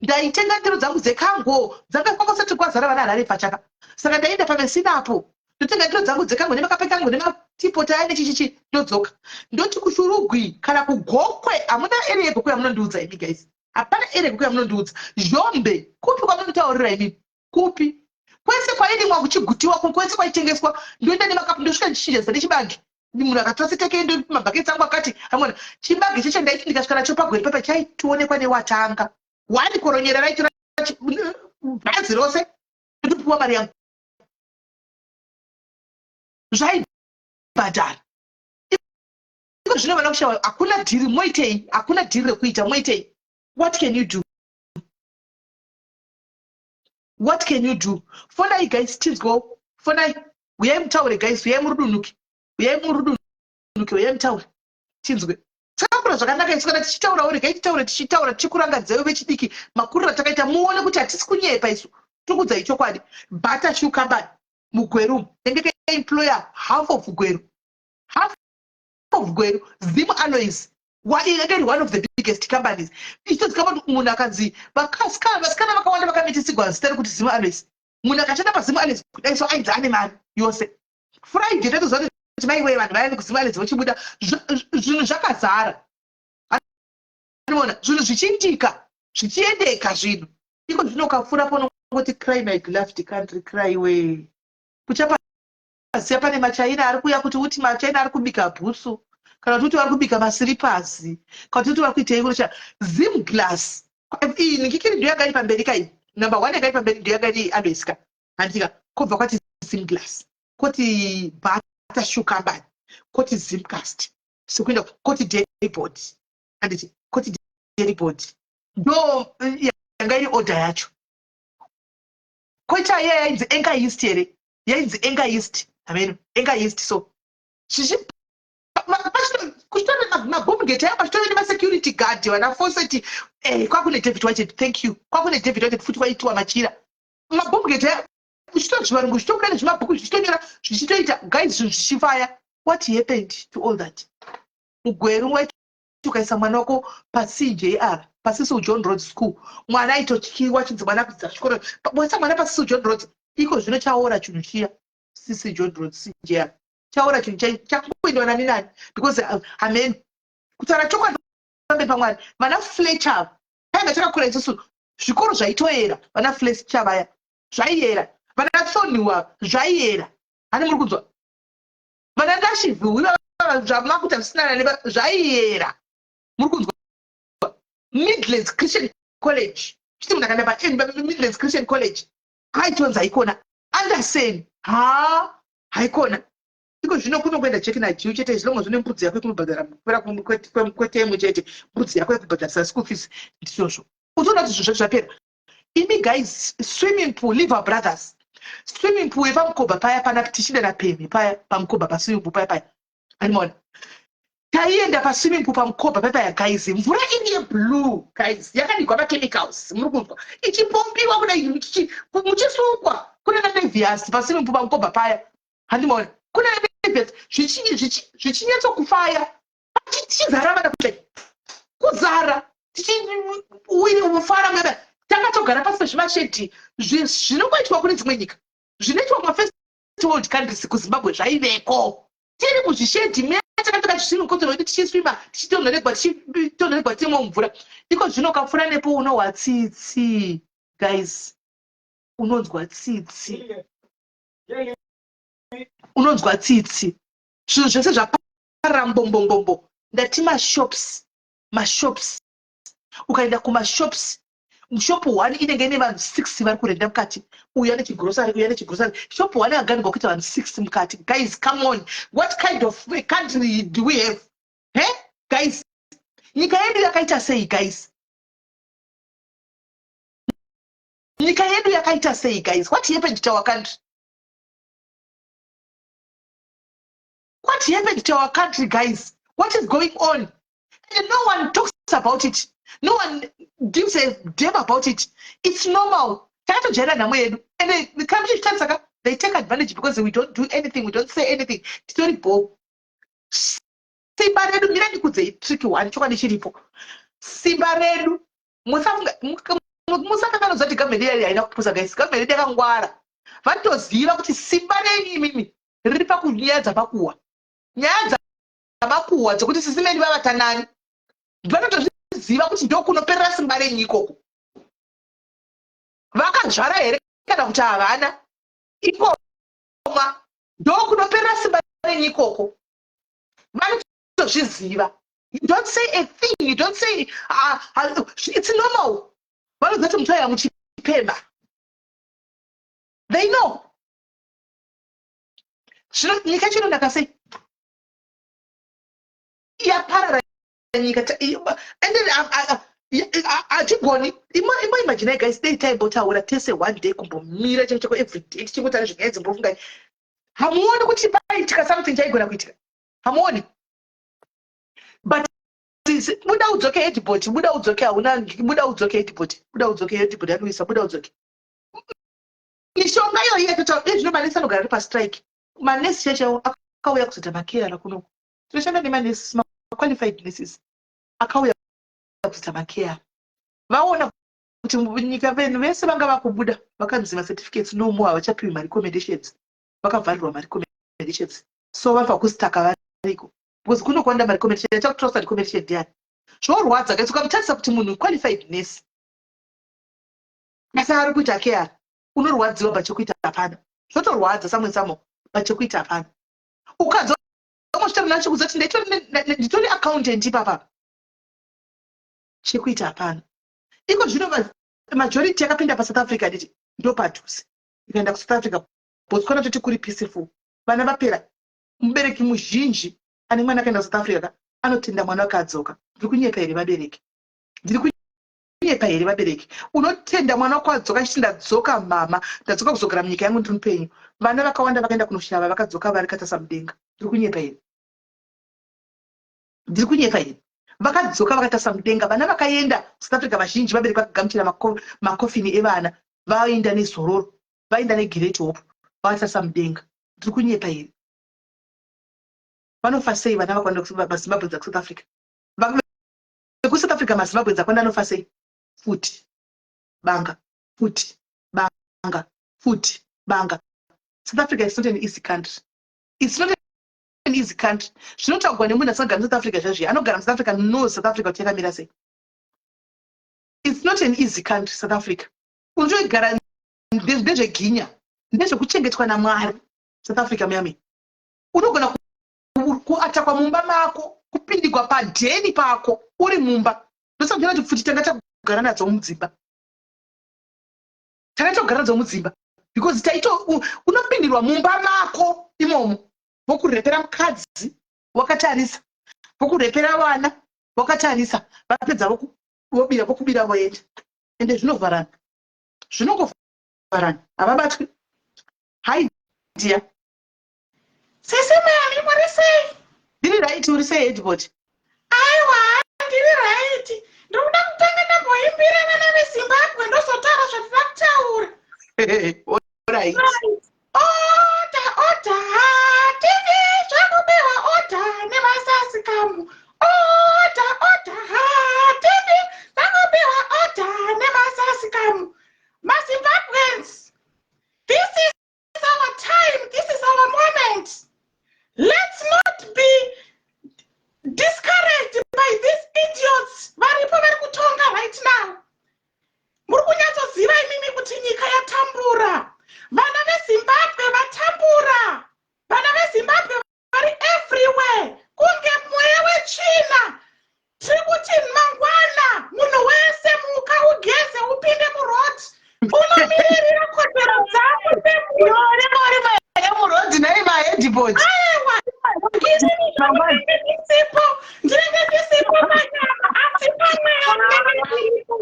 Ndaitenga ndiro dzangu dzekango, dzanga kwakasati kwazara vana Harare pachaka. Saka ndaienda paMesina apo, ndotenga ndiro dzangu dzekango nemakapeti angu nematipoti aya nechichichi, ndodzoka. Ndoti kuShurugwi kana kuGokwe, hamuna area yeGokwe yamunondiudza imi guys. Hapana area yeGokwe yamunondiudza. Zhombe, kupi kwamunotaurira imi? Kupi? Kwese kwairimwa kuchigutiwa, kwese kwaitengeswa, ndoenda nemakapu, ndosvika ndichinjazisa nechibage. Munhu akatora seteke, mabhaketsi angu akati amona chibage cheche, ndaiti ndikasvika nacho paGweri papa, chaitoonekwa newatanga wani koronyera, raitora bhazi rose, ndotopiwa mari yangu, zvaibhadhara. Iko zvino vana kushawa, hakuna dhiri, moitei? Hakuna dhiri rekuita, moitei? What can you do? What can you do? Fonai guys, tinzwo. Fonai, uyai mutaure guys, uyai murudunuke, uyai murudunuke, uyai mutaure tinzwe. Takakura zvakanaka isu. Kana tichitaurawo, regai titaure, tichitaura tichikurangadzaiwo vechidiki makuriro atakaita, muone kuti hatisi kunyepa isu, tiri chokwadi. Bata Shoe Company muGweru ndenge employer half of Gweru, half of Gweru. Zim Alloys iri one of the biggest companies. Ichitozikanwa kuti munhu akanzi, vasikana vakawanda vakamitisigwa zita rekuti Zim Alloys. Munhu akashanda paZim Alloys kudai so, ainzi ane mari yose. Friday tatoziva kuti maiwee, vanhu vaya vekuZim Alloys vochibuda, zvinhu zvakazara. Anoona zvinhu zvichiitika, zvichiendeka zvinhu. Iko zvino ukapfuura ponongoti, "Cry, my beloved country, cry." We kuchapaziya pane maChaina ari kuuya kuti uti maChaina ari kubika bhutsu, kana kuti uti vari kubika masiripazi, kana kuti uti vari kuitei kunocha. Zim Glass iyi ningikiri ndo yanga iri pamberi kai, number one yanga iri pamberi ndo yanga iri Alloys ka, handika? Kobva kwati Zim Glass, koti Bata Shoe Company, koti Zimcast, sekuenda koti Dairibord, handiti? Koti Dairibord, ndo yanga iri order yacho. Koita iya yainzi Enka East here? Yainzi Enka East, hameno, Enka East. So kuchitove maboom gate aya, pachitove nemasecurity guard, vana Fawcett. Kwakune David Whitehead, thank you. Kwakune David Whitehead futi, kwaitiwa machira. Maboom gate aya, uchito zvivarungu zvichitobuda nezvimabhuku, zvichitonyora, zvichitoita guys, zvinhu zvichifaya. What happened to all that? MuGweru waiti ukaisa mwana wako paCJR, paCecil John Rhodes School, mwana aitotyiwa, chinzi mwana akudzidza chikoro, waisa mwana paCecil John Rhodes. Iko zvino chaora chinhu chiya, Cecil John Rhodes, CJR, chaora chinhu chakungoendiwa nani nani, because amen, kutaura chokwadi pamberi paMwari, vana Fletcher painga takakura isusu, zvikoro zvaitoyera. Vana Fletcher vaya zvaiyera, vana Thornhill zvaiyera, hani muri kunzwa? Vana Nashville zvamakuta zvisinana zvaiyera, muri kunzwa? Midlands Christian College, chiti munhu akaenda paMidlands Christian College aitonzi haikona. Anderson ha, haikona. Iko zvino kunongoenda Jack naJill chete, zvilongo zvine mbudzi yako yekunobhadhara kupera kwetemu chete, mbudzi yako yekubhadharisa school fees, ndizvozvo. Utoona kuti zvinhu zvacho zvapera imi guys. Swimming pool, Liver Brothers swimming pool yepaMukobha paya, pana tichida napemi paya paMukobha, paswimming pool paya paya, animaona? Taienda paswimming pool paMukobha paya paya guys, mvura iri yeblue guys, yakadigwa machemicals, muri kunzwa? Ichipombiwa kudai, muchisukwa. Kune naNevias paswimming pool paMukobha paya, handimaona? Kune naNevias, zvichinyatsokufaya, tichizara vana kudai, kuzara, tichiwiri mufara mwana. Takatogara pasi pezvimashedhi zvinongoitwa kune dzimwe nyika, zvinoitwa kumafirst world countries. KuZimbabwe zvaiveko, tiri muzvishedhi muya, takapfeka zvisvimikotsoro wedu, tichisvima, tichitonhoregwa, tichitonhoregwa tirimo mumvura. Iko zvino ukapfuura nepo unohwa tsitsi guys, unonzwa tsitsi, unonzwa tsitsi. Zvinhu zvese zvaparara mbombombombo. Ndati mashops, mashops, ukaenda kumashops, shop one inenge ine vanhu 6 vari kurenda mukati, uyu ane chigrosari, uyu ane chigrosari. Shop one yakaganirwa kuita vanhu 6 mukati. Guys, come on, what kind of a country do we have, he guys? Nyika yedu yakaita sei guys? Nyika yedu yakaita sei guys? What happened to our country? What happened to our country guys? What is going on? And no one talks about it, no one gives a damn about it. It's normal. Takatojaira nhamo yedu. Ende kana muchizvitarisa ka, they take advantage because we don't do anything, we don't say anything. Titori bho. Simba redu, mira ndikudzei trick one, chokwadi chiripo. Simba redu, musakanganodza kuti government yedu haina kupusa, guys. Government yedu yakangwara. Vanotoziva kuti simba renyu imimi riri pakunyaya dzamakuhwa. Nyaya dzamakuhwa dzekuti sisimeni vavatanani, vanotozviziva kuti ndokunoperera simba renyu ikoko. Vakazvara here kana kuti havana, ikoma ndokunoperera simba renyu ikoko. Vanotozviziva. You don't say a thing, you don't say it's normal. Vanoziva kuti mutoya muchipemba. They know. Zvino nyika chinonaka sei yaparara nyika? And then hatigoni. Imo imaginai, guys, dei taimbotaura tese one day, kumbomira cheko cheko every day tichingotaura zvenyaya dzimbofungai. Hamuoni kuti paitika something chaigona kuitika? Hamuoni? But buda udzoke, headboard, buda udzoke. Hauna, buda udzoke, headboard, buda udzoke, headboard anoisa, buda udzoke. Mishonga iyoyi yatotaura izvino, manesi anogara ari pastrike. Manesi chaichaiwo akauya kuzoita macarer kunoko. Tinoshanda nemanesi, maqualified nurses akauya kuzoita macarer. Vaona kuti nyika vanhu vese vanga vakubuda, vakanzi macertificates no more, havachapiwi marecommendations, vakavharirwa marecommendations. So vabva kustaka variko because kunokwanda marecommendation. Achakutrosa recommendation ndiani? Zvorwadza, guys. Ukamutarisa kuti munhu qualified nurse asi ari kuita care, unorwadziwa, but chekuita hapana. Zvotorwadza samwe samo, but chekuita hapana. Ukanzwa mosvita nacho kuzoti nditori accountant ipapapa, chekuita hapana. Iko zvino majority yakapinda paSouth Africa diti ndo padhuze. Ikaenda kuSouth Africa, Botswana toti kuri peaceful, vana vapera. Mubereki muzhinji ane mwana akaenda kuSouth Africa ka, anotenda mwana wake adzoka. Ndiri kunyepa here, vabereki? Ndiri kunyepa here, vabereki? Unotenda mwana wako adzoka achiti, "Ndadzoka mama, ndadzoka kuzogara munyika yangu, ndiri mupenyu." Vana vakawanda vakaenda kunoshava vakadzoka vari katasa mudenga. Ndiri kunyepa here? Ndiri kunyepa here? Vakadzoka vakatasa mudenga. Vana vakaenda South Africa vazhinji, vabereki vakagamuchira makofini evana, vaenda nezororo, vaenda negreat hope, vakatasa mudenga. Ndiri kunyepa here? Vanofa sei vana vakwanda maZimbabwe dzakuSouth Africa? VekuSouth Africa, maZimbabwe dzakwanda anofa sei? Futi banga, futi banga, futi banga. South Africa is not an easy country. It's not an easy country. Zvinotaurwa nemunhu asingagari muSouth Africa. Zvazviya anogara muSouth Africa knows South Africa kuti yakamira sei. It's not an easy country, South Africa. Unotoigara ndezveginya, ndezvekuchengetwa naMwari. South Africa muyami, unogona kuatakwa mumba mako, kupindigwa padheni pako uri mumba. Ndosaka kuti pfuti tanga takugara nadzo mudzimba, tanga takugara nadzo mudzimba because taito unopindirwa mumba mako imomo, vokurepera mukadzi wakatarisa, vokurepera vana wakatarisa. Vapedza vobira, vokubira, voenda. Ende zvinovharana, zvinongovharana, havabatwi. Hai dear, sese mami, muri sei? Ndiri right. Uri sei, headboard? Aiwa, ndiri right. Ndokuda kutanga ndamboimbira vana veZimbabwe, ndozotaura zvatida kutaura. Right. Order, order, tv zvakubiwa, order nevasasikamu. Order, order, tv zvakubiwa, order nevasasikamu. MaZimbabweans, this is our time, this is our moment. Let's not be discouraged by these idiots varipo vari kutonga right now. Muri kunyatsoziva imimi kuti nyika yatambura, vana veZimbabwe vatambura, vana veZimbabwe vari everywhere kunge mweya wetsvina. Tiri kuti mangwana munhu wese muka, ugeze, upinde muroad, unomiririra kodzero dzako semunhu. Uri muroad nai maheadboard? Aiwa, inini ndinenge ndisipo, ndinenge ndisipo panyama, asi pamweya ndinenge ndiripo.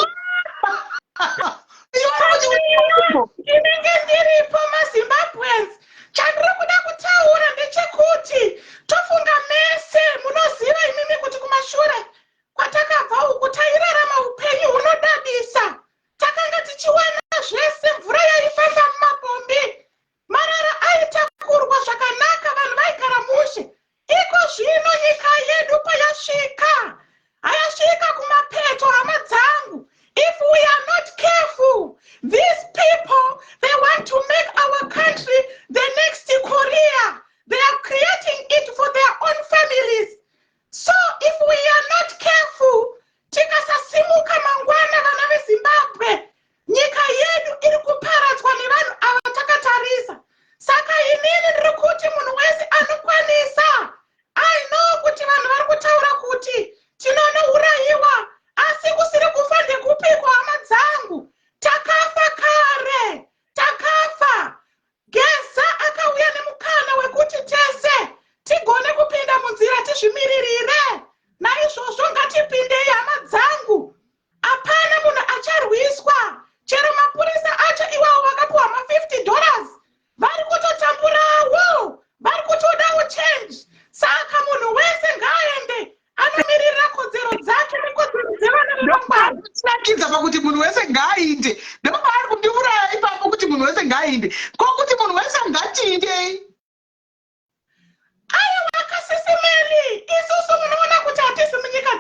Ndinenge ndiripo. MaZimbabweans, chandiri kuda kutaura ndechekuti tofunga mese munoziva imimi kuti kumashure kwatakabva uku tairarama upenyu hunodadisa. Takanga tichiwana zvese. wese ngaainde. Ko kuti munhu wese ngatiindei? Aiwa kasisimeli, isusu munoona kuti hatisi munyika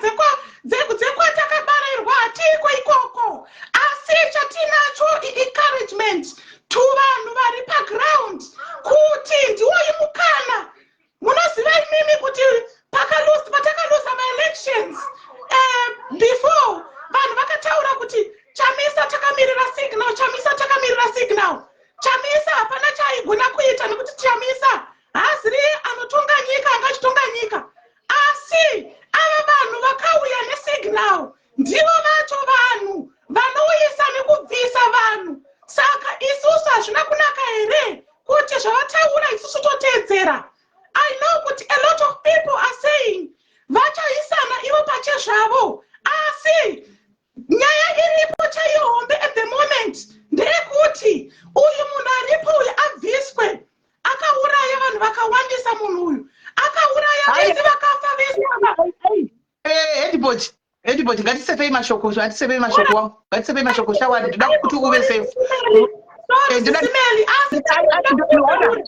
dzekwatakabarairwa, hatiiko ikoko. Asi chatinacho i-encouragement to vanhu vari paground kuti ndiwoyi mukana. Munoziva imimi kuti patakaluza maelections before, vanhu vakataura kuti Chamisa takamirira signal, Chamisa takamirira signal. Chamisa hapana chaaigona kuita nekuti Chamisa haaziri anotonga nyika, anga achitonga nyika. Asi ava vanhu vakauya nesignal ndivo vacho vanhu vanouyisa nekubvisa vanhu. Saka isusu hazvina kunaka here kuti zvavataura isusu toteedzera? I know kuti a lot of people are saying vachaisana ivo pachezvavo, asi nyaya iripo chaiyo hombe at the moment ndeyekuti uyu munhu aripo uyu abviswe. Akauraya vanhu vakawandisa munhu uyu, akauraya vese vakafa vese ava. Headboard, headboard, ngatisefei mashoko, ngatisefei mashoko wangu, ngatisefei mashoko shawari. Ndoda kuti uve safe. Simeli, asi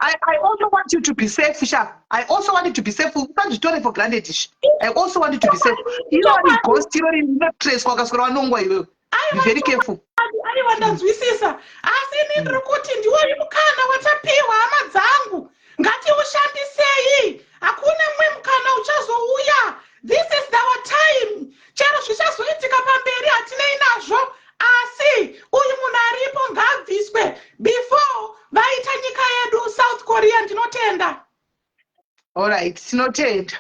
I also want you to be safe, sha. I also want you to be safe. Usazvitore for granted izvi. I also want you to be safe. Iro ghost iro rinotracewa, ukaswera wanongwa iwewe. Be very careful. Aiwa, ndanzwisisa, asi ini ndiri kuti ndiwoyi mukana watapiwa, hama dzangu, ngatiushandisei. Hakuna mumwe mukana uchazouya. This is our time. Chero zvichazoitika pamberi hatinei nazvo, asi uyu munhu aripo ngaabviswe before vaita nyika yedu South Korea. Ndinotenda. Alright, tinotenda.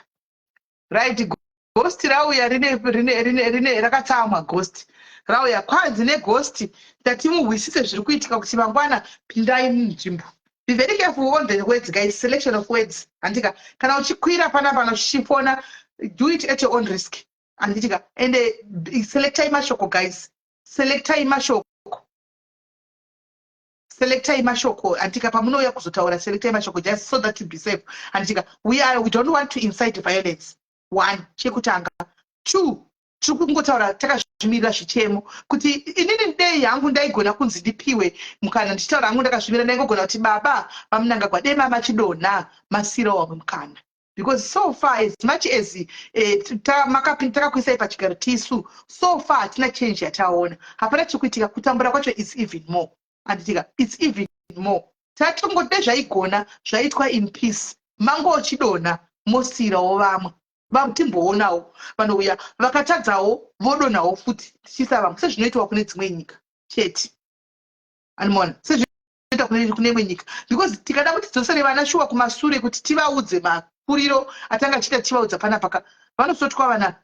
Right, ghost rauya rine rakatsamwa. Ghost rauya, kwanzi neghost tatimuhwisise zviri kuitika kuti mangwana pindai munzvimbo. Be very careful on the words, guys, selection of words, handika? Kana uchikwira panapa uchifona, do it at your own risk, handitika? Ende selectai mashoko, guys, selectai mashoko, selectai mashoko, handika? Pamunouya kuzotaura, selectai mashoko just so that you be safe, handitika? We don't want to incite violence, one chekutanga. Two, tiri kungotaura takazvimirira zvichemo kuti inini dei hangu ndaigona kunzi ndipiwe mukana ndichitaura hangu ndakazvimirira, ndaingogona kuti baba vaMnangagwa dei mamachidonha masirawo vamwe mukana, because so far, as much as takakuisai pachigaro tisu, so far hatina change yataona, hapana chiri kuitika. Kutambura kwacho is even more, handitika? It's even more. Tatongoti dai zvaigona zvaitwa in peace, mangochidonha mosiyirawo vamwe, timboonawo vanouya vakatadzawo vodonhawo futi, tichiisa vamwe sezvinoitwa kune dzimwe nyika chete, animona? Sezvinoita kune imwe nyika, because tikada kuti tidzosere vana shuwa kumasure kuti tivaudze makuriro atanga achiita, tichivaudza panapaka vanosotwa vana.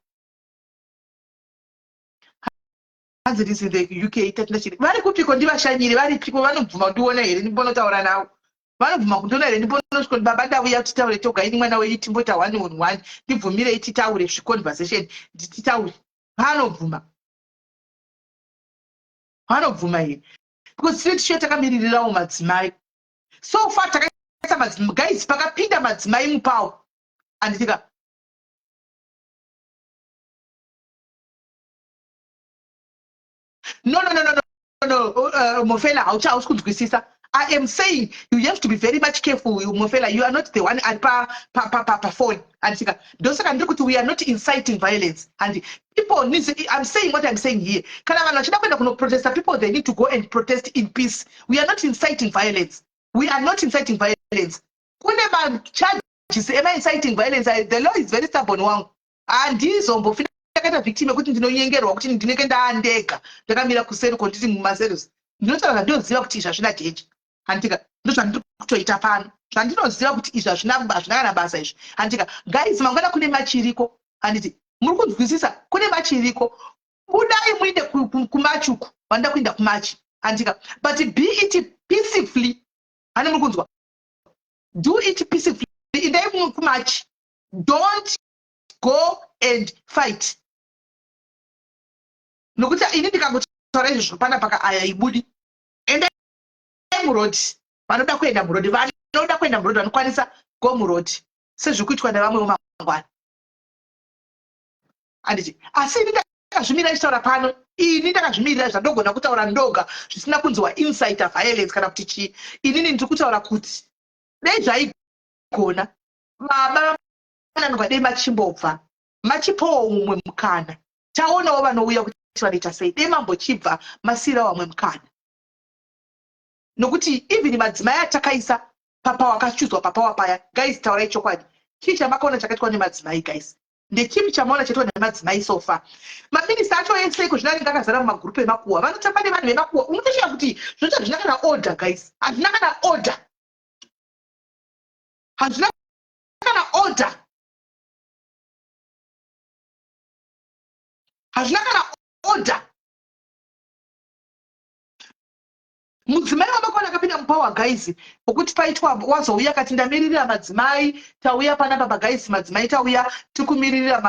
Hanzi this in the UK, tatina chiri vari kupiko? Ndivashanyire, varipiko? Vanobvuma kundiona here? Ndimbonotaura navo, vanobvuma kundiona here? Ndimbonosvika kuti baba ndavuya titaure toga, ini mwana wenyu, timboita one on one, ndibvumirei titaure zviconversation, titaure. Vanobvuma? Vanobvuma here? Because tine tichiva takamiririrawo madzimai. So far takaisa madzimai, guys, pakapinda madzimai mupawo, handitika? No, no, no, no, no, no. Mofela, hausi kunzwisisa. I am saying you have to be very much careful, Mofela. You are not the one ari pa pa pa pa phone, handitika? Ndosaka ndiri kuti we are not inciting violence, handi? People needs, I'm saying what I'm saying here, kana vanhu vachida kuenda kunoprotesta, people, they need to go and protest in peace. We are not inciting violence, we are not inciting violence. Kune macharges ema-inciting violence. The law is very stubborn, wangu. Handizombofi ndakaita victim yekuti ndinonyengerwa kuti ndinenge ndaandega ndakamira kuseri konditi mumaseries. Ndinotaura zvandinoziva kuti izvi hazvina danger, handika? Ndozvandiri kutoita pano, zvandinoziva kuti izvi hazvina kana basa izvi, handika? Guys, mangwana kune machiriko, handiti muri kunzwisisa? Kune machiriko, budai muinde kumachi uku, vanoda kuinda kumachi, handika? But be it peacefully, hani muri kunzwa? Do it peacefully. Indai kumachi, don't go and fight, nokuti ini ndikangotaura izvozvo panapa aya ibudi. Endai muroad, vanoda kuenda muroad, vanoda kuenda muroad, vanokwanisa, go muroad sezviri kuitwa nevamwewo mangwana, handiti? Asi ini Ndakazvimirira ndichitaura pano. Ini ndakazvimirira zvandogona kutaura ndoga, zvisina kunzi waincita violence kana kuti chii. Inini ndiri kutaura kuti dai zvaigona, baba vaMnangagwa, dei machimbobva machipawo mumwe mukana, taonawo vanouya kuti vanoita sei. Dei mambochibva masiyirawo vamwe mukana, nokuti even madzimai atakaisa papower, akachuzwa papower paya, guys, taurai chokwadi, chii chamakaona chakaitwa nemadzimai? Guys, ndechipi chamaona chaitwa nemadzimai so far? Maminista acho ese iko zvino anenge akazara mumagurupu emakuhwa, vanotamba nevanhu vemakuhwa. Unotoshaya kuti zvocho hazvina kana order, guys, hazvina kana order, hazvina kana order, hazvina kana order. Mudzimai wamakona akapinda mupower, guys, pokuti paitwa wazouya akati, "Ndamiririra madzimai, tauya panapa paguys, madzimai tauya, tikumiririra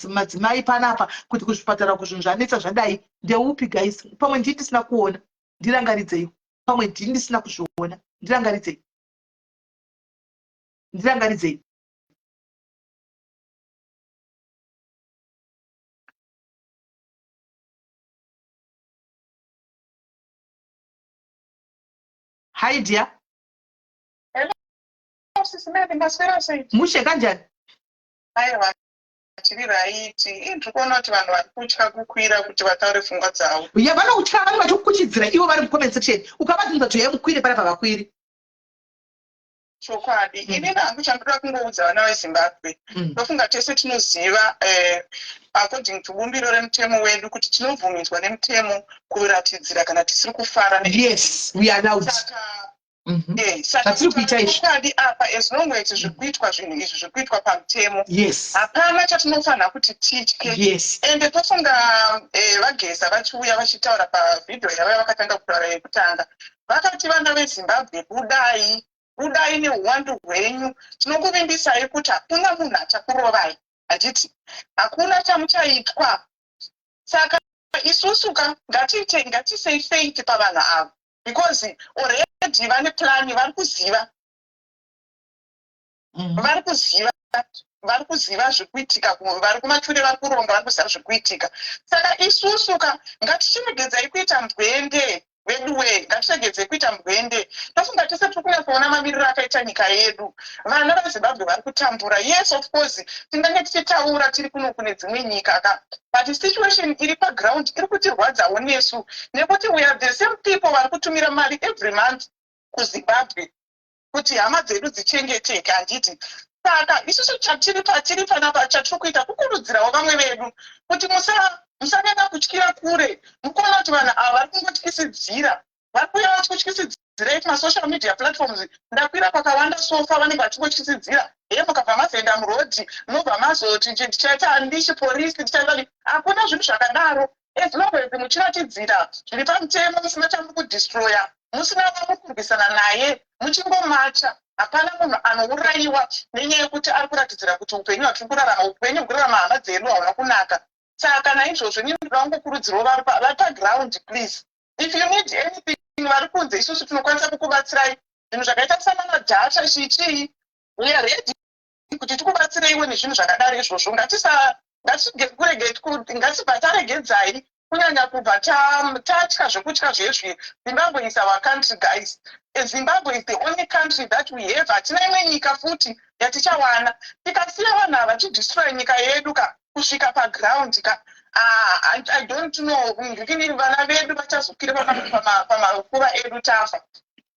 madzimai panapa kuti kuzvipatara kuzvinhu zvanetsa zvadai." Ndeupi, guys? Pamwe ndii ndisina kuona, ndirangaridzei. Pamwe ndii ndisina kuzviona, ndirangaridzei, ndirangaridzei. Hi dear. Hello, Sisi Mary, maswera sei? Mushe, kanjani? Aiwa, tiri right. Ii, ndiri kuona kuti vanhu vari kutya kukwira kuti vataure pfungwa dzavo. Ya, vanokutya, vanenge vachikukuchidzira ivo vari mucomment section. Ukavabvunza kuti uyai mukwire panapa, vakwiri. Chokwadi. Inini hangu chandoda kungoudza vana veZimbabwe, ndofunga tese tinoziva according to bumbiro remutemo wedu kuti tinobvumidzwa nemutemo kuratidzira kana tisiri kufara. Yes, we are allowed. Saka saka Zvatiri kuita izvi. Chokwadi apa, as long as zviri kuitwa, zvinhu izvi zviri kuitwa pamutemo, hapana chatinofanira kuti titye. Ende tofunga vaGeza vachiuya vachitaura pavhidhiyo yavaiva vakatanga kutaura yekutanga, vakati, "Vana veZimbabwe, budai, budai neuwandu hwenyu. Tinokuvimbisai kuti hakuna munhu achakurovai, handiti? Hakuna chamuchaitwa." Saka isusu ka ngatiite, ngatisei faith pavanhu ava, because already vane plan, vari kuziva, vari kuziva, vari kuziva zviri kuitika. Vari kumashure, vari kuronga, vari kuziva zviri kuitika. Saka isusu ka ngatichiregedzai kuita mbwende veduwe, ngatiregedzei kuita mbwende. Tofunga tese tiri kunyatsoona mamiriro akaita nyika yedu. Vana veZimbabwe vari kutambura. Yes, of course tingange tichitaura tiri kuno kune dzimwe nyika ka, but situation iri paground iri kutirwadzawo nesu, nekuti we are the same people vari kutumira mari every month kuZimbabwe kuti hama dzedu dzichengeteke, handiti? Saka isusu chatiri patiri panapa, chatiri kuita kukurudzirawo vamwe vedu kuti musanyanya kutyira kure. Mukuona kuti vanhu ava vari kungotyisidzira, vari kuuya vachikutyisidzirai kumasocial media platforms. Ndakwira kwakawanda so far, vanenge vachingotyisidzira, "He, mukabva mazoenda murodhi, munobva mazoti tichaita unleash porisi, tichaita." Hakuna zvinhu zvakadaro. As long as muchiratidzira zviri pamutemo, musina chamuri kudestroya, musina wamuri kurwisana naye, muchingomacha, hapana munhu anourayiwa nenyaya yekuti ari kuratidzira kuti upenyu hwatiri kurarama, upenyu hwekurarama hama dzedu hauna kunaka. Saka naizvozvo inini ndoda kungokurudzirawo vari paground, please, if you need anything, vari kunze, isusu tinokwanisa kukubatsirai zvinhu zvakaita sanana data, chichii. We are ready kuti tikubatsireiwo nezvinhu zvakadaro izvozvo. Ngatibva taregedzai kunyanya kubva tatya zvekutya zvezvi. Zimbabwe is our country, guys. Zimbabwe is the only country that we have. Hatina imwe nyika futi yatichawana. Tikasiya vanhu ava vachidestroya nyika yedu ka kusvika paground ka, ah, I don't know ndikini vana vedu vachazokwira pamakuva edu tafa.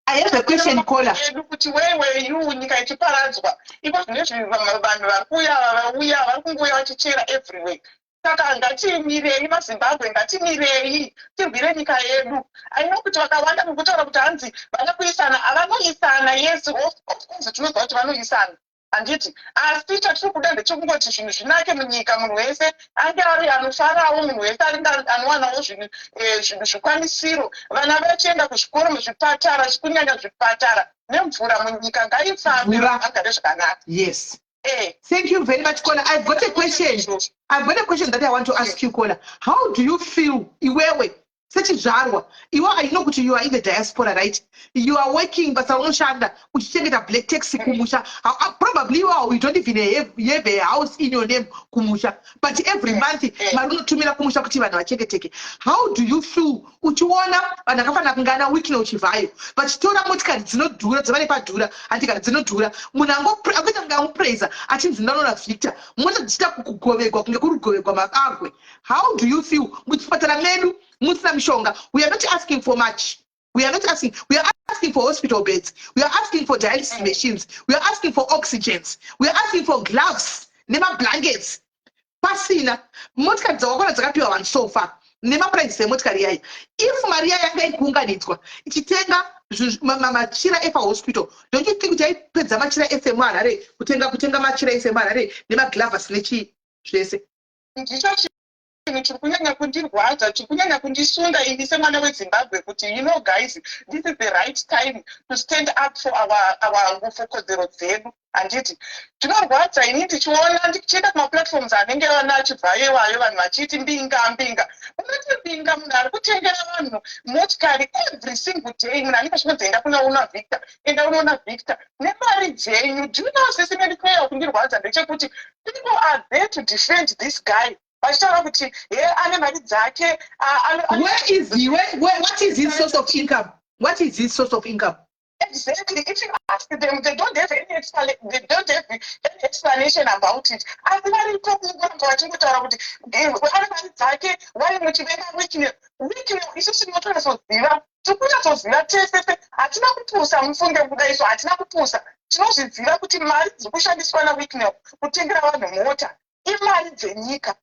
I have a question, caller. Edu kuti where were you nyika ichiparadzwa? Iko zvinezvi vanhu vari kuuya, vauya, vari kungouya vachichera everywhere. Saka ngatimirei, maZimbabwe, ngatimirei tirwire nyika yedu. I know kuti vakawanda muri kutaura kuti hanzi vana kuisana, havanoisana. Yes, of course tinoziva kuti vanoisana, handiti? Asi chatiri kuda ndechekungoti zvinhu zvinake munyika, munhu wese ange ari anofarawo, munhu wese aringe anowanawo zvinhu zvikwanisiro, vana vachienda kuzvikoro, muzvipatara, kunyanya zvipatara nemvura munyika ngaifambe, Mvura. vagare zvakanaka. Thank you very much, caller. I've got a question. I've got a question that I want to ask you, caller. How do you feel, iwewe? Sechizvarwa, iwe, I know kuti you are in the diaspora, right? You are working, basa unoshanda uchichengeta black tax kumusha. Probably you don't even have a house in your name kumusha, but every month mari unotumira kumusha kuti vanhu vachengeteke. How do you feel uchiona vanhu vakafanira kunge ana Wicknell Chivayo vachitora motikari dzinodhura, dzavane padhura, handikana dzinodhura, munhu angoita kunge amupraisa, achinzi ndanoona Victor, mota dzichiita kugovegwa kunge kuri kugovegwa mabagwe? How do you feel muchipatara medu musina mishonga? We are not asking for much. We are not asking. We are asking for hospital beds, we are asking for dialysis machines, we are asking for oxygens, we are asking for gloves nemablankets. Pasina motikari dzakakwana dzakapiwa vanhu so far, nemaprices emotikari yayo, if mari yayo yanga ikuunganidzwa ichitenga machira epahospital, don't you think kuti aipedza machira ese emuHarare, kutenga machira ese emuHarare nemagloves nechii zvese? Ndicho chinhu chiri kunyanya kundirwadza, chiri kunyanya kundisunda ini semwana weZimbabwe kuti, you know guys, this is the right time to stand up for kodzero dzedu, handiti? Zvinorwadza ini ndichiona, ndichienda kumaplatforms anenge vana achibvayo iwayo, vanhu vachiti mbinga, mbinga. Unoti mbinga munhu ari kutengera vanhu motikari every single day, munhu anenge achinonzi, "Enda kunoona Victor, enda unoona Victor," nemari dzenyu. Do you know, sisi Melikeya, kundirwadza ndechekuti people are there to defend this guy, vachitaura kuti he, ane mari dzake. Where is he? What is his source of income? What is his source of income? Exactly. If you ask them, they don't have any explanation about it. Asi variko kungoramba vachingotaura kuti ane mari dzake, wai muchivenga Wicknell? Wicknell, isusu tinotonyatsoziva, tiri kunyatsoziva tese, hatina kupusa, mufunge kuda isu hatina kupusa. Tinozviziva kuti mari dziri kushandiswa naWicknell kutengera vanhu mota imari dzenyika.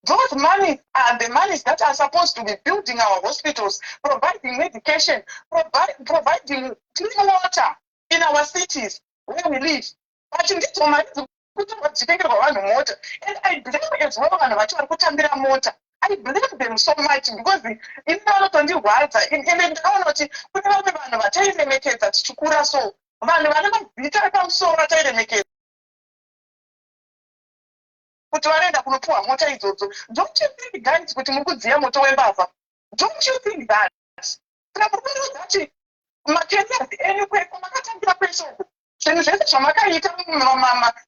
Those monies are the monies that are supposed to be building our hospitals, providing medication, providing clean water in our cities where we live. But ndidzo mari dzekuti dzitengerwa vanhu mota. And I blame as well vanhu vacho vari kutambira mota. I blame them so much because ini vanotondirwadza. Ende ndakaona kuti kune vamwe vanhu vatairemekedza tichikura, so vanhu vane mazita epamusoro vatairemekedza kuti vanoenda kunopiwa mota idzodzo. Don't you think, guys, kuti muri kudziya moto wembavha? Don't you think that? Saka muri kundiudza kuti macareers enyu, kwamakatambira kwese uku, zvinhu zvese zvamakaita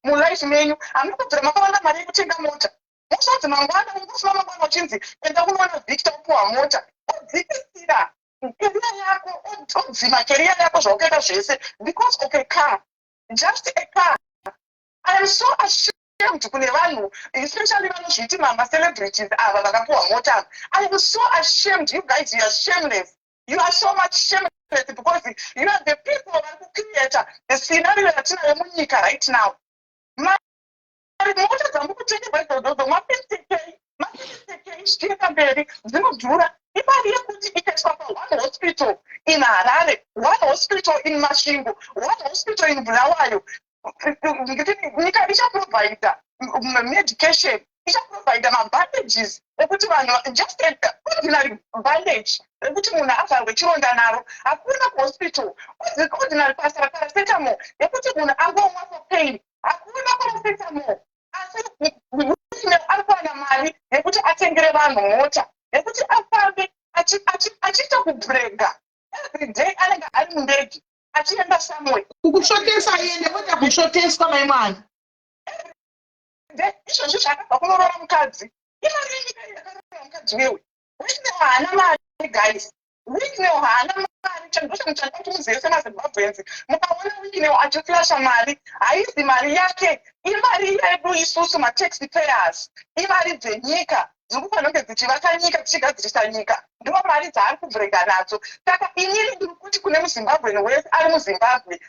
mulife menyu, hamuna kubvira makawana mari yekutenga mota? Mosonzi mangwana, ungosuma mangwana uchinzi, "Enda kunoona Victor," upiwa mota, odzikisira career yako, odzima career yako, zvaukaita zvese because of a car, just a car. I am so ashamed kune vanhu, especially vanozviti macelebrities ava vakapiwa mota. I am so ashamed. You guys, you are shameless. You are so much shameless because you are the people vari kucreata the scenario yatinayo munyika right now. Mari mota dzamuri kutengerwa idzodzo, ma50K, ma50K zvichienda mberi, dzinodhura. Imari yekuti ikaiswa paone hospital in Harare, one hospital in Masvingo, one hospital in Bulawayo, nyika ichaprovida medication, ichaprovida mabandages ekuti vanhu, just an ordinary bandage rekuti munhu avharwe chironda naro, hakuna kuhospital. Ordinary paracetamol yekuti munhu angomwa for pain, hakuna paracetamol. Asi ari kuwana mari yekuti atengere vanhu mota yekuti afambe achiita kubrega. Every day anenge ari mundege achienda somewhere. Kukushotesa, ende voita kushoteswa, mai mwana. Izvozvi zvakabva kunoroora mukadzi, imari yenyika yakaroora mukadzi wewe. Wicknell haana mari, guys. Wicknell haana mari. Chandosha chanda kuti muzive semaZimbabweans, mukaona Wicknell achiflasha mari, haisi mari yake, imari yedu isusu matax payers, imari dzenyika dziri kufanira kunge dzichivaka nyika, dzichigadzirisa nyika, ndo mari dzaari kubrega nadzo. Saka inini ndiri kuti kune muZimbabwen wese ari muZimbabwe,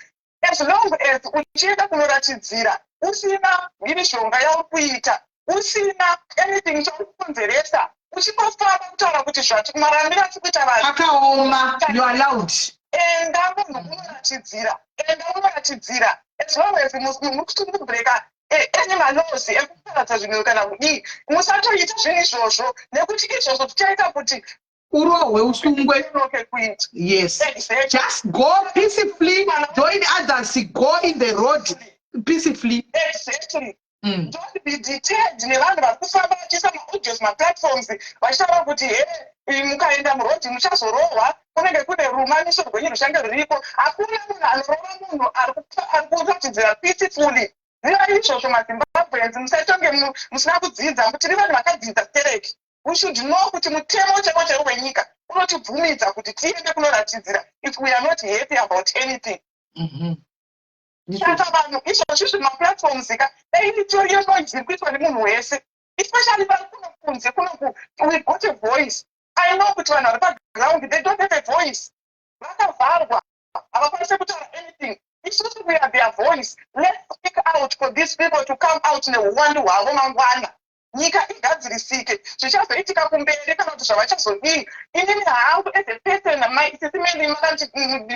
as long as uchienda kunoratidzira usina mhirizhonga yauri kuita, usina anything chauri kukonzeresa, uchingofamba kutaura kuti zvati maramiro asi kuita vanhu Akaoma, you are allowed. Enda munhu unoratidzira, enda unoratidzira, as long as muri kubreka any malaws ekuparadza zvinhu kana kudii, musatoita zvinhu izvozvo, nekuti izvozvo tichaita kuti urohwe, usungwe. Unoke kuita. Yes. Exactly. Just go peacefully, join others, go in the road peacefully. Exactly. Don't be deterred nevanhu vari kufamba vachiisa maaudios, maplatforms, vachitaura kuti he, mukaenda murodhi muchazorohwa, kunenge kune rumamiso rwenyu ruchange ruripo. Hakuna munhu anorova munhu ari kuratidzira peacefully. Zivai izvozvo, maZimbabweans. Musaitonge musina kudzidza. Tiri vanhu vakadzidza stereki. We should know kuti mutemo chaiwo chaiwo wenyika unotibvumidza kuti tiende kunoratidzira if we are not happy about anything. Saka vanhu izvozvi zvimaplatforms ka, dai itoriyo noise iri kuitwa nemunhu wese, especially vari kuno kunze kunoku. We got a voice. I know kuti vanhu vari paground, they don't have a voice, vakavharwa, havakwanisi kutaura anything. Isusu, we are their voice. Let's speak out for these people to come out neuwandu hwavo mangwana, nyika igadzirisike. Zvichazoitika kumberi kana kuti zvavachazodii, inini hangu as a person, sisimeni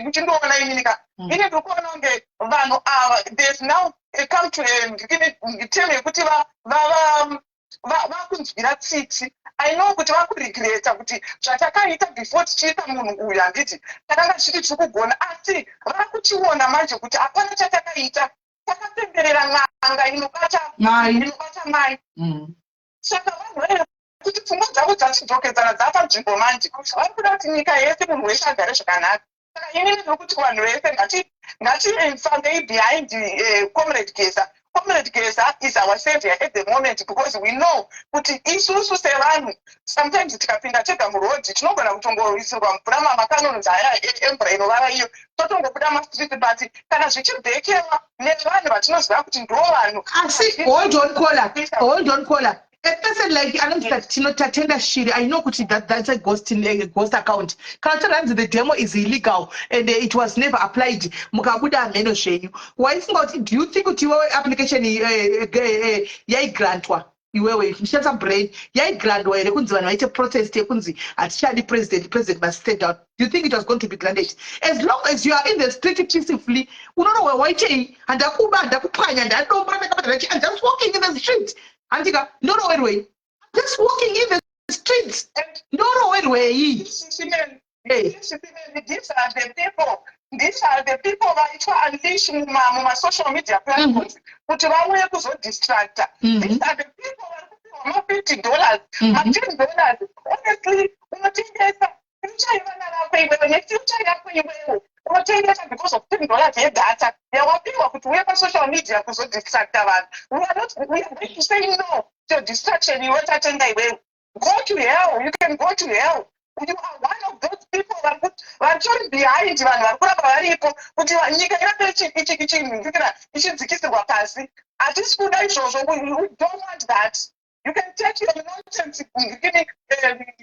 muchindiona inini ka, ini ndiri kuona kunge vanhu ava, there's now come to a term yekuti vakunzwira tsitsi. I know kuti vakuregreta kuti zvatakaita before tichiita munhu uyu, handiti takanga tichiti tiri kugona, asi vakuchiona manje kuti hapana chatakaita. Takapemberera n'anga inobata inobata mai. Saka vanhu vaire kuti pfungwa dzavo dzachidzokedzana dzapanzvimbo manje, vari kuda kuti nyika yese, munhu wese agare zvakanaka. Saka inini ndiri kuti vanhu vese ngatifambei behind Comrade Geza. Comrade Geza is our savior at the moment, because we know kuti isusu sevanhu sometimes tikapinda tega murodhi tinogona kutongoisirwa mvura, mamakanonzi aya emvura inovava iyo, totongobuda mastreet. But kana zvichibhekewa nevanhu vatinoziva kuti ndo vanhu Asi hold on, caller, hold on, caller. A person like anonzi Tino Tatenda Shiri, I know kuti that's a ghost account. Kana taranzi the demo is illegal and it was never applied, mukabuda mheno zvenyu. Waifunga kuti, do you think kuti iwewe application yaigrantwa? Iwewe ndishandisa brain, yaigrantwa here kunzi vanhu vaite protest yekunzi hatichadi president, president must step down? Do you think it was going to be granted? As long as you are in the street peacefully, unorohwa waitei? Handakuba, handakupwanya, ndadomba, ndakabata. I'm just walking in the street, handika? Ndorowerwei? Just walking in the streets, ndorowerwei? Hey. These are the people vaitwa unleash mumasocial media platforms kuti vauye kuzodistracta. These are the people vari kupiwa ma$50, ma$10. Honestly, unotengesa future yevana vako iwewe nefuture yako iwewe, unotengesa because of $10 yedata yawapiwa kuti uye pasocial media kuzodistracta vanhu. We are not, we are going to say no to distraction. Iwe Tatenga, iwewe, go to hell. You can go to hell. You are one of those people vari behind vanhu vari kuramba varipo kuti nyika irambe ichidzikisirwa pasi. Hatisi kuda izvozvo. We don't want that. You can take your nonsense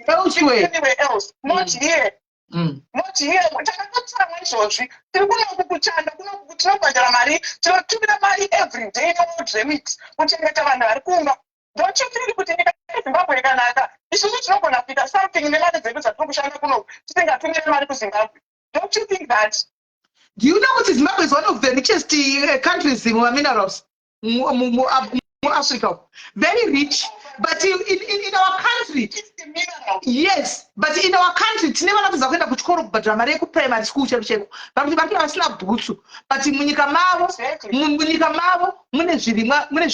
elsewhere. Anywhere else, not here. Not here. Takatotsamwa izvozvi. Tiri kunoku kuchanda, kunoku tinobhadhara mari, tinotumira mari every day neWorld Remit kuchengeta vanhu vari kumba. Don't you think kuti nyika yeZimbabwe ikanaka, isusu tinogona kuita something nemari dzedu dzatiri kushanda kunoku, tisingatumire mari kuZimbabwe? Don't you think that? Do you know kuti Zimbabwe is one of the richest countries mumaminerals muAfrica? Very rich. But in our country, yes, but in our country tine vana kuza kuenda kuchikoro kubhadhara mari yekuprimary school cheko cheko, vakuti vange vasina bhutsu, but munyika mavo mune zvirimwa, mune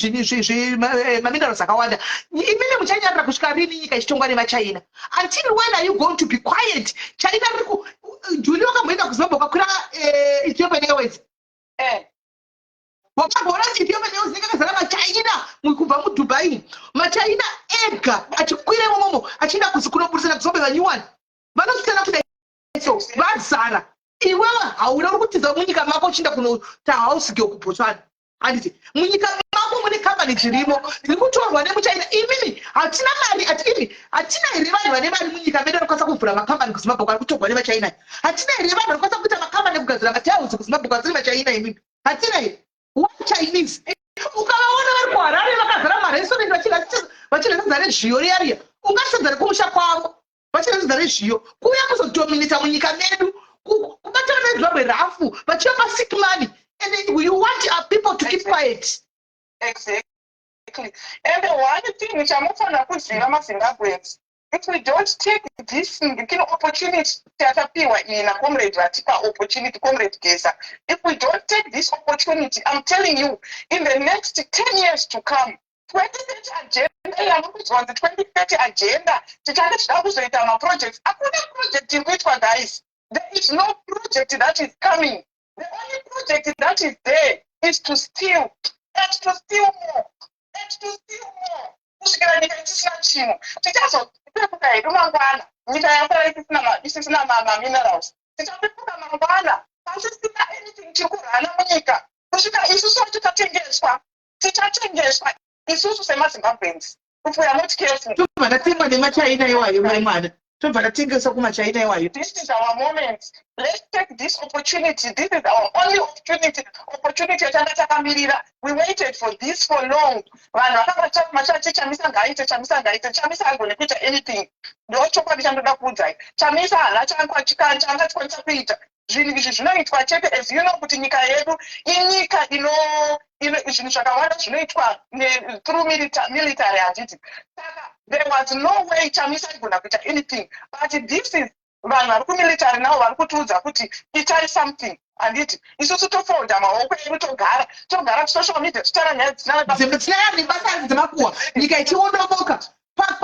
maminerals akawanda. Imini muchanyarira kusvika rini nyika ichitongwa nemaChina? Until when are you going to be quiet? China riri ku Juli, wakamboenda kuZimbabwe, ukakwira Ethiopian Airways? Eh. Wakamboona kuti Ethiopian Airways inenge yakazara maChina kubva muDubai, maChina ega achikwira imomomo achienda kunoburisana kuZimbabwe, vanyuwani vanosiyana kudai so vazara. Iwewe hauna, uri kutiza munyika mako uchienda kunoita house girl kuBotswana, handiti? Munyika mako mune kambani dzirimo dziri kutorwa nemuChina. Imimi hatina mari ati imi hatina here vanhu vane mari munyika medu vanokwanisa kuvhura makambani kuZimbabwe kwari kutorwa nevaChina? Hatina here vanhu vanokwanisa kuita makambani ekugadzira matiles kuZimbabwe kwasiri vaChina? Imimi hatina here? One Chinese ukavaona vari kuHarare vakazara marestaurant vachirasadzara rezviyo riya riya, ungasadzare kumusha kwavo vachirasadzara rezviyo, kuuya kuzodominata munyika medu, kubatana neZimbabwe rafu, vachivapa sick money, and you want our people to keep quiet? Exactly. And one thing chamufanira kuziva, maZimbabweans If we don't take this kino opportunity yatapiwa iyi nacomrade, vatipa opportunity, Comrade Geza, if we don't take this opportunity, I'm telling you, in the next 10 years to come, 2030 agenda yamukudzwanzi, 2030 agenda, tichange tichida kuzoita maprojects. Hakuna project iri kuitwa, guys. There is no project that is coming. The only project that is there is to steal and to steal more and to steal more, kusvikira nyika isisina chinhu. Tichazopepuka hedu mangwana nyika yasara isisina maminerals. Tichapepuka mangwana pasisina anything tiri kurana munyika, kusvika isusu vacho tatengeswa. Tichatengeswa isusu semaZimbabweans if we are not careful. Tobva tatengwa nemaChina iwayo, mai mwana, tobva tatengeswa kumaChina iwayo. This is our moment. Let's take this opportunity. This is our only opportunity, opportunity yatanga takamirira. We waited for this for long. Vanhu vakanga machati, "Chamisa ngaaite, Chamisa ngaaite." Chamisa agone kuita anything. Ndo chokwadi chandoda kuudzai. Chamisa haana chaangachikwanisa kuita. Zvinhu izvi zvinoitwa chete, as you know, kuti nyika yedu inyika ino zvinhu zvakawanda zvinoitwa through military, handiti? Saka there was no way Chamisa aigona kuita anything, but this is vanhu vari kumilitary navo vari kutiudza kuti itai something, handiti? Isusu tofolda maoko edu, togara kusocial media, titaura nyaya dzisina Dzisina nebasa, dzemakuhwa, nyika ichiondomoka.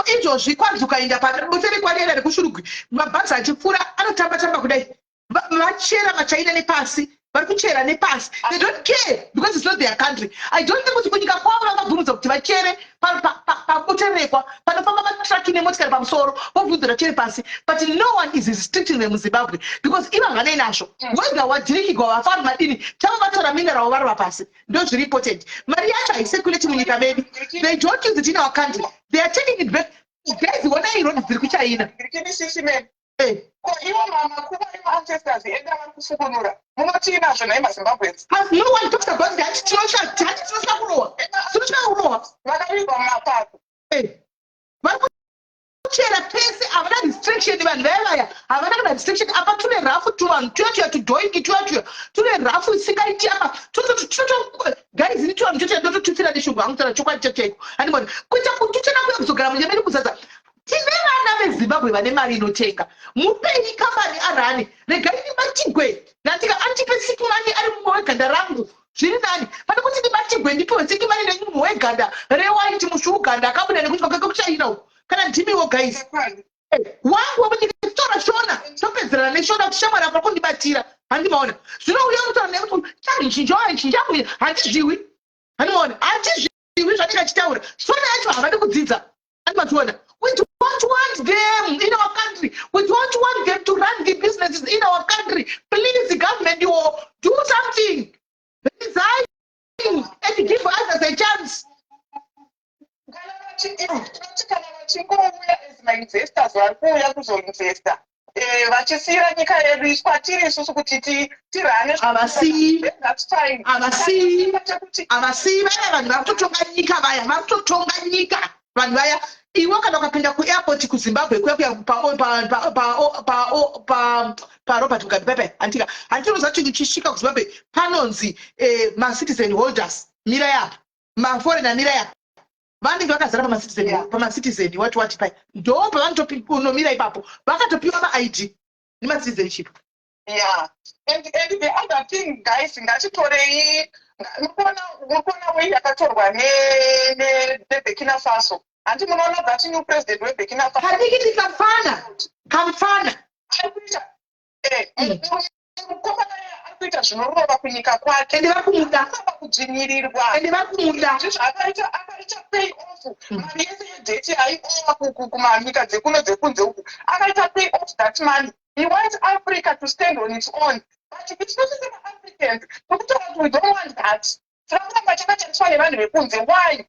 Izvozvi kwanzi ukaenda paBoterekwa rekuShurugwi, mabhazi achipfuura anotamba tamba kudai. Vachera maChina nepasi, vari kuchera nepasi. They don't care because it's not their country. I don't think kuti kunyika kwavo vangabvumidza kuti vachere paBoterekwa panofamba matraki nemotikari pamusoro, vobvunzira chere pasi. But no one is restricting them muZimbabwe because ivo havanei nazvo. Wega wadhirikigwa, vafari madini, chavo vatora mineral, varova pasi. Ndo zviri important. Mari yacho haicirculate munyika medu. They don't use it in our country. They are taking it back. Guys, onai road dziri kuChina. Eh. Ko iwo makuva ema-ancestors edu avari kufukunura, munotii nazvo nhai maZimbabweans? No one talks about that. Tinotya, tinotya kurohwa, tinotya kurohwa. Vakavigwa mumapako. Vari kuchera pese, havana restriction. Vanhu vaya vaya havana kana restriction. Apa tune rafu, tuvanhu tuya tuya, tudhoingi tuya tuya tune rafu isingaiti. Apa guys, ini tuvanhu tuya ndototutira neshungu hangu, taura chokwadi chachaiko. Handimoni kuita kutuchena kuya kuzogara munyama medu kuzadza. Tine vana veZimbabwe vane mari inotenga. Mupei kambani arani, regai ndibatigwe nandika andipe sick money ari mumwe weganda rangu. Zviri nani pane kuti ndibatigwe, ndipiwe sick money nemumwe weganda rewhite, mushuuganda akabuda nekuti kuChina uku. Kana ndimiwo, guys, wangu wemunyika, titora Shona, topedzerana neShona kuti shamwari apa kundibatira. Handimaona zvinouya kutaura nekuti chanchinja, handizviwi. Handimaona, handizviwi zvanenge achitaura. Shona yacho havadi kudzidza. Handimachiona. We don't want them in our country. We don't want them to run the businesses in our country. Please, government, you do something. Resign and give others a chance. Kana vachingouya as mainvestors, vari kuuya kuzoinvesta, vachisiyira nyika yedu kwatiri isusu kuti tirane. Havasiyi. That's fine. Havasiyi. Chekuti Havasiyi. Vaya vanhu vari kutotonga nyika, vaya vari kutotonga nyika, vanhu vaya. Iwe kana ukapinda kuairport kuZimbabwe kuya kuya paRobert Mugabe pepe, handika handinoziva kuti uchisvika kuZimbabwe panonzi macitizen holders mira yapa, maforeigner mira yapa. Vanenge vakazara pamacitizen, pamacitizen wati wati pai, ndo pavanotonomira ipapo. Vakatopiwa maID nemacitizenship. Yeah, and the other thing, guys, ngatitorei, muri kuona way yakatorwa neBurkina Faso, handi? Munoona that new president weBurkina Faso? Kadikiti kamfana, kamfana. Ari kuita mukomana ari kuita zvinorova kunyika kwake. Ende vari kumuda. Aramba kudzvinyirirwa. Ende vari kumuda. Izvo akaita pay off mari yese yedebt aiowa kumanyika dzekuno dzekunze uku. Akaita pay off that money. He wants Africa to stand on its own, but isusu semaAfricans tokutaura kuti we don't want that. Tinokuramba takatariswa nevanhu vekunze. Why?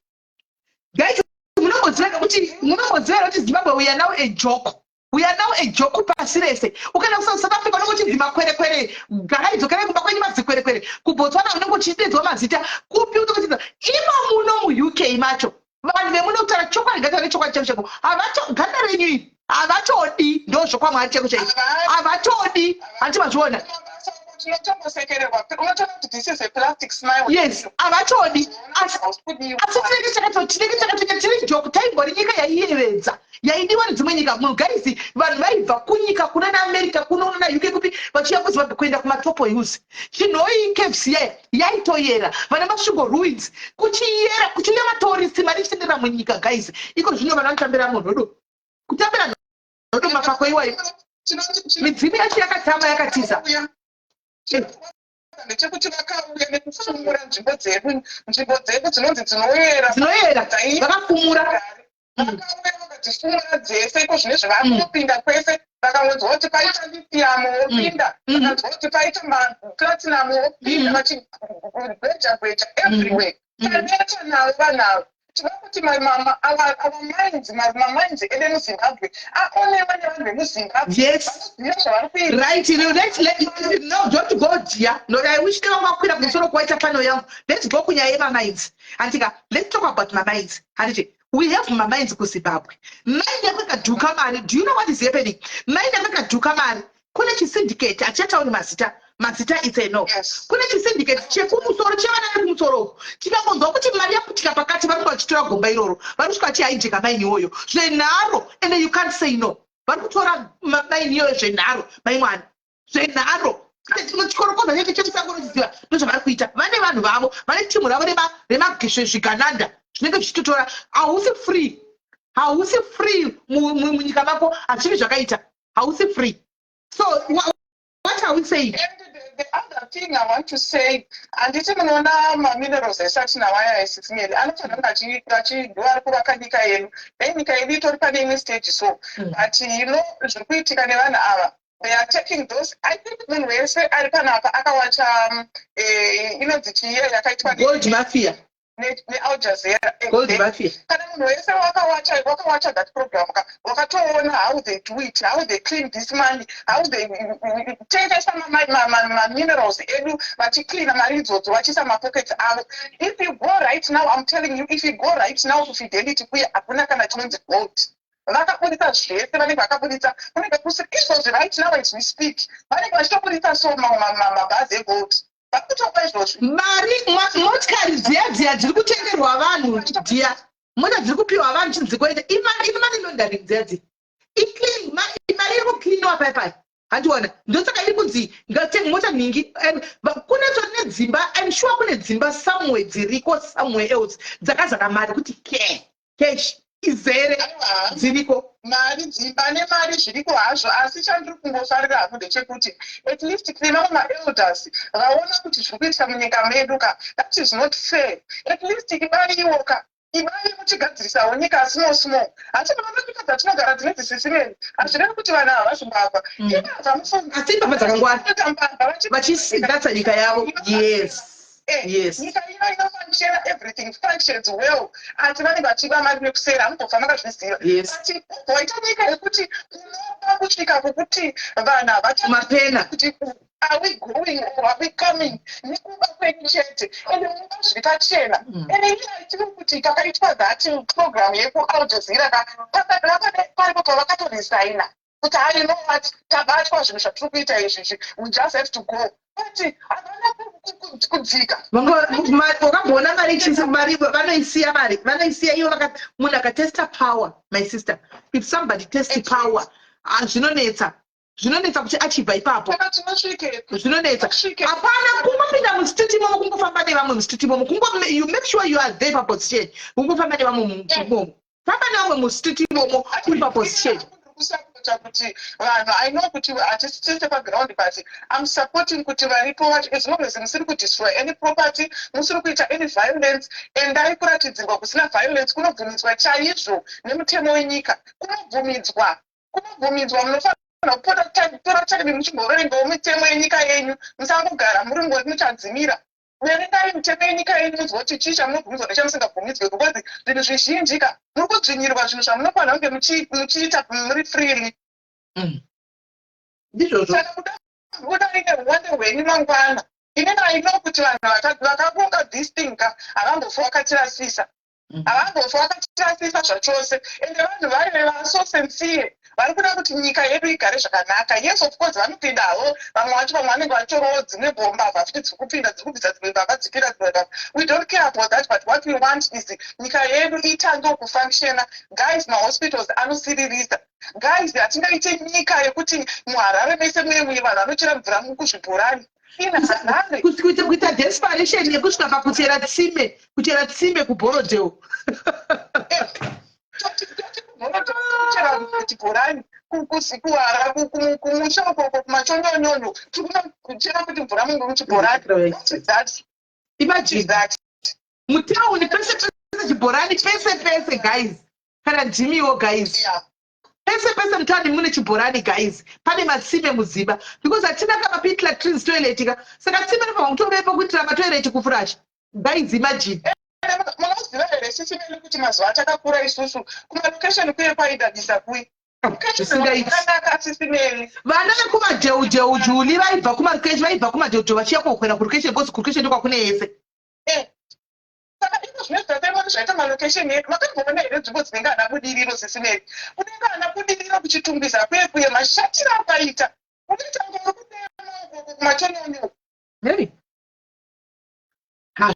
Guys, munomboziva kuti Zimbabwe, we are now a joke. We are now a joke pasi rese. Ukaenda kuSouth Africa unenge uchinzi makwerekwere, garai, dzokerai kumba kwenyu madzikwerekwere. KuBotswana unenge uchidedzwa mazita kupi, unenge uchidza. Imo muno muUK macho, vanhu vemuno, kutaura chokwadi, ngataure chokwadi cheko cheko, havacho ganda renyu iri, havatodi. Ndo zvokwamwari cheko chaiko, havatodi. Handiti mazviona? Mabasa. Tinotombosekererwa, unotoona kuti this is a plastic smile. Yes, havatodi. Hausi kudiwa. Asi tinenge chakatoita tiri joke. Taimbori nyika yaiyevedza, yaidiwa nedzimwe nyika. Munhu, guys, vanhu vaibva kunyika kuna naAmerica, kuno naUK, kupi, vachiuya kuZimbabwe kuenda kumaTopo Hills, Chinhoyi Caves yaya yaitoyera, vana Masvingo ruins kuchiyera, kuchiuya matourists, mari ichitenderera munyika. Guys, iko zvino vana vanotambira munhodo, kutambira nhodo, mapako iwayo. Midzimu yacho yakatama, yakatiza. Ndechekuti vakauya nekufumura nzvimbo dzedu, nzvimbo dzedu dzinonzi dzinoyera. Dzinoyera, vakafumura. Vakauya vakadzifumura dzese. Iko zvine zvavakutopinda kwese, vakangonzwa kuti paita lithium, wopinda. Vakanzwa kuti paita maplatinum, wopinda, vachigweja gweja everywhere. Taneta navo vanhu ava. Tinoda kuti our mines, mamines edu emuZimbabwe aonewa nevanhu vemuZimbabwe vanoziva zvavari kuita. Right, no, no, don't go dear. No, I wish kava makwira kumusoro kwaita panel yangu. Let's go kunyaya yemamines, handika? Let's talk about mamines, handiti? We have mamines kuZimbabwe. Mine yakakadhuka mari. Do you know what is happening? Mine yakakadhuka mari, kune chisyndicate, hatichatauri mazita, mazita it's a no. Kune chisyndicate chekumusoro, chevana vekumusoro uku. Tikangonzwa kuti mari yaputika pakati, vari vachitora gomba iroro, vari kusvika vachihaijeka mine iyoyo zvenharo, and you can't say no. Vari kutora mine iyoyo zvenharo, maimwana, zvenharo. Chikorokoza chete chemusango rochiziva ndozvavari kuita. Vane vanhu vavo, vane timu ravo remazvigananda zvinenge zvichitotora. Hausi free, hausi free munyika mako. Hazvivi zvakaita, hausi free. So what are we saying? And the other thing I want to say, handiti munoona maminerals ese atinawo aya eSisimeli anofanira kunge achidiwa kuvaka nyika yedu. Dai nyika yedu itori pane imwe stage so. But you know zviri kuitika nevanhu ava, they are taking those. I think munhu wese ari panapa akawacha inonzi chiiya yakaitwa Gold Mafia. neAl Jazeera. Gold Mafia. Kana munhu wese wakawacha that program ka, wakatoona how they do it, how they clean this money, how they tengesa maminerals edu, vachicleana mari idzodzo, vachiisa mapockets avo. If you go right now, I'm telling you, if you go right now to Fidelity kuye, hakuna kana chinonzi gold. Vakabudisa zvese vanenge vakabudisa, kunenge kusi izvozvi. Right now as we speak, vanenge vachitobudisa so mabhazi egold, vakutopa izvozvi. Mari, motikari dziya dziya dziri kutengerwa vanhu dziya, mota dziri kupiwa vanhu chinzi kuita imari laundering dziya dziya, iclean mari iri kucleanwa pai pai, handiona? Ndosaka iri kunzi ngatenge mota nhingi. Kune tori nedzimba, I'm sure kune dzimba somewhere dziriko somewhere else dzakazara mari kuti ke cash izere. Aiwa. Dziriko. Mari, dzimba nemari zviriko hazvo, asi chandiri kungofarira hangu ndechekuti at least tine mamwe maelders vaona kuti zviri kuitika munyika medu ka, that is not fair. At least ibaiwo ka, ibai muchigadzirisawo nyika small small. Hati munoona nyika dzatinogara dzinedzi, Sisimeni, hazvirevi kuti vanhu havasi mbavha. Imbavha mufungi. Asi imbavha dzakangwara. Mbavha. Vachigatsa nyika yavo, yes. Nyika ino inofunctiona, everything functions well, asi vanenge vachiba mari nekusera, hamubva makazviziva. But ugoita nyika yekuti unoba kusvika kwekuti vanhu Mapena. Kuti are we going or are we coming nekuba kwedu chete, ende unoba zviri pachena. Ende iye aitiri kuti pakaitwa that program yekuAl Jazeera ka, paripo pavakatoresigna kuti, "Hai, you know what, tabatwa zvinhu zvatiri kuita izvizvi, we just have to go." But havana kudzika. Wakamboona mari ichisi mari vanoisiya, mari vanoisiya ivo. Munhu akatesta power, my sister, if somebody test power, ah, zvinonetsa, zvinonetsa kuti achibva ipapo. Saka tinosvikepi? Zvinonetsa. Tinosvikepi? Hapana kungopinda mustreet imomo, kungofamba nevamwe mustreet imomo, kungo you make sure you are there paposition, kungofamba nevamwe imomo, famba nevamwe mustreet imomo uri paposition. Kusapota kuti vanhu, I know kuti hatisi tese paground, but I'm supporting kuti varipo vacho, as long as musiri kudestroy any property, musiri kuita any violence, endai kuratidzirwa kusina violence. Kunobvumidzwa chaizvo nemutemo wenyika, kunobvumidzwa, kunobvumidzwa. Munofanira kupota tora time muchimboverengawo mitemo yenyika yenyu. Musangogara muri ngori muchadzimira. Verengai mitemo yenyika yenyu, munzwa kuti chii chamunobvumidzwa nechamusingabvumidzwe, because zvinhu zvizhinji ka, muri kudzvinyirwa zvinhu zvamunofanira kunge muchiita muri freely. Ndizvozvo. Saka kuda budai neuwande hwenyu mangwana. Inini I know kuti vanhu vakaronga this thing ka, havambofi vakatirasisa. Havambofi vakatirasisa zvachose. Ende vanhu vaive vaso sincere, vari kuda kuti nyika yedu igare zvakanaka. Yes, of course, vanopindawo vamwe vacho, vamwe vanenge vachitorowo dzimwe mbavha futi dziri kupinda, dziri kubvisa dzimwe mbavha, dzipinda dzimwe mbavha. We don't care about that, but what we want is nyika yedu itangewo kufunctiona. Guys, mahospitals anosiririsa. Guys, hatingaite nyika yekuti muHarare mese muye muye vanhu vanochera mvura kuzvibhorani in Harare. Kuita desperation yekusvika pakuchera tsime, kuchera tsime kuBorrowdale. Kuchera chibhorani kuhara kumusha ukoko kumachonyonyonyo, tikunochera kuti mvura mungu muchibhorani. What is that? Imagine. That Mutauni pese pese chibhorani, pese pese, guys. Kana ndimiwo, guys, pese pese mutauni mune chibhorani, guys. Pane matsime mudzimba because hatina kama pit latrines, toilet ka. Saka tsime rinobva kutovepo kuitira matoilet, kufurasha. Guys, imagine. Munoziva here, sisi Meli, kuti mazuva atakakura isusu kumalokesheni kuye kwaidadisa kuye? Zvisingaiti. Kanaka, sisi Meli. Vana vekumadheudheu, Juli, vaibva kumarokesheni, vaibva kumadheudheu vachiya kokwera kurokesheni because kurokesheni ndokwakune yese. Saka iko zvino zvataimoni zvaita malokesheni edu, makamboona here nzvimbo dzinenge ana Budiriro, sisi Meli? Kunenge ana Budiriro, kuChitungwiza kuye kuye, mashatiro akaita unoita kunge uri kudema ukoko kumachonyonyo. Hey. Ha,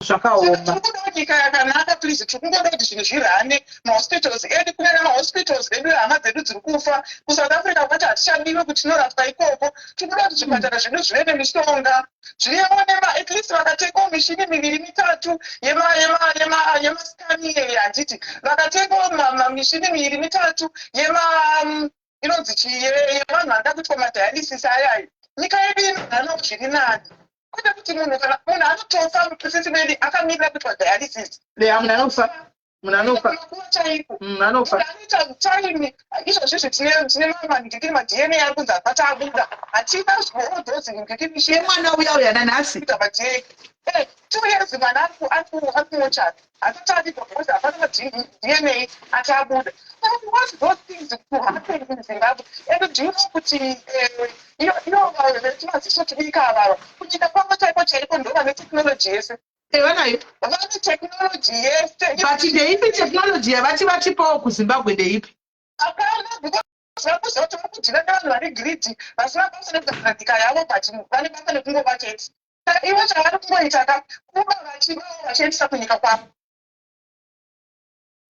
zvakaoma. Tiri kudawo nyika yakanaka, please. Tiri kungoda kuti zvinhu zvirane, mahospitals edu, kunyanya mahospitals edu. Hama dzedu dziri kufa kuSouth Africa kwati hatichadiwe kuti tinorapwa ikoko. Tiri kuda kuti zvipatara zvedu zvive nemishonga, zvivewo nema, at least vakatengawo mishini miviri mitatu yemascan iyeye, handiti? Vakatengawo mishini miviri mitatu yema inonzi chii, yevanhu vanoda kuitwa madialysis ayayo, nyika yedu inohana zviri nani, kwete kuti munhu, kana munhu anotofa, sisi Meli, akamirira kuitwa dialysis. Ya, munhu anofa, munhu anofa. Makuva chaiko. Munhu anofa. Munhu anoita time. Izvozvizvi tine manhingikiri, maDNA ari kunzi asati abuda. Hatina all those nhingikiri. Yemwana uya uya nanhasi. Kuita maDNA 2 years, mwana ari kumochari, asati avigwa because hapana maDNA ati abuda. So we want those things to happen in Zimbabwe. And do you know kuti iyo vetimaziso tudika avava kunyika kwavo chaiko chaiko ndo vane technology yese? Vanayo. Vane technology yese. But ndeipi technology yavati vachipawo kuZimbabwe? Ndeipi? Hapana, because vakuziva kuti vari kudhila nevanhu vari greedy, vasina basa nekugadzira nyika yavo, but vane basa nekungova chete. Saka ivo chavari kungoita ka kuba, vachibawo vachiendesa kunyika kwavo.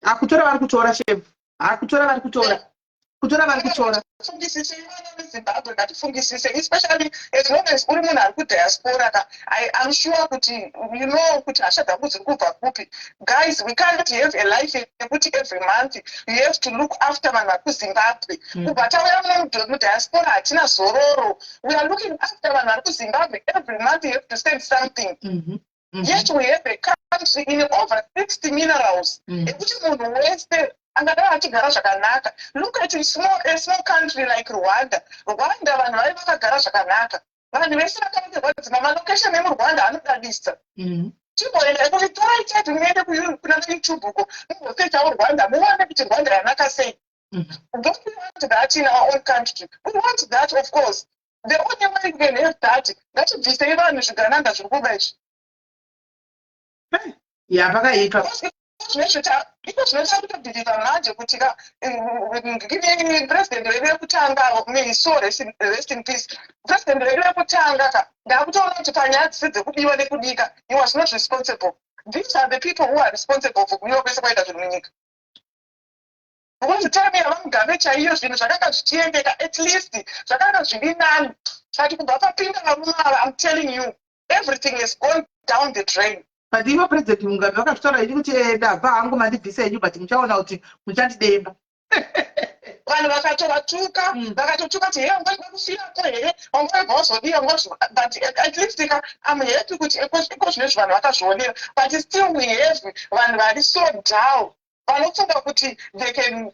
Akutora vari kutora, shem. Akutora vari kutora, kutora vari kutora. Fungisise, vana veZimbabwe, ngatifungisise, especially as long as uri munhu ari kudiaspora ka. Am sure kuti you know kuti hasha dzangu dziri kubva kupi. Guys, we can't have a life yekuti every month you have to look after vanhu vari kuZimbabwe. Kubva tauya muno mudiaspora hatina zororo. We are looking after vanhu vari kuZimbabwe. Every month you have to send something. Yet we have a country in over 60 minerals ekuti munhu wese angadai achigara zvakanaka. Look at a small country like Rwanda. Rwanda, vanhu vai vakagara zvakanaka, vanhu vese vakarokerwa dzimba. Malocation emuRwanda anodadisa. Chimboenda torai chati muende kuna YouTube uko, mumbosechawo Rwanda, muone kuti Rwanda yanaka sei. Don't we want that in our own country? We want that, of course. The only way we can have that, ngatibvisei vanhu zvigananda zviri kuba izvi. Ya, pakaipa. Iko zvinoita kutobhilivha manje kuti ka ngini president vedu vekutanga, may so rest in peace, president vedu vekutanga ka, ndakutoona kuti panyaya dzise dzekubiwa nekudika, he was not responsible. These are the people who are responsible for kubiwa kwese kwaita zvinhu munyika, because time yavaMugabe chaiyo zvinhu zvakanga zvichiendeka, at least zvakanga zviri nani. But kubva papinda varume ava, I'm telling you, everything has gone down the drain. But ivo President Mugabe vakazvitaura ini kuti ndabva hangu, mandibvisa henyu, but muchaona kuti muchandidemba. Vanhu vakatovatuka. Vakatotuka kuti he, ungaida kufirako here, wangaibva wazodiwa. But at least ka I'm happy kuti iko zvinezvi vanhu vakazvionera. But still we have vanhu vari so down, vanofunga kuti they can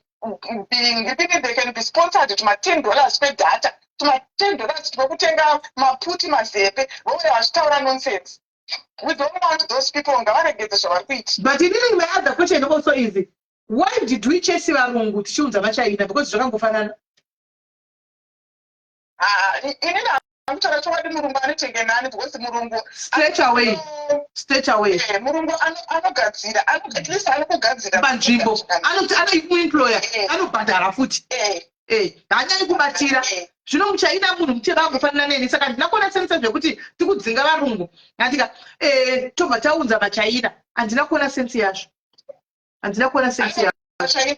be ngipini, they can be sponsored tuma $10 kwedata, tuma $10 twekutenga maputi mazepe, vouya vachitaura nonsense. We don't want those people. Ngavaregedze zvavari kuita. But inini my other question also is, why did we chase varungu tichiunza maChina? Because zvakangofanana. Ah, inini hakutaura chokwadi, murungu anotenge nani, because murungu Straight away. Straight away. Murungu anogadzira, at least anokugadzira. Panzvimbo anoti anomuemploya, anobhadhara futi. Haanyanyi kubatira. Zvino muchaina munhu mutema angofanana neni, saka handina kuona sense zvekuti tikudzinga varungu, andika tobva taunza machaina. Handina kuona sense yazvo, handina kuona sense yazvo.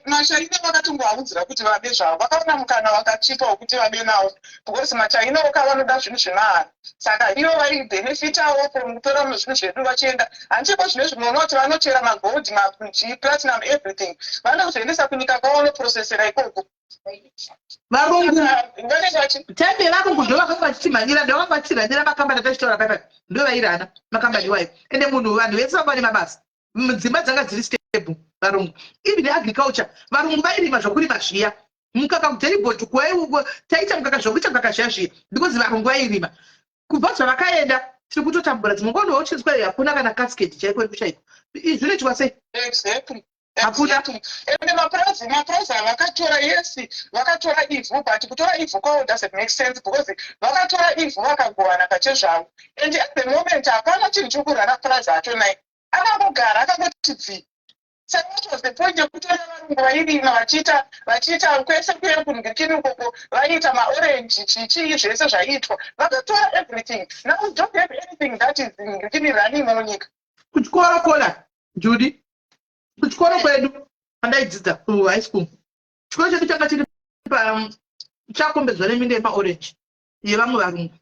Machaina vakatongoaudzira kuti vabe zvavo. Vakaona mukana wakachipa wekuti vabe nawo, because machaina oka vanoda zvinhu zvemahara. Saka ivo vaibhenefitawo from kutora zvinhu zvedu vachienda. Handicheko zvinezvi munoona kuti vanochera magold, maji, platinum, everything, vanoda kuzoendesa kunyika kwavo, vanoprocessera ikoko. Varungu. Saka vanenge vachi Time yevarungu ndo vakanga vachitimhanyira, ndo vakanga vachitiranyira makambani atachitaura paipai, ndo vairana makambani iwayo. Ende munhu, vanhu vese vanga vane mabasa. Dzimba dzanga dziri stable. Varungu, even agriculture, varungu vairima zvokurima zviya, mukaka kuDairibord, taita mukaka, zvokuita mukaka zviya zviya, because varungu vairima. Kubva zvavakaenda tiri kutotambura. Dzimwe nguva unochinzwa hakuna kana casket chaiko chaiko. Zvinoitwa sei? Hakuna. Exactly. Ende mapurazi avakatora, yes, vakatora ivhu, but kutora ivhu kwavo doesn't make sense, because vakatora ivhu vakagovana pachezvavo, and at the moment hapana chinhu chokurana. Purazi acho nai akangogara akangoti dzi. Saka what was the point yekutora? Varungu vairima, vachiita kwese kuye kundikini ukoko, vaiita maorenji, chichii, zvese zvaiitwa. Vakatora everything. Now we don't have anything that is ndikini running munyika. Kuchikoro kola Judy, kuchikoro kwedu pandaidzidza kuhigh school, chikoro chedu changa chiri chakombedzwa neminda yemaorenji yevamwe varungu.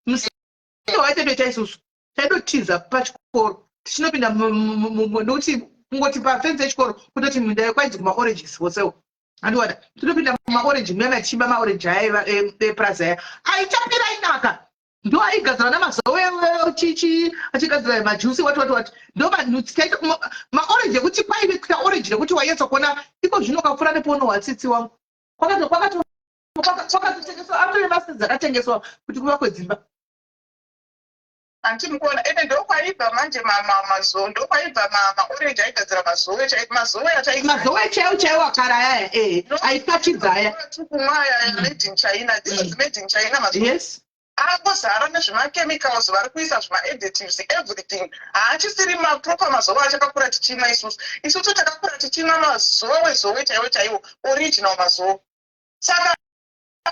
Musinde waitetoita isusu taidotiza pachikoro tichinopinda, nokuti kungoti pafenzi yechikoro kutoti minda kwainzi kumaoranges wosewo, andiwana tinopinda mumaorenji muyana tichiba maorenji aya epurazi aya aitapira, ainaka. Ndo aigadzira namazowe chichi, achigadzira majusi, wati wati wati. Ndo vanhu taita maorenji ekuti kwaive kuita orenji rekuti wainyatsa kuona. Iko zvino ukapfuura neponohwa tsitsi wangu, kwakatotengeswa, atove maseeds akatengeswa kuti kuvakwe dzimba. Handiti mukuona? Ende ndokwaibva manje ndokwaibva maorenji aigadzira mazowe, mazowe atai Mazowe chaiwo chaiwo akara ayaya, aipachidza aya. Kumwa aya made in China. This is made in China, mazowe. Angozara nezvemachemicals, vari kuisa zvimaadditives, everything. Haachisiri maproper mazowe achakakura tichimwa isusu. Isusu takakura tichimwa mazowe zowe chaiwo chaiwo, original mazowe. Saka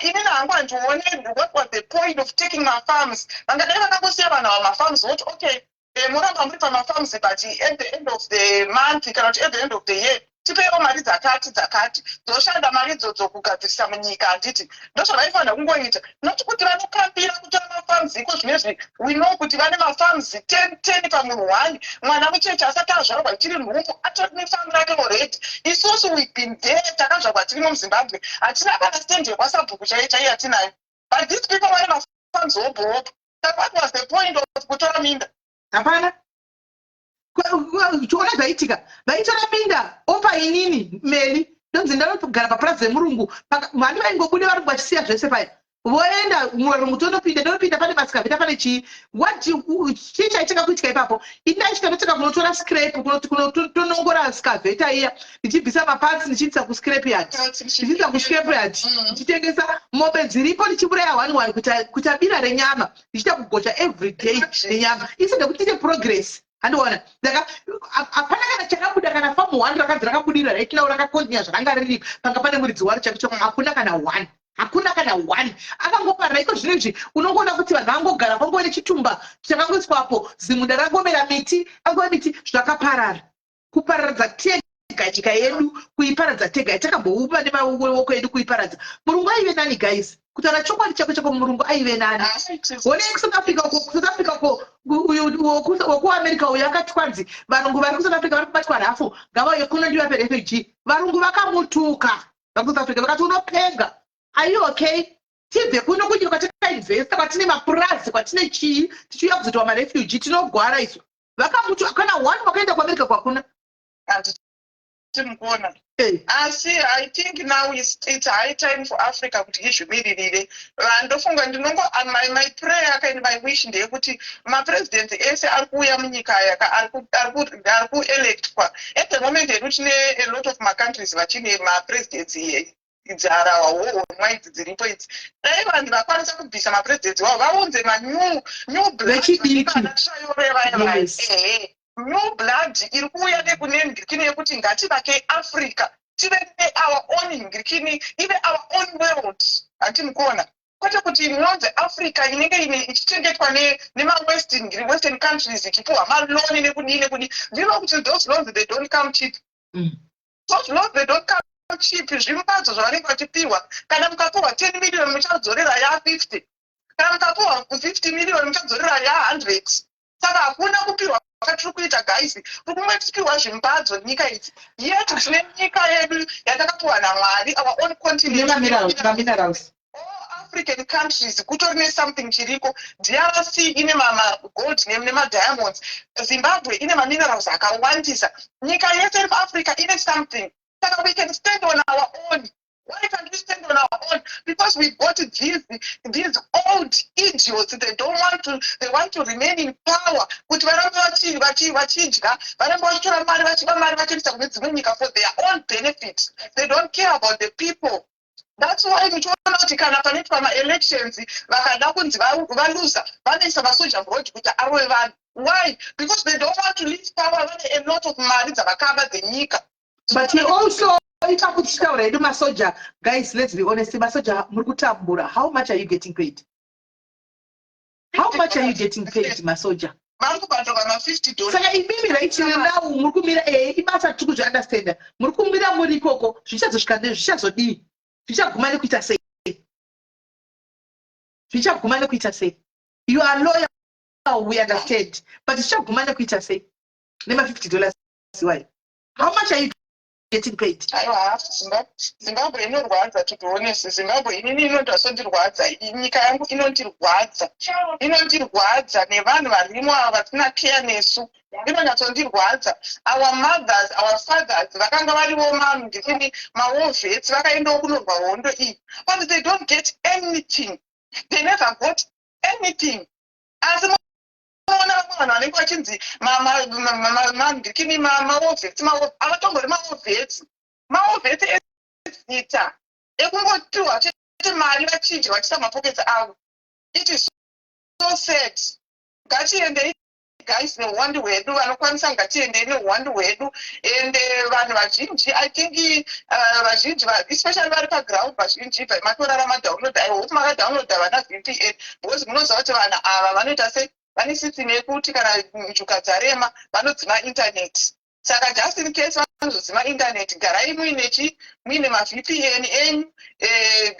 inini hangu handione what was the point of taking mafarms. Vangadai vakangosiya vanhu ava mafarms, voti, "Okay, muramba muri pamafarms, but at the end of the month kana kuti at the end of the year tipeiwo mari dzakati dzakati dzoshanda mari idzodzo kugadzirisa munyika." Handiti ndozvavaifanira kungoita? Not kuti vanokambira kutora mafarms. Iko zvinezvi we know kuti vane mafarms 10 10 pamunhu one. Mwana mucheche asati azvarwa, ichiri nhumbu, atori nefarm rake already. Isusu we've been there, takazvarwa tirimo muZimbabwe, hatina kana stand yekwasabhuku chaiyo chaiyo yatinayo, but these people vane mafarms hobho hobho. Saka what was the point of kutora minda? Hapana. Chiona zvaitika, vaitora minda opa inini meli, ndonzi ndanogara papurazi remurungu. Vani vaingobude varungu vachisiya zvese paya, voenda murungu, tondopinda, ndonopinda pane maskavhita, pane chii. What chii chaitika kuitika ipapo? Indaisvika ndotsvaka kunotora scrap, tonongora skavheta iya, ndichibvisa maparts, ndichiisa kuscrap yard, ndichiisa kuscrap yard, ndichitengesa mombe dziripo, ndichiuraya one one kuita bira renyama, ndichiita kugocha every day nenyama instead yekuti tiite progress. Handiona saka hapana kana chakabuda, kana famu one rakanzi rakabudirira right now, rakakontinya zvakanga riri panga pane muridzi waro chako chako. Hakuna kana one, hakuna kana one. Akangoparira. Iko zvino izvi unongoona kuti vanhu vangogara kwangove nechitumba chakangoiswapo, zimunda rangomera miti, angove miti, zvakaparara. Kuparadza tega nyika yedu, kuiparadza tega yatakamboumba nemaoko edu, kuiparadza. Murungu aive nani, guys. Kutaura chokwadi chako chako, murungu aive nani. Onei kuSouth Africa uko, kuSouth Africa uko, uyu wekuAmerica uyu akati kwanzi varungu vari kuSouth Africa vari kubatwa rafu, ngavauye kuno ndivape refugee. Varungu vakamutuka vakuSouth Africa, vakati, "Unopenga, are you okay? Tibve kuno kunyika kwatakainvesta, kwatine mapurazi, kwatine chii, tichiuya kuzoitwa marefugee? Tinogwara isu." Vakamutuka. Kana one wakaenda kuAmerica kwakuna. Handiti mukuona? Asi I think now it's high time for Africa kuti izvimiririre. Vandofunga ndinongo my prayer and my wish ndeyekuti mapresidents ese ari kuuya munyika aya, ari kuelectwa at the moment edu, tine a lot of macountries vachine mapresidents. Dzarahwa hohomwa idzi dziripo idzi, dai vanhu vakwanisa kubvisa mapresidents wavo, vaunze manew new blood. Vechidiki. VanaTraore vaya vaya. Ehe, new blood iri kuuya nekunengirikini yekuti ngativake Africa, tive neour own ngirikini, ive our own world, handiti mukuona? Kwete kuti inonzi Africa inenge ine ichichengetwa nemawestern western countries, ichipiwa maloan nekudii nekudii. Ndino kuti those loans, they don't come cheap. Those loans, they don't come cheap. Zvimbadzo zvavanenge vachipiwa, kana mukapiwa 10 million, muchadzorera ya50. Kana mukapiwa 50 million, muchadzorera ya100. Saka hakuna kupiwa kwatiri kuita, guys. Tiri kungotipiwa zvimbadzo nyika idzi, yet tine nyika yedu yatakapiwa naMwari, our own continent. Nemaminerals. All African countries kutori nesomething chiriko. DRC ine magold nemadiamonds, Zimbabwe ine maminerals akawandisa. Nyika yese iri muAfrica ine something. Saka we can stand on our own. Why can't we stand on our own? Because we got these old idiots. They don't want to, they want to remain in power kuti varambe vachidya, varambe vachitora mari, vachiba mari, vachiendesa kune dzimwe nyika for their own benefit. They don't care about the people. That's why muchiona kuti kana panoitwa maelections, vakada kunzi valuza, vanoisa masoja muroad kuti arove vanhu. Why? Because they don't want to leave power. Vane a lot of mari dzavakaba dzenyika. But he also ipapo tichitaura hedu masoja, guys, let's be honest, masoja muri kutambura. How much are you getting paid? How much are you getting paid, masoja? Vari kubhadharwa ma$50. Saka imimi, right now muri kumira, ibasa, tiri kuzviunderstanda, muri kumira muri ikoko, zvichazosvika, zvichazodii? Zvichaguma nekuita sei? Zvichaguma nekuita sei? You are loyal, we understand, but zvichaguma nekuita sei nema$50 iwayo? How much are you getting paid? Aiwa, Zimbabwe inorwadza, to be honest. Zimbabwe inini inondasondirwadza. Nyika yangu inondirwadza, inondirwadza nevanhu varimo ava vasina care nesu. Inonyatsondirwadza. Our mothers, our fathers vakanga variwo mandikini, mawar vets, vakaendawo kunorwa hondo iyi, but they don't get anything. They never got anything. Asi munoona vamwe vanhu vanenge vachinzi mandikini, mawar vets, avatombori mawar vets, mawar vets ezita ekungopiwa chete mari, vachidya, vachiisa mapoketsi avo. It is so sad. Ngatiendei, guys, neuwandu hwedu. Vanokwanisa, ngatiendei neuwandu hwedu. And vanhu vazhinji, I think vazhinji, especially vari paground, vazhinji bvai matorara madownload. I hope makadownloada vana VPN, because munoziva kuti vanhu ava vanoita sei. Vane system yekuti kana njuka dzarema, vanodzima internet. Saka just in case vanozodzima internet, garai muine chi muine maVPN enyu,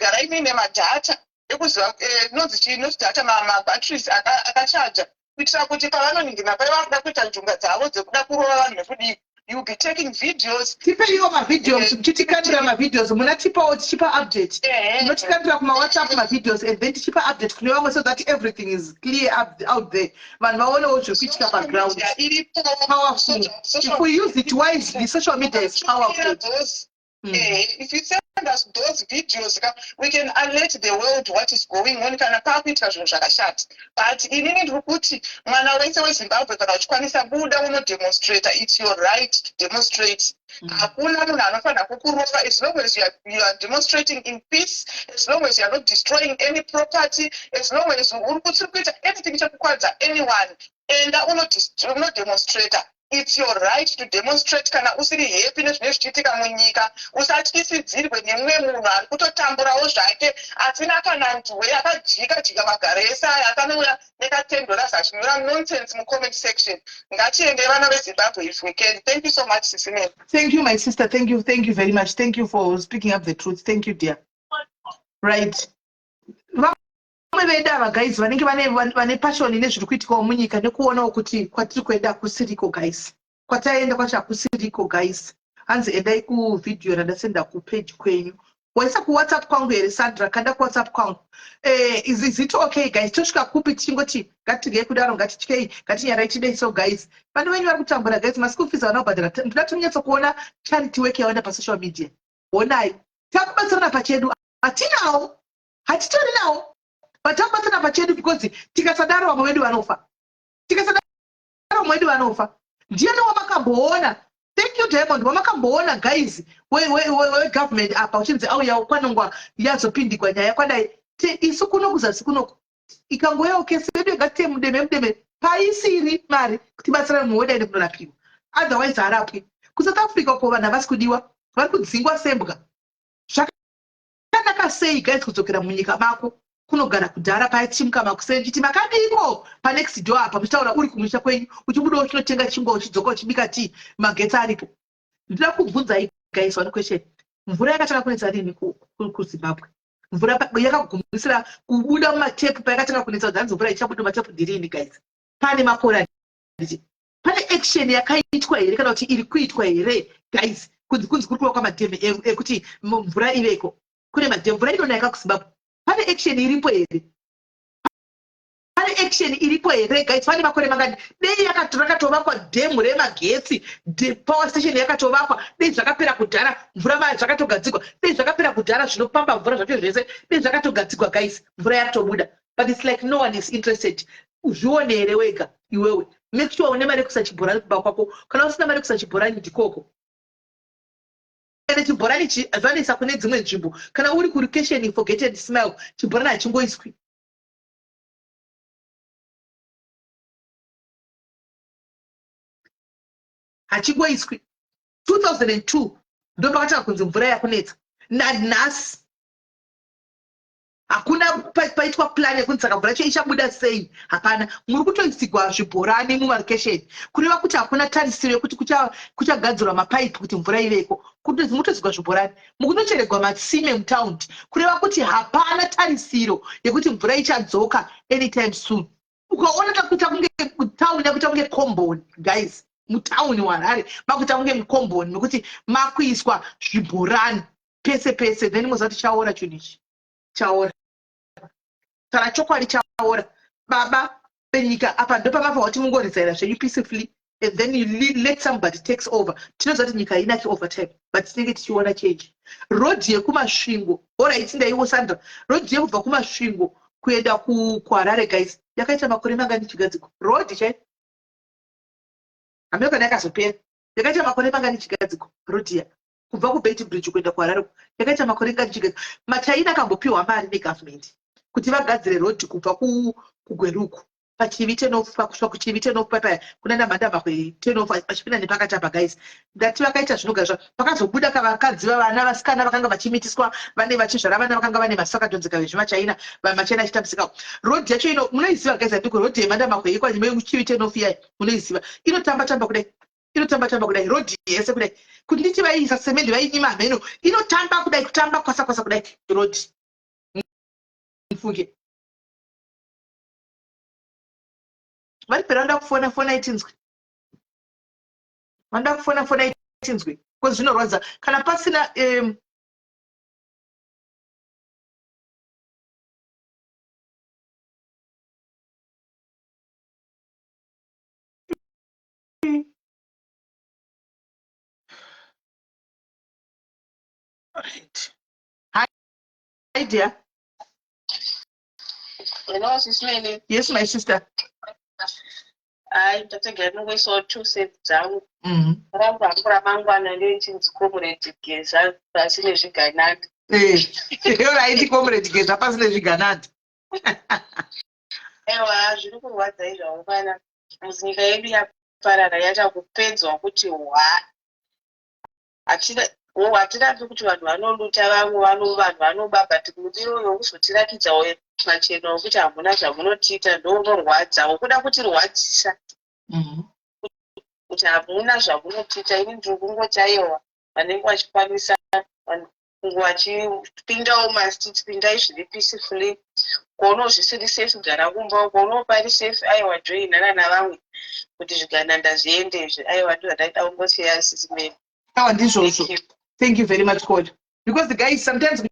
garai muine madata ekuziva inonzi chii, not data, mabatteries akachaja, kuitira kuti pavanoningina pai vakuda kuita njunga dzavo dzekuda kurova vanhu nekudii, you be taking videos. Tipeiwo mavideos, muchitikandira mavideos, munatipawo tichipa update. Munotikandira kumawhatsapp mavideos and then tichipa update kune vamwe, so that everything is clear up, out there, vanhu vaonewo zviri kuitika paground. Iripo. Powerful. If we use it wisely, social media is powerful. If you send us those videos, we can alert the world what is going on kana paakuitika zvinhu zvakashata. But inini ndiri kuti mwana wese weZimbabwe, kana uchikwanisa, buda unodemonstrata. It's your right to demonstrate. Hakuna munhu anofanira kukurova as long as you are demonstrating in peace, as long as you are not destroying any property, as long as uri kusiri kuita anything chekukwadza anyone. Enda unodemonstrata. It's your right to demonstrate kana usiri happy nezvinenge zvichiitika munyika. Usatyisidzirwe nemumwe munhu ari kutotamburawo zvake, asina kana nduwe, akajika jika magaro ese aya, akanouya neka$10 achinyora nonsense mucomment section. Ngatiendei, vana veZimbabwe, if we can. Thank you so much, Sisimeni. Thank you, my sister. Thank you, thank you very much. Thank you for speaking up the truth. Thank you, dear. Right, vamwe vedu ava, guys, vanenge vane passion nezviri kuitikawo munyika, nekuonawo kuti kwatiri kuenda hakusiriko, guys. Kwataenda kwacho hakusiriko, guys. Hanzi endai kuvhidhiyo randasenda kupage kwenyu. Waisa kuWhatsApp kwangu here, Sandra? Kanda kuWhatsApp kwangu. Is it okay, guys? Tosvika kupi tichingoti ngatirye kudaro, ngatityei, ngatinyarai, tidei? So guys, vana venyu vari kutambura, guys. Maschool fees havana kubhadhara. Ndoda tonyatsokuona charity work yawaenda pasocial media. Honai, takubatsirana pachedu. Hatinawo, hatitori nawo, but takubatsirana pachedu, because tikasadaro vamwe vedu vanofa. Tikasadaro vamwe vedu vanofa. Ndiani wamakamboona? Thank you Diamond. Wamakamboona guys wegovernment apa uchinzi auya kwanongwa yazopindigwa nyaya kwadai. Isu kuno kuzasi kunoku ikangouyawo kesi yedu yangatiye mudeme mudeme paisiri mari kuti batsira munhu wedaende kunorapiwa otherwise harapwi. KuSouth Africa uko vanhu havasi kudiwa vari kudzingwa sembwa. Zvakanaka sei guys kudzokera munyika mako kunogara kudhara paya tichimuka makuseni chiti makadiiko panext door apa muchitaura uri kumusha kwenyu uchibudawo uchinotenga chingwa uchidzoka uchibika tii magetsi aripo. Ndinoda kubvunzai guys one question. Mvura yakatanga kunetsa rini kuZimbabwe? Mvura yakagumisira kubuda mumatepu payakatanga kunetsa kuti hanzi mvura ichabuda mumatepu ndirini guys? Pane makore handiti? Pane action yakaitwa here kana kuti iri kuitwa here guys? Kunzi kunzi kuri kuvakwa madhemu ekuti mvura iveko. Kune madhemu mvura inonayaka kuZimbabwe. Pane action iripo here? Pane action iripo here guys? Pane makore mangani? Dei rakatovakwa dhemu remagetsi, power station yakatovakwa, dei zvakapera kudhara, mvura maya zvakatogadzigwa, dei zvakapera kudhara zvinopamba mvura zvacho zvese, dei zvakatogadzigwa guys, mvura yakutobuda. But it's like no one is interested. Uzvione here wega iwewe. Make sure une mari yekuisa chibhorani kumba kwako. Kana usina mari yekuisa chibhorani ndikoko. Ende chibhorani ichi vanoisa kune dzimwe nzvimbo. Kana uri kurukesheni forget and smile, chibhorani hachingoiswi. Hachingoiswi. 2002 ndopakatanga kunzi mvura yakunetsa. Nanhasi hakuna paitwa plan yekunzi saka mvura yacho ichabuda sei hapana. Muri kutoisigwa zvibhorani mumarokesheni kureva kuti hakuna tarisiro yekuti kuchagadzirwa mapaipi kuti mvura iveko. Kutozi mutoisigwa zvibhorani mukutocheregwa matsime mutaundi kureva kuti hapana tarisiro yekuti mvura ichadzoka anytime soon. Ukaona takuita kunge town yakuita kunge komboni guys, mutown muHarare makuita kunge mukomboni nekuti makuiswa zvibhorani pese pese, then moziva kuti chaora chinhu ichi, chaora kana chokwadi chaora. Baba venyika apa ndopamafanira kuti mungorizaira zvenyu peacefully and then you let somebody takes over. Tinoziva kuti nyika hainaki over time but tinenge tichiona change. Road yekuMasvingo, alright ndaiwo Sandra, road yekubva kuMasvingo kuenda kuHarare guys yakaita makore mangani ichigadzigwa? Road chai hameno kana yakazopera. Yakaita makore mangani ichigadzigwa road iya kubva kuBeitbridge kuenda kuHarare uko? Yakaita makore ngani ichigadzigwa? MaChina akambopiwa mari negovernment kuti vagadzire road kubva kuGweruku paChivi turn-off, pakusvika kuChivi turn-off paya kunana Mhandamahwe turn-off vachipinda nepakati apa guys. Ndati vakaita zvinogara zva pakazobuda kavakadzi vavana vasikana vakanga vachimitiswa vane vachizvara vana vakanga vane maziso akadhonzeka vezvimachina machina achitambisika. Road yacho ino munoiziva guys andiko road yeMhandamahwe yekuChivi turn-off iya munoiziva inotamba tamba kudai inotamba tamba kudai road yese kudai kuti nditi vaiisa semende vainyima hameno inotamba kudai kutamba kwasa kwasa kudai road mufunge vari pera vanoda kufona fona itinzwe vanoda kufona fona itinzwe because zvinorwadza kana pasina right. Hi dear. Hello, Sis Melly. Yes, my sister. Hayi, ndatega ndingoisawo 2 cents dzangu. Rangu hangu ramangwana ndechinzi Comrade Geza pasi nezvigananda. Right, Comrade Geza pasi nezvigananda. Ewa, zviri kurwadza izvavo pana. Munyika yedu yaparara yatakupedzwa kuti hwa. Hatirambi kuti vanhu vanoluta vamwe vanhu vanoba, but mudiro uyo wekuzotiratidzawo machena wekuti hamuna zvamunotiita ndounorwadza, wekuda kutirwadzisa kuti hamuna zvamunotiita. Ini ndiri kungoti aiwa, vanenge vachikwanisa vachipindawo mastreets, pindai zviri peacefully. Kuonawo zvisiri safe gara kumba, kuonawo pari safe aiwa joinana navamwe kuti zvigananda zviende izvi. Aiwa, ndozvandaida kungosiya Sis Melly. Awa ndizvozvo. Thank you very much, God. Because the guys sometimes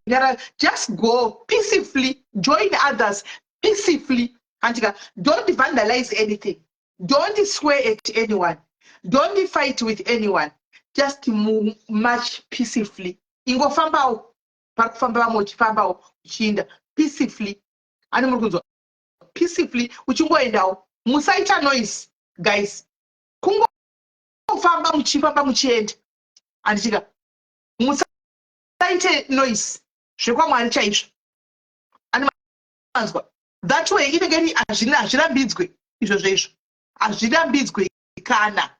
just go peacefully, join others peacefully. Antika, don't vandalize anything. Don't swear at anyone. Don't fight with anyone. Just march peacefully. Ingofambawo. Pari kufamba vamwe uchifambawo uchiinda peacefully. Ani muri kunzwa? Peacefully uchingoendawo. Musaita noise, guys. Kungofamba muchifamba muchienda, handitika? Musaite noise zvekwamwari chaizvo, animanzwa? That way inenge iri hazvirambidzwe izvozvo, izvo hazvirambidzwe kana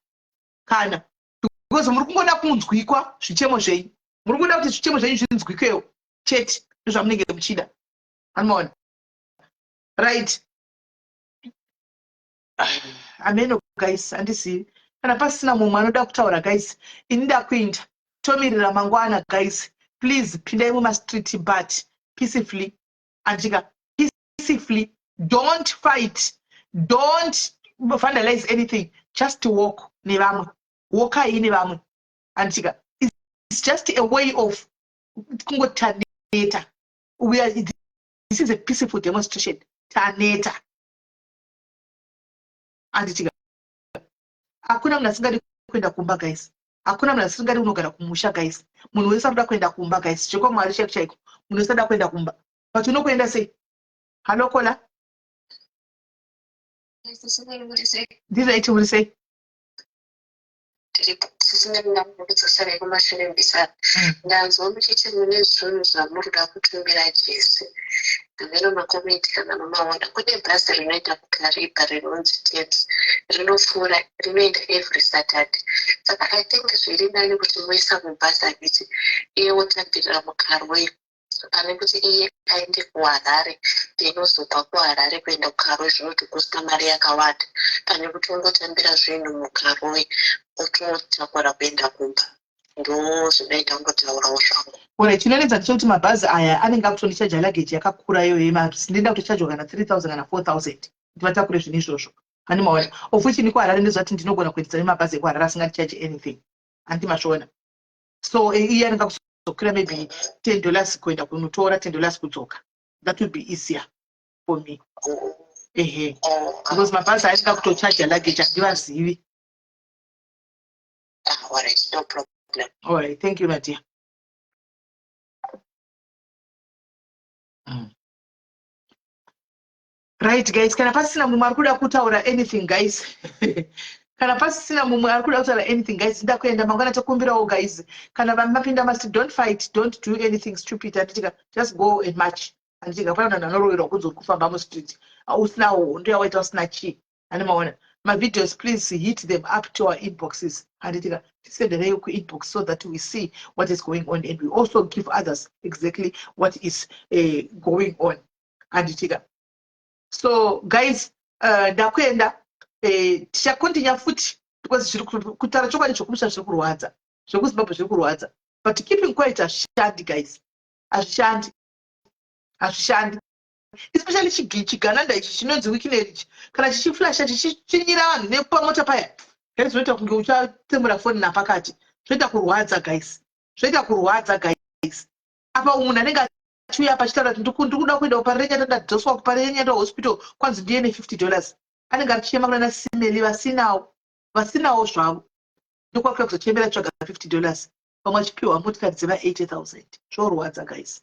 because muri kungoda kunzwikwa zvichemo zvenyu, muri kuda kuti zvichemo zvenyu zvinzwikewo chete, ndozvamunenge muchida, anomaona? Right, ameno guys, handizivi kana pasina mumwe anoda kutaura. Guys, ini ndakuinda, tomirira mangwana. Guys, please pindai mumastreet, but peacefully, andika? Peacefully, don't fight, don't vandalize anything, just walk nevamwe, walkai nevamwe, andika? It's just a way of kungotaneta. We are This is a peaceful demonstration. Taneta, anditika? Hakuna munhu asingadi kuenda kumba, guys. Hakuna munhu asingadi kunogara kumusha, guys. Munhu wese anoda kuenda kumba, guys, chekwamwari chaiko chaiko, munhu wese anoda kuenda kumba, but unokuenda sei? Hello, caller. Ndiraiti, uri sei? Ndinokudzosera kumashure mbisana. Ndanzwa muchiti mune zvinhu zvamuri kuda kutumira Jese. Hameno macomments kana mamaona. Kune bhazi rinoenda kuKariba rinonzi Taps, rinopfuura, rinoenda every Saturday. Saka I think zviri nani kuti muisa mubhazi, handiti? Iye wotambirira muKaroi pane kuti iye aende kuHarare, then ozobva kuHarare kuenda kuKaroi, zvinotikosta mari yakawanda, pane kuti ungotambira zvinhu muKaroi ototakura kuenda kumba. Ndo zvinoita kungotaurawo zvangu. Ore chinonetsa ndechekuti mabhazi aya anenge akutondichaja luggage yakakura iyoyo yemabhasi. Ndinoenda kutochajwa kana 3000 kana 4000 kuti vatakure zvinhu izvozvo, hani maona? Of which ini kuHarare ndezvati ndinogona kuendesa nemabhazi ekuHarare asingandichaji anything, handi mazviona? So iye anenge akuzokwira maybe $10 kuenda kunotora, $10 kudzoka. That would be easier for me, ehe, because mabhazi anenge akutochaja luggage, handivazivi. Ah, alright, no problem. All right, thank you, my dear. Right guys, kana pasina mumwe ari kuda kutaura anything, guys, kana pasina mumwe ari kuda kutaura anything, guys, nda kuenda. Mangwana tokumbirawo, guys, kana mapinda must don't fight, don't do anything stupid, handitika? Just go and march, handitika? Pana vanhu vanoroverwa kunzi uri kufamba mustreet usina hondo yawaita, usina chii, hani maona? Mavideos, please hit them up to our inboxes, handitika? Tisenderei kuinbox so that we see what is going on and we also give others exactly what is going on, handitika? So guys, ndakuenda. Tichacontinue futi because zviri kutaura chokwadi, zvokumusha zviri kurwadza, zvekuZimbabwe zviri kurwadza, but keeping quiet hazvishandi, guys, hazvishandi, hazvishandi, especially chigananda ichi chinonzi Wicknell ichi. Kana chichiflasha, chichichinyira vanhu nepamota paya, guys, zvinoita kunge uchatsemura foni napakati. Zvoita kurwadza, guys, zvoita kurwadza, guys. Apa munhu anenge achiuya apa achitaura kuti ndikuda kuenda kuParirenyatwa, ndadzoswa kuParirenyatwa Hospital, kwanzi ndiye ne$50, anenge achichema kuna nasimeli vasinawo, vasinawo zvavo, ndokwakuya kuzochembera tsvaga $50, vamwe vachipiwa motikari dzeva 80 000. Zvorwadza, guys,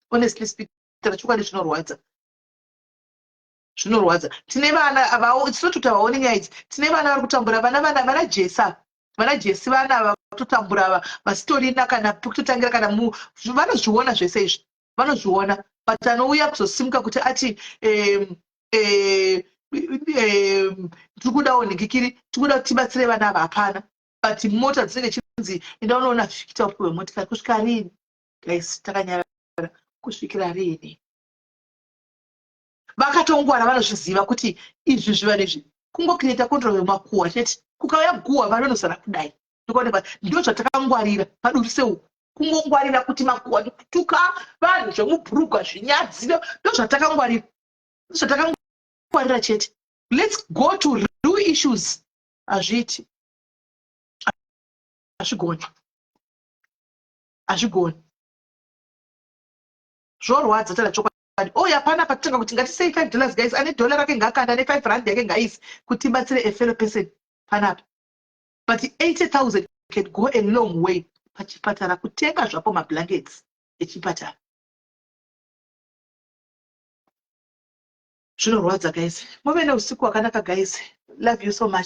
honestly speak, chokwadi zvinorwadza, zvinorwadza. Tine vana, it's not kuti havaoni nyaya idzi. Tine vana vari kutambura, vana vana Jesa, vana Jesi, vana vatotambura vasitorina kana pekutotangira kana vanozviona zvese izvi, vanozviona, but anouya kuzosimuka kuti ati tiri kudawo nhingikiri, tiri kuda kuti tibatsire vana ava, hapana. But mota dzinenge chinzi enda unoona Victor upiwe motikari. Kusvika rini, guys? Takanyarara kusvikira rini? Vakatongwara, vanozviziva kuti izvi zvivanhu izvi kungocreata control makuhwa chete. Kukauya guhwa, vanhu vanosara kudai. Ndikuonekwa ndo zvatakangwarira paduri seuku, kungongwarira kuti makuhwa nekutuka vanhu zvemubhurugwa zvinyadzi, ndo zvatakangwarira, ndo zvatakangwarira chete. Let's go to real issues. Hazviiti, hazvigoni, hazvigoni, zvorwadza tara chokwadi. Oh, yapana patotanga kuti ngatisei $5, guys. Ane dollar rake ngaakanda, ane R5 yake ngaisi, kuti tibatsire a fellow person panapa. But 80 000 can go a long way pachipatara, kutenga zvapo mablankets echipatara. Zvinorwadza, guys. Muve neusiku hwakanaka, guys. Love you so much.